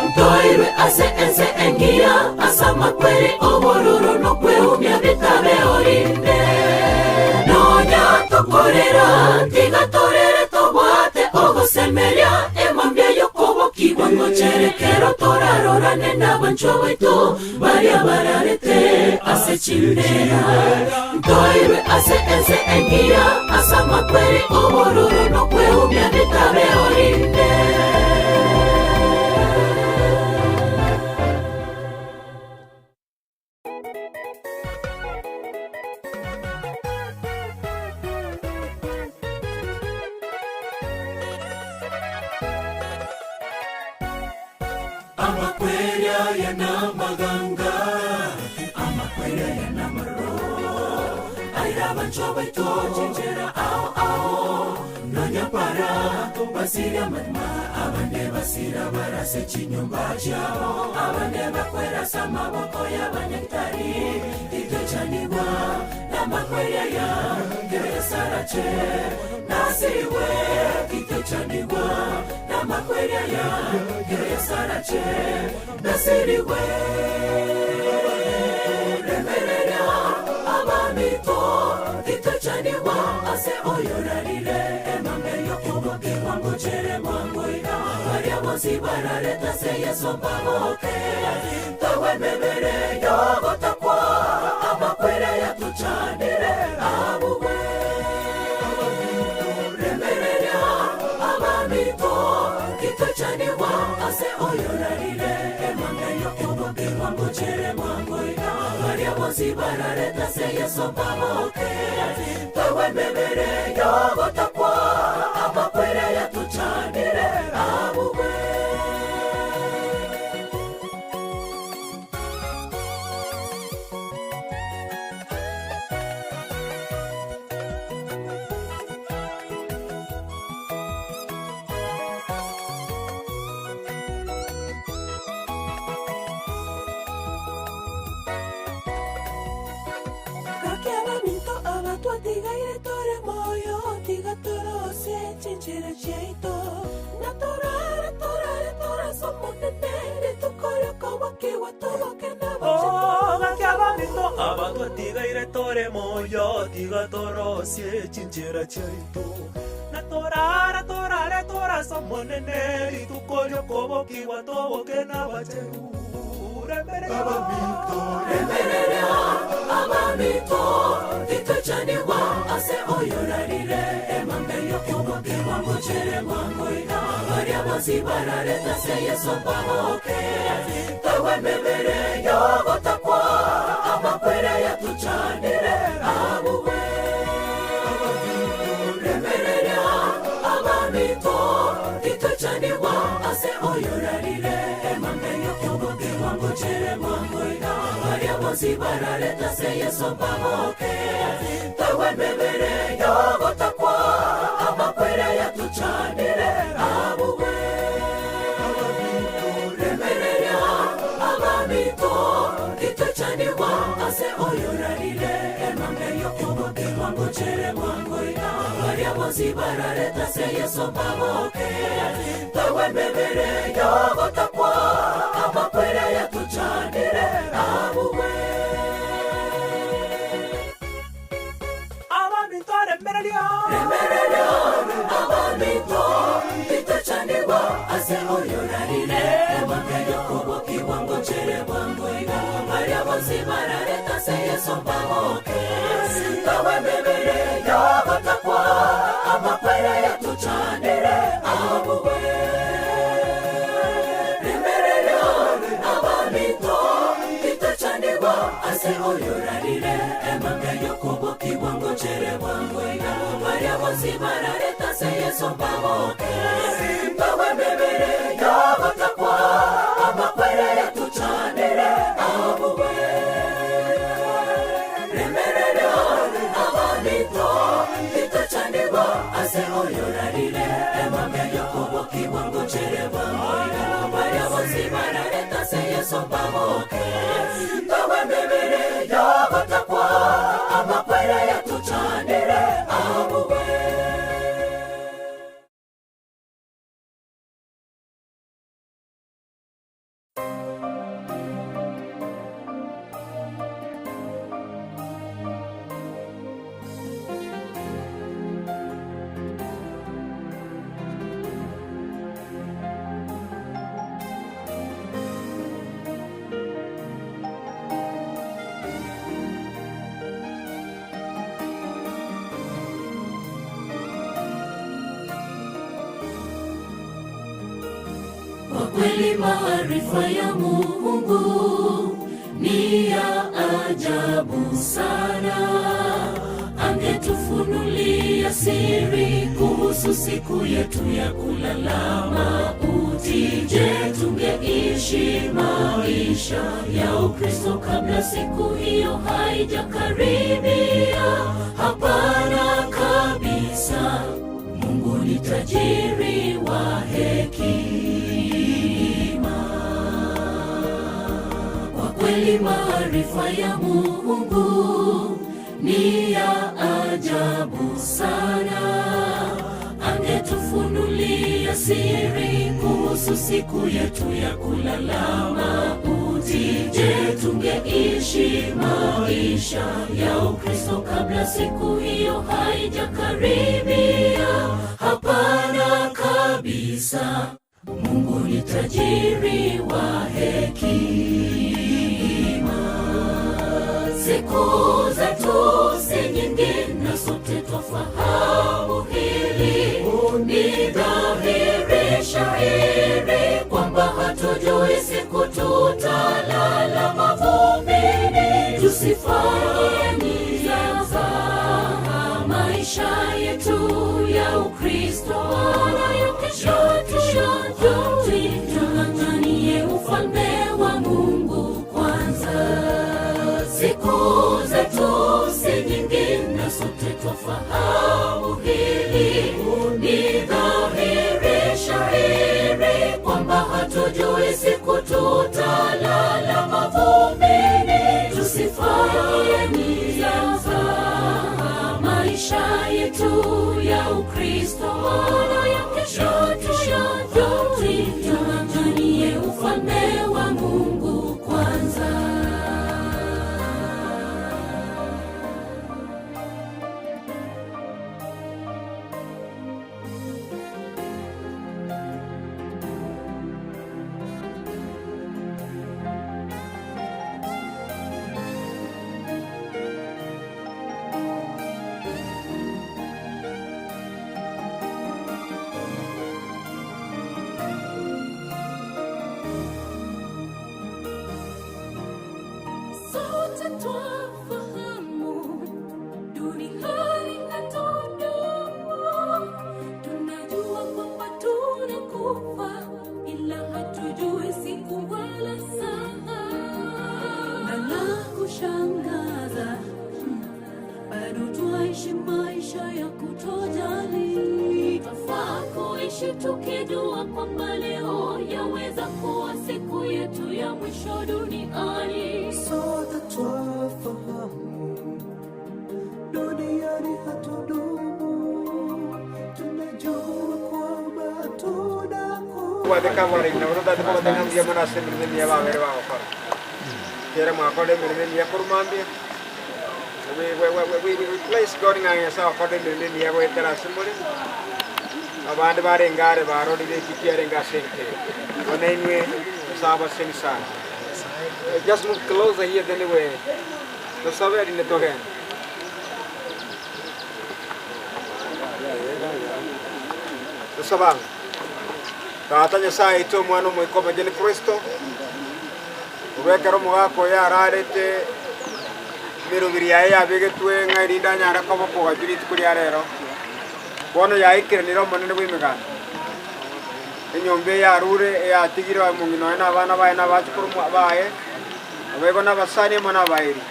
ntoirwe ase ense engiya ase amakweri obororo nokweumia bitabe orinde nonya tokorera tigatorere tobwate ogosemeria emambia yokobokigwa ngocherekero torarorane n'abanchwa baitu baria bararete ase chindera ntoirwe ase ense engiya ase amakweri obororo nokweumia bitabe orinde.
Amakwerya yanamaganga amakwerya yanamaro airabancho baito chinjera ao ao nonyapara basira matma abande basira barase chinyumba chao abande bakwerasa maboko y'abanyagitari titochanigwa namakwerya ya keresarache nasiriwe titochanigwa namakwerya ya keresarache nasiriwe remerera abamito titochanigwa ase oyorarire emambe yokobokigwa ngochere mwangoiga baria bonsi barareta se yeso mbaboke tawemebere yogotakwa amakwere yatuchanire abugwe remerera abamito titochanigwa ase oyorarire emambe yokobokigwa ngochere mwangoiga baria bonsi barareta se yeso mbaboke tawemebere yogotakwa amakwere yatuchanire abugwe.
Kakiabaminto abatwatigaire tore moyo tigatorose chinchera chiaito natorare torare torasomonene tukoryokobokiwa toboke
Gakiabaminto abatwatigaire tore moyo tigatorosie chinchera chiaito natorara torare torasomonene ritukoryokobokiwa toboke nabacheru
Remerera abamito titochanigwa ase oyorarire emambe yokobokigwa ngochere mwangoiga baria bonsi barareta se yeso mbaboke tawemebere yogotakwa amakwere yatuchanire abugwe remerera abamito titochanigwa ase oyorarire emambe yokobokigwa ngochere mwangoiga baria bonsi barareta se yeso mbaboke tawemebere yogotakwa amakwere yatuchanire abugwe remerera abamito titochanigwa ase oyorarire emambe yokobokigwa ngochere mwangoiga baria bonsi barareta se yeso mbaboke tawemebere yogotakwa amakwere yatuchanire abugwe. ase oyorarire emambia yokobokigwa ngochere bwango iga baria bonsi barareta ase Yesu mbaboke kawe mibere yagotakwa amakwere yatuchanire abuwe rimerero abamito kitachanigwa ase oyorarire emambia yokobokigwa ngochere bwango iga baria bonsi barareta ase Yesu mbaboke kawe mibere yagotakwa amakwere yatuchanire abuwe rimerero abamito kitachanigwa ase oyorarire emambia yokobokigwa ngochere bwango iga baria bonsi barareta ase Yesu mbaboke kawe mibere yagotakwa amakwere yatuchanire abuwe. Kwa kweli maarifa ya Mungu ni ya ajabu sana. Angetufunulia siri kuhusu siku yetu ya kulala mauti. Je, tungeishi maisha ya Ukristo kabla siku hiyo haijakaribia? Hapana kabisa. Mungu ni tajiri wa hekima. Kwa kweli maarifa ya Mungu ni ya ajabu sana. Angetufunulia siri kuhusu siku yetu ya kulala mauti. Je, tungeishi maisha ya Ukristo kabla siku hiyo haijakaribia? Hapana kabisa. Mungu ni tajiri wa hekima. Siku zetu si nyingi na sote twafahamu hili. Ni dhahiri shahiri kwamba hatujui siku tutalala mavumbini. Tusifanye mzaha maisha yetu ya Ukristo, wala ya kesho tuyajui. Tung'ang'anie ufalme wa Mungu kwanza. Siku zetu si nyingi na sote twafahamu hili. Ni dhahiri shahiri kwamba hatujui siku tutalala mavumbini. Tusifanye mzaha maisha yetu ya Ukristo, wala ya kesho tuyajui. Tung'ang'anie ufalme wa Mungu kwanza. Sote twafahamu duniani hatudumu, tunajua kwamba tunakufa, ila hatujui siku wala saa. Na la kushangaza, bado twaishi maisha ya kutojali. Twafaa kuishi tukijua kwamba leo yaweza kuwa siku yetu ya mwisho duniani.
Sote twafahamu duniani hatudumu, tunajua kwamba tunakufa.
Kera mwakore emirimo emiya korwa mambia. We praise God ng'a Nyasaye akore emirimo emiya goetera ase more. Abande barenge are barorire eki kiarenge ase enka eye. Bono inwe, Nyasae abasesenie sana. Just move closer here then we tosabe erinde togende. Tosabe ang'o. Tata Nyasae oito, Omwana Omoika Omochenu Kristo, korwa ekero omogaka oyo ararete emerobiri yaye yabegetwe ng'a erinde anyare koba okogachwa rituko ria rero, bono yaikeranire Omonene bw'Emeganda. Enyomba eye arure eyatigire omong'ina oye na abana baye na abachukuru baye, naboigo nabasani amo nabaeeri.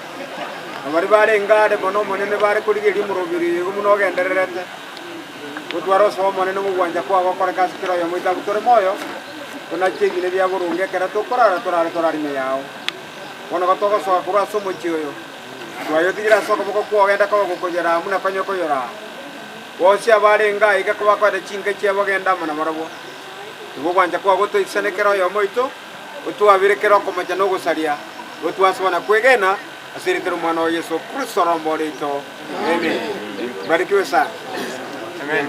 Na baria barenge are mono Omonene bare korigereria omorobiri oyo igo buna ogendererete, gotwara osoa Omonene ng'ogwancha kwao gokoreka ase kera oyomo oito abwo tore moyo, tonache ebina bia boronge ekero tokorara torare torare ime yao. Bono gotogosoa korwa ase omochie oyo, twayotigire ase okoboko kwao genda koba gokoyoraa buna konya okoyoraa. Bonsi abarenge aiga kobakoenda chinka chiabo genda amo nabarabwo. Igo ogwancha kwao gotoisane kera oyomo oito, otwabere kera okomocha na ogosaria, gotwasoa na kwegena ase erieta ri'Omwana oo Yeso Kristo orombore oito. Amen. Mbarikiwe sana. Amen.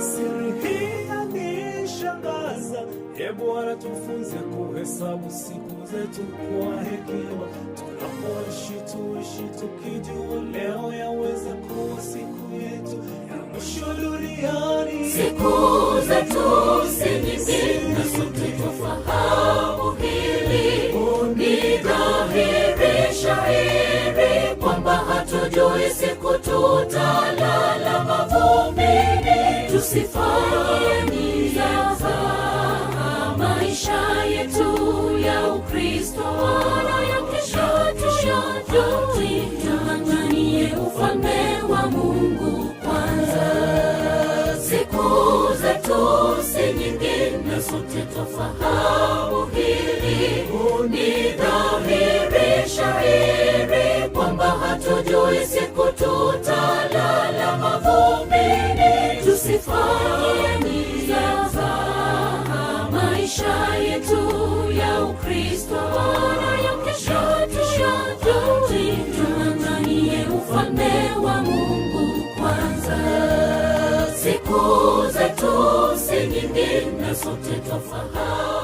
Siri hii yanishangaza, e Bwana, tufunze kuhesabu siku zetu kwa hekima, tunapoishi tuishi tukijua leo yaweza kuwa siku yetu ya mwisho duniani.
Siku zetu si nyingi na sote twafahamu hili, ni dhahiri shahiri kwamba hatujui siku tutalala mavumbini. Tusifanye mzaha maisha yetu ya Ukristo, wala ya kesho tuyajui. Tung'ang'anie ufalme wa Mungu kwanza. Siku zetu si nyingi na sote twafahamu hili, ni dhahiri shahiri kwamba hatujui siku tutalala mavumbini. Tusifanye mzaha maisha yetu ya Ukristo, wala ya kesho tuyajui. Tung'ang'anie ufalme wa Mungu kwanza. Siku zetu si nyingi na sote twafahamu.